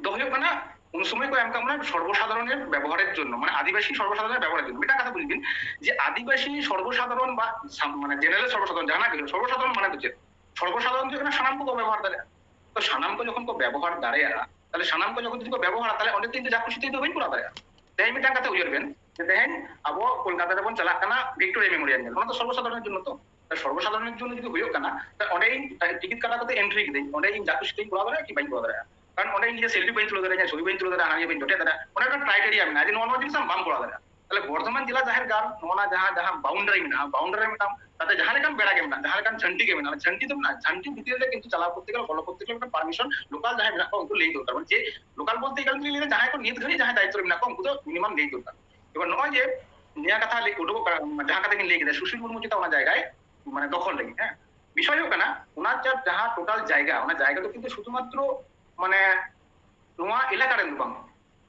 ᱫᱚ ᱦᱩᱭᱩᱜ ᱠᱟᱱᱟ ᱩᱱ ᱥᱚᱢᱚᱭ ᱠᱚ ᱮᱢ ᱠᱟᱜ ᱵᱚᱱᱟ ᱥᱚᱨᱵᱚᱥᱟᱫᱷᱟᱨᱚᱱᱮᱨ ᱵᱮᱵᱚᱦᱟᱨᱮᱨ ᱡᱚᱱᱱᱚ, ᱢᱟᱱᱮ ᱟᱹᱫᱤᱵᱟᱹᱥᱤ ᱥᱚᱨᱵᱚᱥᱟᱫᱷᱟᱨᱚᱱᱮᱨ ᱵᱮᱵᱚᱦᱟᱨᱮᱨ ᱡᱚᱱᱱᱚ᱾ ᱢᱤᱫᱴᱟᱝ ᱠᱟᱛᱷᱟ ᱵᱩᱡᱽ ᱵᱤᱱ ᱡᱮ ᱟᱹᱫᱤᱵᱟᱹᱥᱤ ᱥᱚᱨᱵᱚᱥᱟᱫᱷᱟᱨᱚᱱ ᱵᱟ ᱥᱟᱢ-, ᱢᱟᱱᱮ ᱡᱮᱱᱟᱨᱮᱞ ᱥᱚᱨᱵᱚᱥᱟᱫᱷᱟᱨᱚᱱ ᱡᱟᱦᱟᱱᱟᱜ ᱜᱮ ᱦᱩᱭᱩᱜ, ᱥᱚᱨᱵᱚᱥᱟᱫᱷᱟᱨᱚᱱ ᱢᱟᱱᱮ ᱫᱚ ᱪᱮᱫ? ᱥᱚᱨᱵᱚᱥᱟᱫᱷᱟᱨᱚᱱ ᱫᱚ ᱦᱩᱭᱩᱜ ᱠᱟᱱᱟ ᱥᱟᱱᱟᱢ ᱠᱚᱠᱚ ᱵᱮᱵᱚᱦᱟᱨ ᱫᱟᱲᱮᱭᱟᱜᱼᱟ᱾ ᱛᱚ ᱥᱟᱱᱟᱢ ᱠᱚ ᱡᱚᱠᱷᱚᱱ ᱠᱚ ᱵᱮᱵᱚᱦᱟᱨ ᱫᱟᱲᱮᱭᱟᱜᱼᱟ, ᱛᱟᱦᱞᱮ ᱥᱟᱱᱟᱢ ᱠᱚ ᱡᱚᱠᱷᱚᱱ ᱡᱩᱫᱤ ᱠᱚ ᱵᱮᱵᱚᱦᱟᱨᱟ, ᱛᱟᱦᱞᱮ ᱚᱸᱰᱮ ᱛᱚ ᱤᱧ ᱫᱚ ᱡᱟᱠᱩᱥᱤᱛᱮ ᱤᱧ ᱫᱚ ᱵᱟᱹᱧ ᱠᱚᱨᱟᱣ ᱫᱟᱲᱮᱭᱟᱜᱼᱟ᱾ ᱛᱮᱦᱮᱧ ᱢᱤᱫᱴᱟᱝ ᱠᱟᱛᱷᱟ ᱩᱭᱦᱟᱹᱨ ᱵᱮᱱ ᱡᱮ ᱛᱮᱦᱮᱧ ᱟᱵᱚ ᱠᱳᱞᱠᱟᱛᱟ ᱨᱮᱵᱚᱱ ᱪᱟᱞᱟᱜ ᱠᱟᱱᱟ ᱵᱷᱤᱠᱴᱳᱨᱤᱭᱟ ᱢᱮᱢᱳᱨᱤᱭᱟᱞ ᱧᱮᱞ, ᱚᱱᱟ ᱫᱚ ᱥᱚᱨᱵᱚᱥᱟᱫᱷᱟᱨᱚᱱᱮᱨ ᱡᱚᱱᱱᱚ ᱛᱚ᱾ ᱥᱚᱨᱵᱚᱥᱟᱫᱷᱟᱨᱚᱱᱮᱨ ᱡᱚᱱᱱᱚ ᱡᱩᱫᱤ ᱦᱩᱭᱩᱜ ᱠᱟᱱᱟ, ᱛᱟᱦᱞᱮ ᱚᱸᱰᱮ ᱤᱧ ᱴᱤᱠᱤᱴ ᱠᱟᱴᱟ ᱠᱟᱛᱮ ᱮᱱᱴᱨᱤ ᱠᱤᱫᱟᱹᱧ, ᱚᱸᱰᱮ ᱤᱧ ᱡᱟᱠᱩᱥᱤᱛᱮᱧ ᱠᱚᱨᱟᱣ ᱫᱟᱲᱮᱭᱟᱜᱼᱟ ᱠᱤ ᱵᱟᱹᱧ ᱠᱚᱨᱟᱣ ᱫᱟᱲᱮᱭᱟᱜᱼᱟ? ᱠᱟᱨᱚᱱ ᱚᱸᱰᱮ ᱤᱧ ᱱᱤᱡᱮ ᱥᱮᱞᱯᱷᱤ ᱵᱟᱹᱧ ᱛᱩᱞᱟᱹᱣ ᱫᱟᱲᱮᱭᱟᱜᱼᱟ, ᱪᱷᱚᱵᱤ ᱵᱟᱹᱧ ᱛᱩᱞᱟᱹᱣ ᱫᱟᱲᱮᱭᱟᱜᱼᱟ, ᱦᱟᱱᱟ ᱱᱤᱭᱟᱹ ᱵᱟᱹᱧ ᱡᱚᱴᱮᱫ ᱫᱟᱲᱮᱭᱟᱜᱼᱟ, ᱚᱱᱟ ᱢᱤᱫᱴᱟᱝ ᱠᱨᱟᱭᱴᱮᱨᱤᱭᱟ ᱢᱮᱱᱟᱜᱼᱟ ᱡᱮ ᱱᱚᱣᱟ, ᱱᱚᱣᱟ ᱡᱤᱱᱤᱥ ᱟᱢ ᱵᱟᱢ ᱠᱚᱨᱟᱣ ᱫᱟᱲᱮᱭᱟᱜᱼᱟ᱾ ᱛᱟᱦᱞᱮ ᱵᱚᱨᱫᱷᱚᱢᱟᱱ ᱡᱮᱞᱟ ᱡᱟᱦᱮᱨ ᱜᱟᱲ ᱱᱚᱜᱼᱚ ᱱᱟ ᱡᱟᱦᱟᱸ ᱡᱟᱦᱟᱸ ᱵᱟᱣᱩᱱᱰᱟᱨᱤ ᱢᱮᱱᱟᱜᱼᱟ, ᱵᱟᱣᱩᱱᱰᱟᱨᱤ ᱢᱤᱫᱴᱟᱝ ᱛᱟᱛᱮ ᱡᱟᱦᱟᱸ ᱞᱮᱠᱟᱱ ᱵᱮᱲᱟ ᱜᱮ ᱢᱮᱱᱟᱜᱼᱟ, ᱡᱟᱦᱟᱸ ᱞᱮᱠᱟᱱ ᱡᱷᱟᱹᱱᱴᱤ ᱜᱮ ᱢᱮᱱᱟᱜᱼᱟ, ᱡᱷᱟᱹᱱᱴᱤ ᱫᱚ ᱢᱮᱱᱟᱜᱼᱟ, ᱡᱷᱟᱹᱱᱴᱤ ᱵᱷᱤᱛᱤᱨ ᱨᱮ ᱠᱤᱱᱛᱩ ᱪᱟᱞᱟᱣ ᱠᱚᱨᱛᱮ ᱜᱮᱞᱮ ᱵᱚᱞᱚ ᱠᱚᱨᱛᱮ ᱜᱮᱞᱮ ᱢᱤᱫᱴᱟᱝ ᱯᱟᱨᱢᱤᱥᱚᱱ ᱞᱳᱠᱟᱞ ᱡᱟᱦᱟᱸᱭ ᱢᱮᱱᱟᱜ ᱠᱚᱣᱟ ᱩᱱᱠᱩ ᱞᱟᱹᱭ ᱫᱚᱨᱠᱟᱨ, ᱢᱟᱱᱮ ᱡᱮ ᱞᱳᱠᱟᱞ ᱵᱚᱞᱛᱮ ᱜᱮᱞᱮ ᱡᱟᱦᱟᱸᱭ ᱠᱚ ᱱᱤᱛ ᱜᱷᱟᱹᱲᱤᱡ ᱡᱟᱦᱟᱸᱭ ᱫᱟᱭᱤᱛᱛᱚ ᱨᱮ ᱢᱮᱱᱟᱜ ᱠᱚᱣᱟ ᱩᱱᱠᱩ ᱫᱚ ᱢᱤᱱᱤᱢᱟᱢ ᱞᱟᱹᱭ ᱫᱚᱨᱠᱟᱨ᱾ ᱮᱵᱟᱨ ᱱᱚᱜᱼᱚᱭ ᱡᱮ ᱱᱤᱭᱟᱹ ᱠᱟᱛᱷᱟ ᱞᱟᱹᱭ ᱩᱰᱩᱠᱚᱜ ᱠᱟᱱᱟ, ᱡᱟᱦᱟᱸ ᱠᱟᱛᱷᱟ ᱜᱤᱧ ᱞᱟᱹᱭ ᱠᱮᱫᱟ ᱥᱩᱥᱤᱞ ᱢᱩᱨᱢᱩ ᱪᱮᱛᱟᱱ ᱚᱱᱟ ᱡᱟᱭᱜᱟᱭ ᱢᱟᱱᱮ ᱫᱚᱠᱷᱚᱞ ᱞᱟᱹᱜᱤᱫ, ᱦᱮᱸ, ᱵᱤᱥᱚᱭ ᱦᱩᱭᱩᱜ ᱠᱟᱱᱟ ᱚᱱᱟ ᱡᱟ-, ᱡᱟᱦᱟᱸ ᱴᱳᱴᱟᱞ ᱡᱟᱭᱜᱟ, ᱚᱱᱟ ᱡᱟᱭᱜᱟ ᱫᱚ ᱠᱤᱱᱛᱩ ᱥᱩᱫᱷᱩᱢᱟᱛᱨᱚ ᱢᱟᱱᱮ ᱱᱚᱣᱟ ᱮᱞᱟᱠᱟ ᱨᱮᱱ ᱫᱚ ᱵᱟᱝ,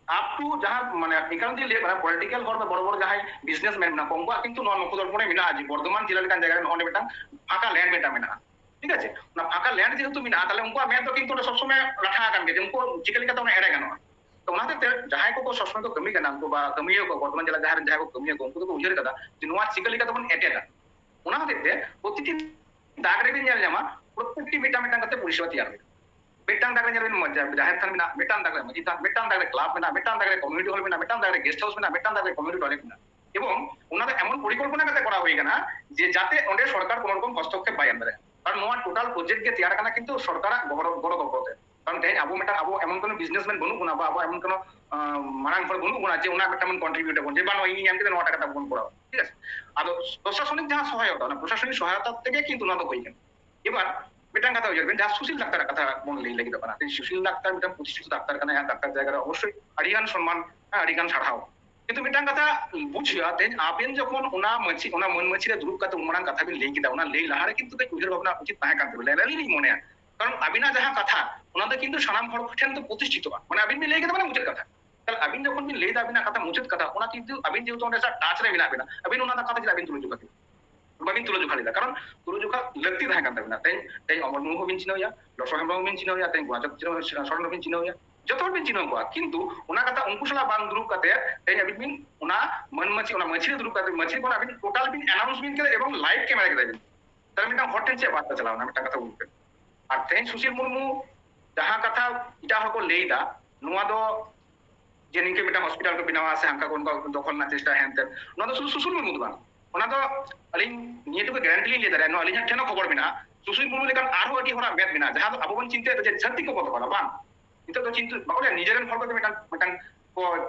up to ᱡᱟᱦᱟᱸ ᱢᱟᱱᱮ ᱮᱠᱟᱞ ᱛᱮᱧ ᱞᱟᱹᱭ ᱠᱟᱱᱟ ᱯᱚᱞᱤᱴᱤᱠᱟᱞ ᱦᱚᱲ ᱵᱟ ᱵᱚᱲᱚ ᱵᱚᱲᱚ ᱡᱟᱦᱟᱸᱭ ᱵᱤᱡᱽᱱᱮᱥ ᱢᱮᱱ ᱢᱮᱱᱟᱜ ᱠᱚᱣᱟ ᱩᱱᱠᱩᱣᱟᱜ ᱠᱤᱱᱛᱩ ᱱᱚᱣᱟ ᱱᱚᱠᱷᱚ ᱫᱚᱨᱯᱚᱬᱮ ᱢᱮᱱᱟᱜᱼᱟ ᱡᱮ ᱵᱚᱨᱫᱷᱚᱢᱟᱱ ᱡᱮᱞᱟ ᱞᱮᱠᱟᱱ ᱡᱟᱭᱜᱟ ᱨᱮ ᱱᱚᱜᱼᱚᱭ ᱢᱤᱫᱴᱟᱝ ᱯᱷᱟᱸᱠᱟ ᱞᱮᱱᱰ ᱢᱤᱫᱴᱟᱝ ᱢᱮᱱᱟᱜᱼᱟ, ᱴᱷᱤᱠ ᱟᱪᱷᱮ? ᱚᱱᱟ ᱯᱷᱟᱸᱠᱟ ᱞᱮᱱᱰ ᱡᱮᱦᱮᱛᱩ ᱢᱮᱱᱟᱜᱼᱟ ᱛᱟᱦᱞᱮ ᱩᱱᱠᱩᱣᱟᱜ ᱢᱮᱫ ᱫᱚ ᱠᱤᱱᱛᱩ ᱚᱸᱰᱮ ᱥᱚᱵ ᱥᱚᱢᱚᱭ ᱞᱟᱴᱷᱟ ᱟᱠᱟᱱ ᱜᱮᱭᱟ ᱡᱮ ᱩᱱᱠᱩ ᱪᱤᱠᱟᱹ ᱞᱮᱠᱟᱛᱮ ᱚᱱᱟ ᱮᱲᱮ ᱜᱟᱱᱚᱜᱼᱟ᱾ ᱛᱚ ᱚᱱᱟ ᱦᱚᱛᱮᱡ ᱛᱮ ᱡᱟᱦᱟᱸᱭ ᱠᱚᱠᱚ ᱥᱚᱵ ᱥᱚᱢᱚᱭ ᱠᱚ ᱠᱟᱹᱢᱤ ᱠᱟᱱᱟ ᱩᱱᱠᱩ ᱵᱟ ᱠᱟᱹᱢᱤᱭᱟᱹ ᱠᱚ ᱵᱚᱨᱫᱷᱚᱢᱟᱱ ᱡᱮᱞᱟ ᱡᱟᱦᱟᱸ ᱨᱮ ᱡᱟᱦᱟᱸᱭ ᱠᱚ ᱠᱟᱹᱢᱤᱭᱟᱹ ᱠᱚ ᱩᱱᱠᱩ ᱫᱚᱠᱚ ᱩᱭᱦᱟᱹᱨ ᱠᱟᱫᱟ ᱡᱮ ᱱᱚᱣᱟ ᱪᱤᱠᱟᱹ ᱞᱮᱠᱟᱛᱮ ᱵᱚᱱ ᱮᱴᱮᱫᱟ᱾ ᱚᱱᱟ ᱦᱚᱛᱮᱡ ᱛᱮ ᱯᱨᱚᱛᱤᱴᱤ ᱫᱟᱜ ᱨᱮᱵᱤᱱ ᱧᱮᱞ ᱧᱟᱢᱟ ᱯᱨᱚᱛᱮᱠᱴᱤ ᱢᱤᱫᱴᱟᱝ ᱢᱤᱫᱴᱟᱝ ᱠᱟᱛᱮ ᱯᱚᱨᱤᱥᱮᱵᱟ ᱛᱮᱭᱟᱨ ᱢᱮᱱᱟᱜᱼᱟ᱾ ᱢᱤᱫᱴᱟᱝ ᱫᱟᱜ ᱨᱮ ᱧᱮᱞ ᱵᱤᱱ ᱡᱟᱦᱮᱨ ᱛᱷᱟᱱ ᱢᱮᱱᱟᱜᱼᱟ, ᱢᱤᱫᱴᱟᱝ ᱫᱟᱜ ᱨᱮ ᱢᱟᱹᱡᱷᱤ ᱛᱷᱟᱱ, ᱢᱤᱫᱴᱟᱝ ᱫᱟᱜ ᱨᱮ ᱠᱞᱟᱵᱽ ᱢᱮᱱᱟᱜᱼᱟ, ᱢᱤᱫᱴᱟᱝ ᱫᱟᱜ ᱨᱮ ᱠᱚᱢᱤᱭᱩᱱᱤᱴᱤ ᱦᱚᱞ ᱢᱮᱱᱟᱜᱼᱟ, ᱢᱤᱫᱴᱟᱝ ᱫᱟᱜ ᱨᱮ ᱜᱮᱥᱴ ᱦᱟᱣᱩᱥ ᱢᱮᱱᱟᱜᱼᱟ, ᱢᱤᱫᱴᱟᱝ ᱫᱟᱜ ᱨᱮ ᱠᱚᱢᱤᱭᱩᱱᱤᱴᱤ ᱴᱚᱭᱞᱮᱴ ᱢᱮᱱᱟᱜᱼᱟ᱾ ᱮᱵᱚᱝ ᱚᱱᱟ ᱫᱚ ᱮᱢᱚᱱ ᱯᱚᱨᱤᱠᱚᱞᱯᱚᱱᱟ ᱠᱟᱛᱮ ᱠᱚᱨᱟᱣ ᱦᱩᱭ ᱟᱠᱟᱱᱟ ᱡᱮ ᱡᱟᱛᱮ ᱚᱸᱰᱮ ᱥᱚᱨᱠᱟᱨ ᱠᱳᱱᱳ ᱨᱚᱠᱚᱢ ᱦᱚᱥᱛᱚᱠᱠᱷᱮᱯ ᱵᱟᱭ ᱮᱢ ᱫᱟᱲᱮᱭᱟᱜᱼᱟ, ᱠᱟᱨᱚᱱ ᱱᱚᱣᱟ ᱴᱳᱴᱟᱞ ᱯᱨᱚᱡᱮᱠᱴ ᱜᱮ ᱛᱮᱭᱟᱨ ᱟᱠᱟᱱᱟ ᱠᱤᱱᱛᱩ ᱥᱚᱨᱠᱟᱨᱟᱜ ᱜᱚᱲᱚ ᱜᱚᱯᱚᱲᱚ ᱛᱮ᱾ ᱠᱟᱨᱚᱱ ᱛᱮᱦᱮᱧ ᱟᱵᱚ ᱢᱤᱫᱴᱟᱝ ᱟᱵᱚ ᱮᱢᱚᱱ ᱠᱳᱱᱳ ᱵᱤᱡᱽᱱᱮᱥᱢᱮᱱ ᱵᱟᱹᱱᱩᱜ ᱵᱚᱱᱟ ᱵᱟ ᱟᱵᱚ ᱮᱢᱚᱱ ᱠᱳᱱᱳ ᱢᱟᱨᱟᱝ ᱦᱚᱲ ᱵᱟᱹᱱᱩᱜ ᱵᱚᱱᱟ ᱡᱮ ᱚᱱᱟ ᱢᱤᱫᱴᱟᱝ ᱵᱚᱱ ᱠᱚᱱᱴᱨᱤᱵᱤᱭᱩᱴ ᱟᱵᱚᱱ ᱡᱮ ᱵᱟᱝ ᱤᱧ ᱧᱟᱢ ᱠᱮᱫᱟ ᱱᱚᱣᱟ ᱴᱟᱠᱟ ᱛᱮ ᱵᱚᱱ ᱠᱚᱨᱟᱣᱟ, ᱴᱷᱤᱠ ᱟᱪᱷᱮ? ᱟᱫᱚ ᱯᱨᱚᱥᱟᱥᱚᱱᱤᱠ ᱡᱟᱦᱟᱸ ᱥᱚᱦᱟᱭᱚᱛᱟ, ᱚᱱᱟ ᱯᱨᱚᱥᱟᱥᱚᱱᱤᱠ ᱥᱚᱦᱟᱭᱚᱛᱟ ᱛᱮᱜᱮ ᱠᱤᱱᱛᱩ ᱱᱚᱣᱟ ᱫᱚ ᱦᱩᱭ ᱠᱟᱱᱟ᱾ ᱮᱵᱟᱨ ᱢᱤᱫᱴᱟᱝ ᱠᱟᱛᱷᱟ ᱩᱭᱦᱟᱹᱨ ᱵᱮᱱ, ᱡᱟᱦᱟᱸ ᱥᱩᱥᱤᱞ ᱰᱟᱠᱛᱟᱨᱟᱜ ᱠᱟᱛᱷᱟ ᱵᱚᱱ ᱞᱟᱹᱭ ᱞᱟᱹᱜᱤᱫᱚᱜ ᱠᱟᱱᱟ, ᱛᱮᱦᱮᱧ ᱥᱩᱥᱤᱞ ᱰᱟᱠᱛᱟᱨ ᱢᱤᱫᱴᱟᱝ ᱯᱨᱚᱛᱤᱥᱴᱷᱤᱛ ᱰᱟᱠᱛᱟᱨ ᱠᱟᱱᱟᱭ, ᱟᱨ ᱰᱟᱠᱛᱟᱨ ᱡᱟᱭᱜᱟ ᱨᱮ ᱚᱵᱚᱥᱥᱳᱭ ᱟᱹᱰᱤᱜᱟᱱ ᱥᱚᱱᱢᱟᱱ, ᱦᱮᱸ, ᱟᱹᱰᱤᱜᱟᱱ ᱥᱟᱨᱦᱟᱣ᱾ ᱠᱤᱱᱛᱩ ᱢᱤᱫᱴᱟᱝ ᱠᱟᱛᱷᱟ ᱵᱩᱡᱽ ᱦᱩᱭᱩᱜᱼᱟ, ᱛᱮᱦᱮᱧ ᱟᱵᱮᱱ ᱡᱚᱠᱷᱚᱱ ᱚᱱᱟ ᱢᱟᱹᱪᱤ, ᱚᱱᱟ ᱢᱟᱹᱱ ᱢᱟᱹᱪᱤ ᱨᱮ ᱫᱩᱲᱩᱵ ᱠᱟᱛᱮ ᱩᱱ ᱢᱟᱨᱟᱝ ᱠᱟᱛᱷᱟ ᱵᱮᱱ ᱞᱟᱹᱭ ᱠᱮᱫᱟ, ᱚᱱᱟ ᱞᱟᱹᱭ ᱞᱟᱦᱟᱨᱮ ᱠᱤᱱᱛᱩ ᱠᱟᱹᱡ ᱩᱭᱦᱟᱹᱨ ᱵᱷᱟᱵᱽᱱᱟ ᱩᱪᱤᱛ ᱛᱟᱦᱮᱸ ᱠᱟᱱ ᱛᱟᱵᱮᱱᱟ, ᱟᱹᱞᱤᱧ ᱞᱤᱧ ᱢᱚᱱᱮᱭᱟ᱾ ᱠᱟᱨᱚᱱ ᱟᱹᱵᱤᱱᱟᱜ ᱡᱟᱦᱟᱸ ᱠᱟᱛᱷᱟ, ᱚᱱᱟ ᱫᱚ ᱠᱤᱱᱛᱩ ᱥᱟᱱᱟᱢ ᱦᱚᱲ ᱴᱷᱮᱱ ᱫᱚ ᱯᱨᱚᱛᱤᱥᱴᱷᱤᱛᱚᱜᱼᱟ, ᱢᱟᱱᱮ ᱟᱹᱵᱤᱱ ᱵᱤᱱ ᱞᱟᱹᱭ ᱠᱮᱫᱟ ᱢᱟᱱᱮ ᱢᱩᱪᱟᱹᱫ ᱠᱟᱛᱷᱟ᱾ ᱛᱟᱦᱞᱮ ᱟᱹᱵᱤᱱ ᱡᱚᱠᱷᱚᱱ ᱵᱤᱱ ᱞᱟᱹᱭ ᱮᱫᱟ ᱟᱹᱵᱤᱱᱟᱜ ᱠᱟᱛᱷᱟ ᱢᱩᱪᱟᱹᱫ ᱠᱟᱛᱷᱟ, ᱚᱱᱟ ᱠᱤᱱᱛᱩ ᱟᱹᱵᱤᱱ ᱡᱮᱦᱮᱛᱩ ᱚᱸᱰᱮ ᱥᱟᱶ ᱴᱟᱪ ᱨᱮ ᱢᱮᱱᱟᱜ ᱵᱤᱱᱟ, ᱟᱹᱵᱤᱱ ᱚᱱᱟ ᱠᱟᱛᱷᱟ ᱪᱮᱫᱟᱜ ᱵᱤᱱ ᱛᱩᱞᱟᱹ ᱡᱚᱠᱷᱟ ᱠᱮᱫᱟ? ᱵᱟᱹᱵᱤᱱ ᱛᱩᱞᱟᱹ ᱡᱚᱠᱷᱟ ᱞᱮᱫᱟ, ᱠᱟᱨᱚᱱ ᱛᱩᱞᱟᱹ ᱡᱚᱠᱷᱟ ᱞᱟᱹᱠᱛᱤ ᱛᱟᱦᱮᱸ ᱠᱟᱱ ᱛᱟᱵᱤᱱᱟ᱾ ᱛᱮᱦᱮᱧ, ᱛᱮᱦᱮᱧ ᱚᱢᱚᱞ ᱢᱩᱨᱢᱩ ᱦᱚᱸᱵᱤᱱ ᱪᱤᱱᱦᱟᱹᱣ ᱮᱭᱟ, ᱞᱚᱥᱚ ᱦᱮᱢᱵᱨᱚᱢ ᱦᱚᱸᱵᱤᱱ ᱪᱤᱱᱦᱟᱹᱣ ᱮᱭᱟ, ᱛᱮᱦᱮᱧ ᱜᱩᱱᱟᱪᱚᱸᱫᱽ ᱥᱚᱨᱮᱱ ᱦᱚᱸᱵᱤᱱ ᱪᱤᱱᱦᱟᱹᱣ ᱮᱭᱟ, ᱡᱚᱛᱚ ᱦᱚᱲ ᱵᱤᱱ ᱪᱤᱱᱦᱟᱹᱣ ᱠᱚᱣᱟ, ᱠᱤᱱᱛᱩ ᱚᱱᱟ ᱠᱟᱛᱷᱟ ᱩᱱᱠᱩ ᱥᱟᱞᱟᱜ ᱵᱟᱝ ᱫᱩᱲᱩᱵ ᱠᱟᱛᱮ ᱛᱮᱦᱮᱧ ᱟᱹᱵᱤᱱ ᱵᱤᱱ ᱚᱱᱟ ᱢᱟᱹᱱ ᱢᱟᱹᱪᱤ, ᱚᱱᱟ ᱢᱟᱹᱪᱤ ᱨᱮ ᱫᱩᱲᱩᱵ ᱠᱟᱛᱮ ᱢᱟᱹᱪᱤ ᱠᱷᱚᱱ ᱟᱹᱵᱤᱱ ᱴᱳᱴᱟᱞ ᱵᱤᱱ ᱟᱱᱟᱣᱩᱱᱥ ᱵᱤᱱ ᱠᱮᱫᱟ ᱮᱵᱚᱝ ᱞᱟᱭᱤᱵᱷ ᱠᱮᱢᱮᱨᱟ ᱠᱮᱫᱟ ᱵᱤᱱ᱾ ᱛᱟᱦᱞᱮ ᱢᱤᱫᱴᱟᱝ ᱦᱚᱲ ᱴᱷᱮᱱ ᱪᱮᱫ ᱵᱟᱨᱛᱟ ᱪᱟᱞᱟᱣ ᱮᱱᱟ? ᱢᱤᱫᱴᱟᱝ ᱠᱟᱛᱷᱟ ᱵᱩᱡᱽ ᱯᱮ᱾ ᱟᱨ ᱛᱮᱦᱮᱧ ᱥᱩᱥᱤᱞ ᱢᱩᱨᱢᱩ ᱡᱟᱦᱟᱸ ᱠᱟᱛᱷᱟ ᱮᱴᱟᱜ ᱦᱚᱲ ᱠᱚ ᱞᱟᱹᱭ ᱮᱫᱟ, ᱱᱚᱣᱟ ᱫᱚ ᱡᱮ ᱱᱤᱝᱠᱟᱹ ᱢᱤᱫᱴᱟᱝ ᱦᱚᱥᱯᱤᱴᱟᱞ ᱠᱚ ᱵᱮᱱᱟᱣᱟ ᱥᱮ ᱦᱟᱱᱠᱟ ᱠᱚ ᱚᱱᱠᱟ ᱫᱚᱠᱷᱚᱞ ᱨᱮᱱᱟᱜ ᱪᱮᱥᱴᱟ ᱦᱮᱱ ᱛᱮᱱ, ᱱᱚᱣᱟ ᱫᱚ ᱥᱩᱫᱷᱩ ᱥᱩᱥᱤᱞ ᱢᱩᱨᱢᱩ ᱫᱚ ᱵᱟᱝ, ᱚᱱᱟ ᱫᱚ ᱟᱹᱞᱤᱧ ᱱᱤᱭᱟᱹ ᱴᱩᱠᱩ ᱜᱮᱨᱮᱱᱴᱤ ᱞᱤᱧ ᱞᱟᱹᱭ ᱫᱟᱲᱮᱭᱟᱜᱼᱟ, ᱱᱚᱣᱟ ᱟᱹᱞᱤᱧᱟᱜ ᱴᱷᱮᱱ ᱦᱚᱸ ᱠᱷᱚᱵᱚᱨ ᱢᱮᱱᱟᱜᱼᱟ᱾ ᱥᱩᱥᱤᱞ ᱢᱩᱨᱢᱩ ᱞᱮᱠᱟᱱ ᱟᱨᱦᱚᱸ ᱟᱹᱰᱤ ᱦᱚᱲᱟᱜ ᱢᱮᱫ ᱢᱮᱱᱟᱜᱼᱟ, ᱡᱟᱦᱟᱸ ᱫᱚ ᱟᱵᱚ ᱵᱚᱱ ᱪᱤᱱᱛᱟᱹᱭᱮᱫᱟ ᱡᱮ ᱪᱷᱟᱹᱛᱤᱠ ᱠᱚᱠᱚ ᱫᱚᱠᱷᱚᱞᱟ, ᱵᱟᱝ, ᱱᱤᱛᱚᱜ ᱫᱚ ᱪᱤᱱᱛᱟᱹ ᱵᱟᱠᱚ ᱞᱟᱹᱭᱟ, ᱱᱤᱡᱮᱨᱮᱱ ᱦᱚᱲ ᱠᱚᱜᱮ ᱢᱤᱫᱴᱟᱝ, ᱢᱤᱫᱴᱟᱝ ᱠᱚ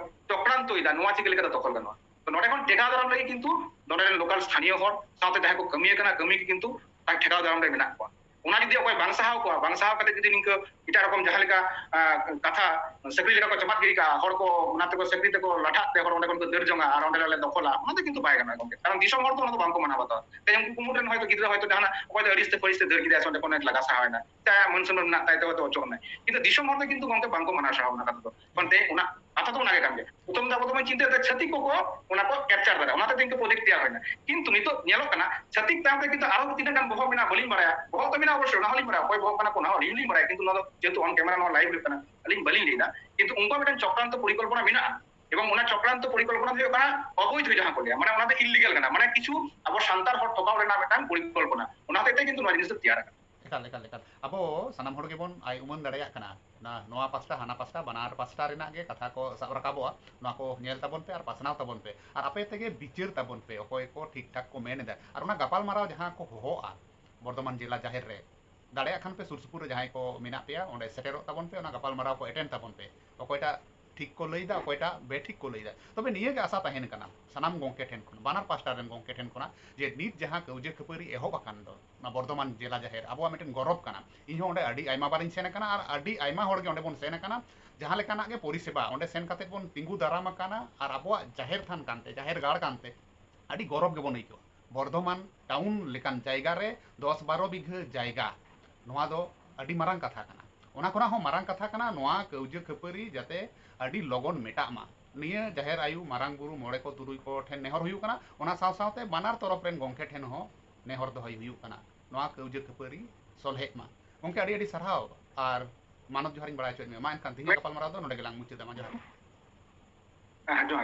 ᱪᱚᱠᱨᱟᱱᱛᱚᱭᱮᱫᱟ, ᱱᱚᱣᱟ ᱪᱤᱠᱟᱹ ᱞᱮᱠᱟᱛᱮ ᱫᱚᱠᱷᱚᱞ ᱜᱟᱱᱚᱜᱼᱟ᱾ ᱱᱚᱰᱮ ᱠᱷᱚᱱ ᱴᱮᱠᱟᱣ ᱫᱟᱨᱟᱢ ᱞᱟᱹᱜᱤᱫ ᱠᱤᱱᱛᱩ ᱱᱚᱰᱮ ᱨᱮᱱ ᱞᱳᱠᱟᱞ ᱥᱛᱷᱟᱱᱤᱭᱚ ᱦᱚᱲ ᱥᱟᱶᱛᱮ ᱡᱟᱦᱟᱸᱭ ᱠᱚ ᱠᱟᱹᱢᱤᱭᱟᱹ ᱠᱟᱱᱟ, ᱠᱟᱹᱢᱤ ᱠᱤᱱᱛᱩ ᱴᱷᱮᱠᱟᱣ ᱫᱟᱨᱟᱢ ᱨᱮ ᱢᱮᱱᱟᱜ ᱠᱚᱣᱟ᱾ ᱚᱱᱟ ᱡᱩᱫᱤ ᱚᱠᱚᱭ ᱵᱟᱝ ᱥᱟᱦᱟᱣ ᱠᱚᱣᱟ, ᱵᱟᱝ ᱥᱟᱦᱟᱣ ᱠᱟᱛᱮ ᱡᱩᱫᱤ ᱱᱤᱝᱠᱟᱹ ᱮᱴᱟᱜ ᱨᱚᱠᱚᱢ ᱡᱟᱦᱟᱸ ᱞᱮᱠᱟ ᱠᱟᱛᱷᱟ ᱥᱟᱹᱠᱨᱤ ᱞᱮᱠᱟ ᱠᱚ ᱪᱟᱯᱟᱫ ᱜᱤᱰᱤ ᱠᱟᱜᱼᱟ, ᱦᱚᱲ ᱠᱚ ᱚᱱᱟ ᱛᱮᱠᱚ ᱥᱟᱹᱠᱨᱤ ᱛᱮᱠᱚ ᱞᱟᱴᱷᱟᱜ ᱛᱮ ᱦᱚᱲ ᱚᱸᱰᱮ ᱠᱷᱚᱱ ᱠᱚ ᱫᱟᱹᱲ ᱡᱚᱝᱟ ᱟᱨ ᱚᱸᱰᱮ ᱞᱮ ᱫᱚᱠᱷᱚᱞᱟ, ᱚᱱᱟ ᱫᱚ ᱠᱤᱱᱛᱩ ᱵᱟᱭ ᱜᱟᱱᱚᱜᱼᱟ ᱜᱚᱢᱠᱮ᱾ ᱠᱟᱨᱚᱱ ᱫᱤᱥᱚᱢ ᱦᱚᱲ ᱫᱚ ᱚᱱᱟ ᱫᱚ ᱵᱟᱝᱠᱚ ᱢᱟᱱᱟᱣ ᱵᱟᱛᱟᱣᱟ᱾ ᱛᱮᱦᱮᱧ ᱩᱱᱠᱩ ᱠᱩᱢᱩᱴ ᱨᱮᱱ ᱦᱚᱭᱛᱳ ᱜᱤᱫᱽᱨᱟᱹ ᱦᱚᱭᱛᱳ ᱡᱟᱦᱟᱱᱟᱜ ᱚᱠᱚᱭ ᱫᱚ ᱟᱹᱲᱤᱥ ᱛᱮ ᱯᱷᱟᱹᱲᱤᱥ ᱛᱮ ᱫᱟᱹᱲ ᱠᱮᱫᱟᱭ ᱥᱮ ᱚᱸᱰᱮ ᱠᱷᱚᱱ ᱞᱟᱜᱟ ᱥᱟᱦᱟᱣ ᱮᱱᱟ, ᱥᱮ ᱟᱭᱟᱜ ᱢᱟᱹᱱ ᱥᱚᱱᱢᱟᱱ ᱢᱮᱱᱟᱜ ᱛᱟᱭ ᱛᱮ ᱦᱚᱭᱛᱳ ᱚᱪᱚᱜ ᱮᱱᱟᱭ, ᱠᱤᱱᱛᱩ ᱫᱤᱥᱚᱢ ᱦᱚᱲ ᱫᱚ ᱠᱤᱱᱛᱩ ᱜᱚᱢᱠᱮ ᱵᱟᱝᱠᱚ ᱢᱟᱱᱟᱣ ᱥᱟᱦᱟᱣ ᱚᱱᱟ ᱠᱟᱛᱷᱟ ᱫᱚ᱾ ᱚᱱᱛᱮ ᱚᱱᱟ ᱠᱟᱛᱷᱟ ᱫᱚ ᱚᱱᱟᱜᱮ ᱠᱟᱱ ᱜᱮᱭᱟ᱾ ᱯᱨᱚᱛᱷᱚᱢ ᱫᱚ ᱟᱵᱚ ᱫᱚᱵᱚᱱ ᱪᱤᱱᱛᱟᱹᱭᱮᱫᱟ ᱪᱷᱟᱹᱛᱤᱠ ᱠᱚᱠᱚ ᱚᱱᱟ ᱠᱚ ᱠᱮᱯᱪᱟᱨ ᱫᱟᱲᱮᱭᱟᱜᱼᱟ, ᱚᱱᱟᱛᱮ ᱛᱮᱦᱮᱧ ᱯᱨᱚᱡᱮᱠᱴ ᱛᱮᱭᱟᱨ ᱦᱩᱭᱱᱟ᱾ ᱠᱤᱱᱛᱩ ᱱᱤᱛᱚᱜ ᱧᱮᱞᱚᱜ ᱠᱟᱱᱟ ᱪᱷᱟᱹᱛᱤᱠ ᱛᱟᱭᱚᱢ ᱨᱮ ᱠᱤᱱᱛᱩ ᱟᱨᱚ ᱛᱤᱱᱟᱹᱜ ᱜᱟᱱ ᱵᱚᱦᱚᱜ ᱢᱮᱱᱟᱜᱼᱟ ᱵᱟᱹᱞᱤᱧ ᱵᱟᱲᱟᱭᱟ, ᱵᱚᱦᱚᱜ ᱫᱚ ᱢᱮᱱᱟᱜᱼᱟ ᱚᱵᱚᱥᱥᱳᱭ, ᱚᱱᱟ ᱦᱚᱸᱞᱤᱧ ᱵᱟᱲᱟᱭᱟ, ᱵᱚᱦᱚᱜ ᱢᱮᱱᱟᱜᱼᱟ ᱠᱚ ᱚᱱᱟ ᱦᱚᱸ ᱟᱹᱞᱤᱧ ᱦᱚᱸᱞᱤᱧ ᱵᱟᱲᱟᱭᱟ, ᱠᱤᱱᱛᱩ ᱱᱚᱣᱟ ᱫᱚ ᱡᱮᱦᱮᱛᱩ on camera ᱱᱚᱣᱟ live ᱦᱩᱭᱩᱜ ᱠᱟᱱᱟ, ᱟᱹᱞᱤᱧ ᱵᱟᱹᱞᱤᱧ ᱞᱟᱹᱭᱫᱟ, ᱠᱤᱱᱛᱩ ᱩᱱᱠᱩᱣᱟᱜ ᱢᱤᱫᱴᱟᱝ ᱪᱚᱠᱨᱟᱱᱛᱚ ᱯᱚᱨᱤᱠᱚᱞᱯᱚᱱᱟ ᱢᱮᱱᱟᱜᱼᱟ᱾ ᱮᱵᱚᱝ ᱚᱱᱟ ᱪᱚᱠᱨᱟᱱᱛᱚ ᱯᱚᱨᱤᱠᱚᱞᱯᱚᱱᱟ ᱫᱚ ᱦᱩᱭᱩᱜ ᱠᱟᱱᱟ ᱚᱵᱳᱭᱫᱷᱚ, ᱡᱟᱦᱟᱸ ᱠᱚ ᱞᱟᱹᱭᱟ, ᱢᱟᱱᱮ ᱚᱱᱟ ᱫᱚ ᱤᱞᱤᱜᱟᱞ ᱠᱟᱱᱟ, ᱢᱟᱱᱮ ᱠᱤᱪᱷᱩ ᱟᱵᱚ ᱥᱟᱱᱛᱟᱲ ᱦᱚᱲ ᱴᱷᱚᱠᱟᱣ ᱨᱮᱱᱟᱜ ᱢᱤᱫᱴᱟᱝ ᱯᱚᱨᱤᱠᱚᱞᱯᱚᱱᱟ, ᱚᱱᱟ ᱦᱚᱛᱮᱡ ᱛᱮ ᱠᱤᱱᱛᱩ ᱱᱚᱣᱟ ᱡᱤᱱᱤᱥ ᱫᱚ ᱛᱮᱭᱟᱨ ᱟᱠᱟᱱᱟ᱾ ᱮᱠᱟᱞ, ᱮᱠᱟᱞ, ᱮᱠᱟᱞ᱾ ᱟᱵᱚ ᱥᱟᱱᱟᱢ ᱦᱚᱲ ᱜᱮᱵᱚᱱ ᱟᱭ ᱩᱢᱟᱹᱱ ᱫᱟᱲᱮᱭᱟᱜ ᱠᱟᱱᱟ᱾ ᱱᱚᱣᱟ ᱯᱟᱥᱴᱟ, ᱦᱟᱱᱟ ᱯᱟᱥᱴᱟ, ᱵᱟᱱᱟᱨ ᱯᱟᱥᱴᱟ ᱨᱮᱱᱟᱜ ᱜᱮ ᱠᱟᱛᱷᱟ ᱠᱚ ᱥᱟᱵ ᱨᱟᱠᱟᱵᱚᱜᱼᱟ᱾ ᱱᱚᱣᱟ ᱠᱚ ᱧᱮᱞ ᱛᱟᱵᱚᱱ ᱯᱮ ᱟᱨ ᱯᱟᱥᱱᱟᱣ ᱛᱟᱵᱚᱱ ᱯᱮ ᱟᱨ ᱟᱯᱮ ᱛᱮᱜᱮ ᱵᱤᱪᱟᱹᱨ ᱛᱟᱵᱚᱱ ᱯᱮ, ᱚᱠᱚᱭ ᱠᱚ ᱴᱷᱤᱠ ᱴᱷᱟᱠ ᱠᱚ ᱢᱮᱱ ᱮᱫᱟ᱾ ᱟᱨ ᱚᱱᱟ ᱜᱟᱯᱟᱞᱢᱟᱨᱟᱣ ᱡᱟᱦᱟᱸ ᱠᱚ ᱦᱚᱦᱚᱜᱼᱟ ᱵᱚᱨᱫᱷᱚᱢᱟᱱ ᱡᱮᱞᱟ ᱡᱟᱦᱮᱨ ᱨᱮ, ᱫᱟᱲᱮᱭᱟᱜ ᱠᱷᱟᱱ ᱯᱮ ᱥᱩᱨ ᱥᱩᱯᱩᱨ ᱨᱮ ᱡᱟᱦᱟᱸᱭ ᱠᱚ ᱢᱮᱱᱟᱜ ᱯᱮᱭᱟ, ᱚᱸᱰᱮ ᱥᱮᱴᱮᱨᱚᱜ ᱛᱟᱵᱚᱱ ᱯᱮ, ᱚᱱᱟ ᱜᱟᱯᱟᱞᱢᱟᱨᱟᱣ ᱠᱚ ᱮᱴᱮᱱᱰ ᱛᱟᱵᱚᱱ ᱯᱮ᱾ ᱚᱠᱚᱭᱴᱟᱜ ᱴᱷᱤᱠ ᱠᱚ ᱞᱟᱹᱭᱫᱟ, ᱚᱠᱚᱭᱴᱟᱜ ᱵᱮᱴᱷᱤᱠ ᱠᱚ ᱞᱟᱹᱭᱫᱟ᱾ ᱛᱚᱵᱮ ᱱᱤᱭᱟᱹ ᱜᱮ ᱟᱥᱟ ᱛᱟᱦᱮᱱ ᱠᱟᱱᱟ ᱥᱟᱱᱟᱢ ᱜᱚᱢᱠᱮ ᱴᱷᱮᱱ ᱠᱷᱚᱱ, ᱵᱟᱱᱟᱨ ᱯᱟᱥᱴᱟ ᱨᱮᱱ ᱜᱚᱢᱠᱮ ᱴᱷᱮᱱ ᱠᱷᱚᱱᱟᱜ, ᱡᱮ ᱱᱤᱛ ᱡᱟᱦᱟᱸ ᱠᱟᱹᱣᱡᱟᱹ ᱠᱷᱟᱹᱯᱟᱹᱨᱤ ᱮᱦᱚᱵ ᱟᱠᱟᱱ ᱫᱚ ᱚᱱᱟ ᱵᱚᱨᱫᱷᱚᱢᱟᱱ ᱡᱮᱞᱟ ᱡᱟᱦᱮᱨ, ᱟᱵᱚᱣᱟᱜ ᱢᱤᱫᱴᱮᱱ ᱜᱚᱨᱚᱵᱽ ᱠᱟᱱᱟ᱾ ᱤᱧᱦᱚᱸ ᱚᱸᱰᱮ ᱟᱹᱰᱤ ᱟᱭᱢᱟ ᱵᱟᱨᱤᱧ ᱥᱮᱱ ᱟᱠᱟᱱᱟ ᱟᱨ ᱟᱹᱰᱤ ᱟᱭᱢᱟ ᱦᱚᱲᱜᱮ ᱚᱸᱰᱮ ᱵᱚᱱ ᱥᱮᱱ ᱟᱠᱟᱱᱟ᱾ ᱡᱟᱦᱟᱸ ᱞᱮᱠᱟᱱᱟᱜ ᱜᱮ ᱯᱚᱨᱤᱥᱮᱵᱟ ᱚᱸᱰᱮ ᱥᱮᱱ ᱠᱟᱛᱮᱫ ᱵᱚᱱ ᱛᱤᱸᱜᱩ ᱫᱟᱨᱟᱢ ᱟᱠᱟᱱᱟ ᱟᱨ ᱟᱵᱚᱣᱟᱜ ᱡᱟᱦᱮᱨ ᱛᱷᱟᱱ ᱠᱟᱱᱛᱮ, ᱡᱟᱦᱮᱨ ᱜᱟᱲ ᱠᱟᱱᱛᱮ, ᱟᱹᱰᱤ ᱜᱚᱨᱚᱵᱽ ᱜᱮᱵᱚᱱ ᱟᱹᱭᱠᱟᱹᱣᱟ᱾ ᱵᱚᱨᱫᱷᱚᱢᱟᱱ ᱴᱟᱣᱩᱱ ᱞᱮᱠᱟᱱ ᱡᱟᱭᱜᱟ ᱨᱮ ᱫᱚᱥ ᱵᱟᱨᱚ ᱵᱤᱜᱷᱟᱹ ᱡᱟᱭᱜᱟ, ᱱᱚᱣᱟ ᱫᱚ ᱟᱹᱰᱤ ᱢᱟᱨᱟᱝ ᱠᱟᱛᱷᱟ ᱠᱟᱱᱟ᱾ ᱚᱱᱟ ᱠᱷᱚᱱᱟᱜ ᱦᱚᱸ ᱢᱟᱨᱟᱝ ᱠᱟᱛᱷᱟ ᱠᱟᱱᱟ ᱱᱚᱣᱟ ᱠᱟᱹᱣᱡᱟᱹ ᱠᱷᱟᱹᱯᱟᱹᱨᱤ ᱡᱟᱛᱮ ᱟᱹᱰᱤ ᱞᱚᱜᱚᱱ ᱢᱮᱴᱟᱜ ᱢᱟ᱾ ᱱᱤᱭᱟᱹ ᱡᱟᱦᱮᱨ ᱟᱭᱳ, ᱢᱟᱨᱟᱝ ᱵᱩᱨᱩ, ᱢᱚᱬᱮ ᱠᱚ ᱛᱩᱨᱩᱭ ᱠᱚ ᱴᱷᱮᱱ ᱱᱮᱦᱚᱨ ᱦᱩᱭᱩᱜ ᱠᱟᱱᱟ, ᱚᱱᱟ ᱥᱟᱶ ᱥᱟᱶᱛᱮ ᱵᱟᱱᱟᱨ ᱛᱚᱨᱚᱯ ᱨᱮᱱ ᱜᱚᱢᱠᱮ ᱴᱷᱮᱱ ᱦᱚᱸ ᱱᱮᱦᱚᱨ ᱫᱚᱦᱚᱭ ᱦᱩᱭᱩᱜ ᱠᱟᱱᱟ᱾ ᱱᱚᱣᱟ ᱠᱟᱹᱣᱡᱟᱹ ᱠᱷᱟᱹᱯᱟᱹᱨᱤ ᱥᱚᱞᱦᱮᱜ ᱢᱟ᱾ ᱜᱚᱢᱠᱮ, ᱟᱹᱰᱤ ᱟᱹᱰᱤ ᱥᱟᱨᱦᱟᱣ ᱟᱨ ᱢᱟᱱᱚᱛ ᱡᱚᱦᱟᱨᱤᱧ ᱵᱟᱲᱟᱭ ᱦᱚᱪᱚᱭᱮᱫ ᱢᱮᱭᱟ᱾ ᱢᱟ ᱮᱱᱠᱷᱟᱱ ᱛᱮᱦᱮᱧᱟᱜ ᱜᱟᱯᱟᱞᱢᱟᱨᱟᱣ ᱫᱚ ᱱᱚᱰᱮ ᱜᱮᱞᱟᱝ ᱢᱩᱪᱟᱹᱫᱟ᱾ ᱢᱟ ᱡᱚᱦᱟᱨ᱾ ᱦᱮᱸ, ᱡᱚᱦᱟᱨ᱾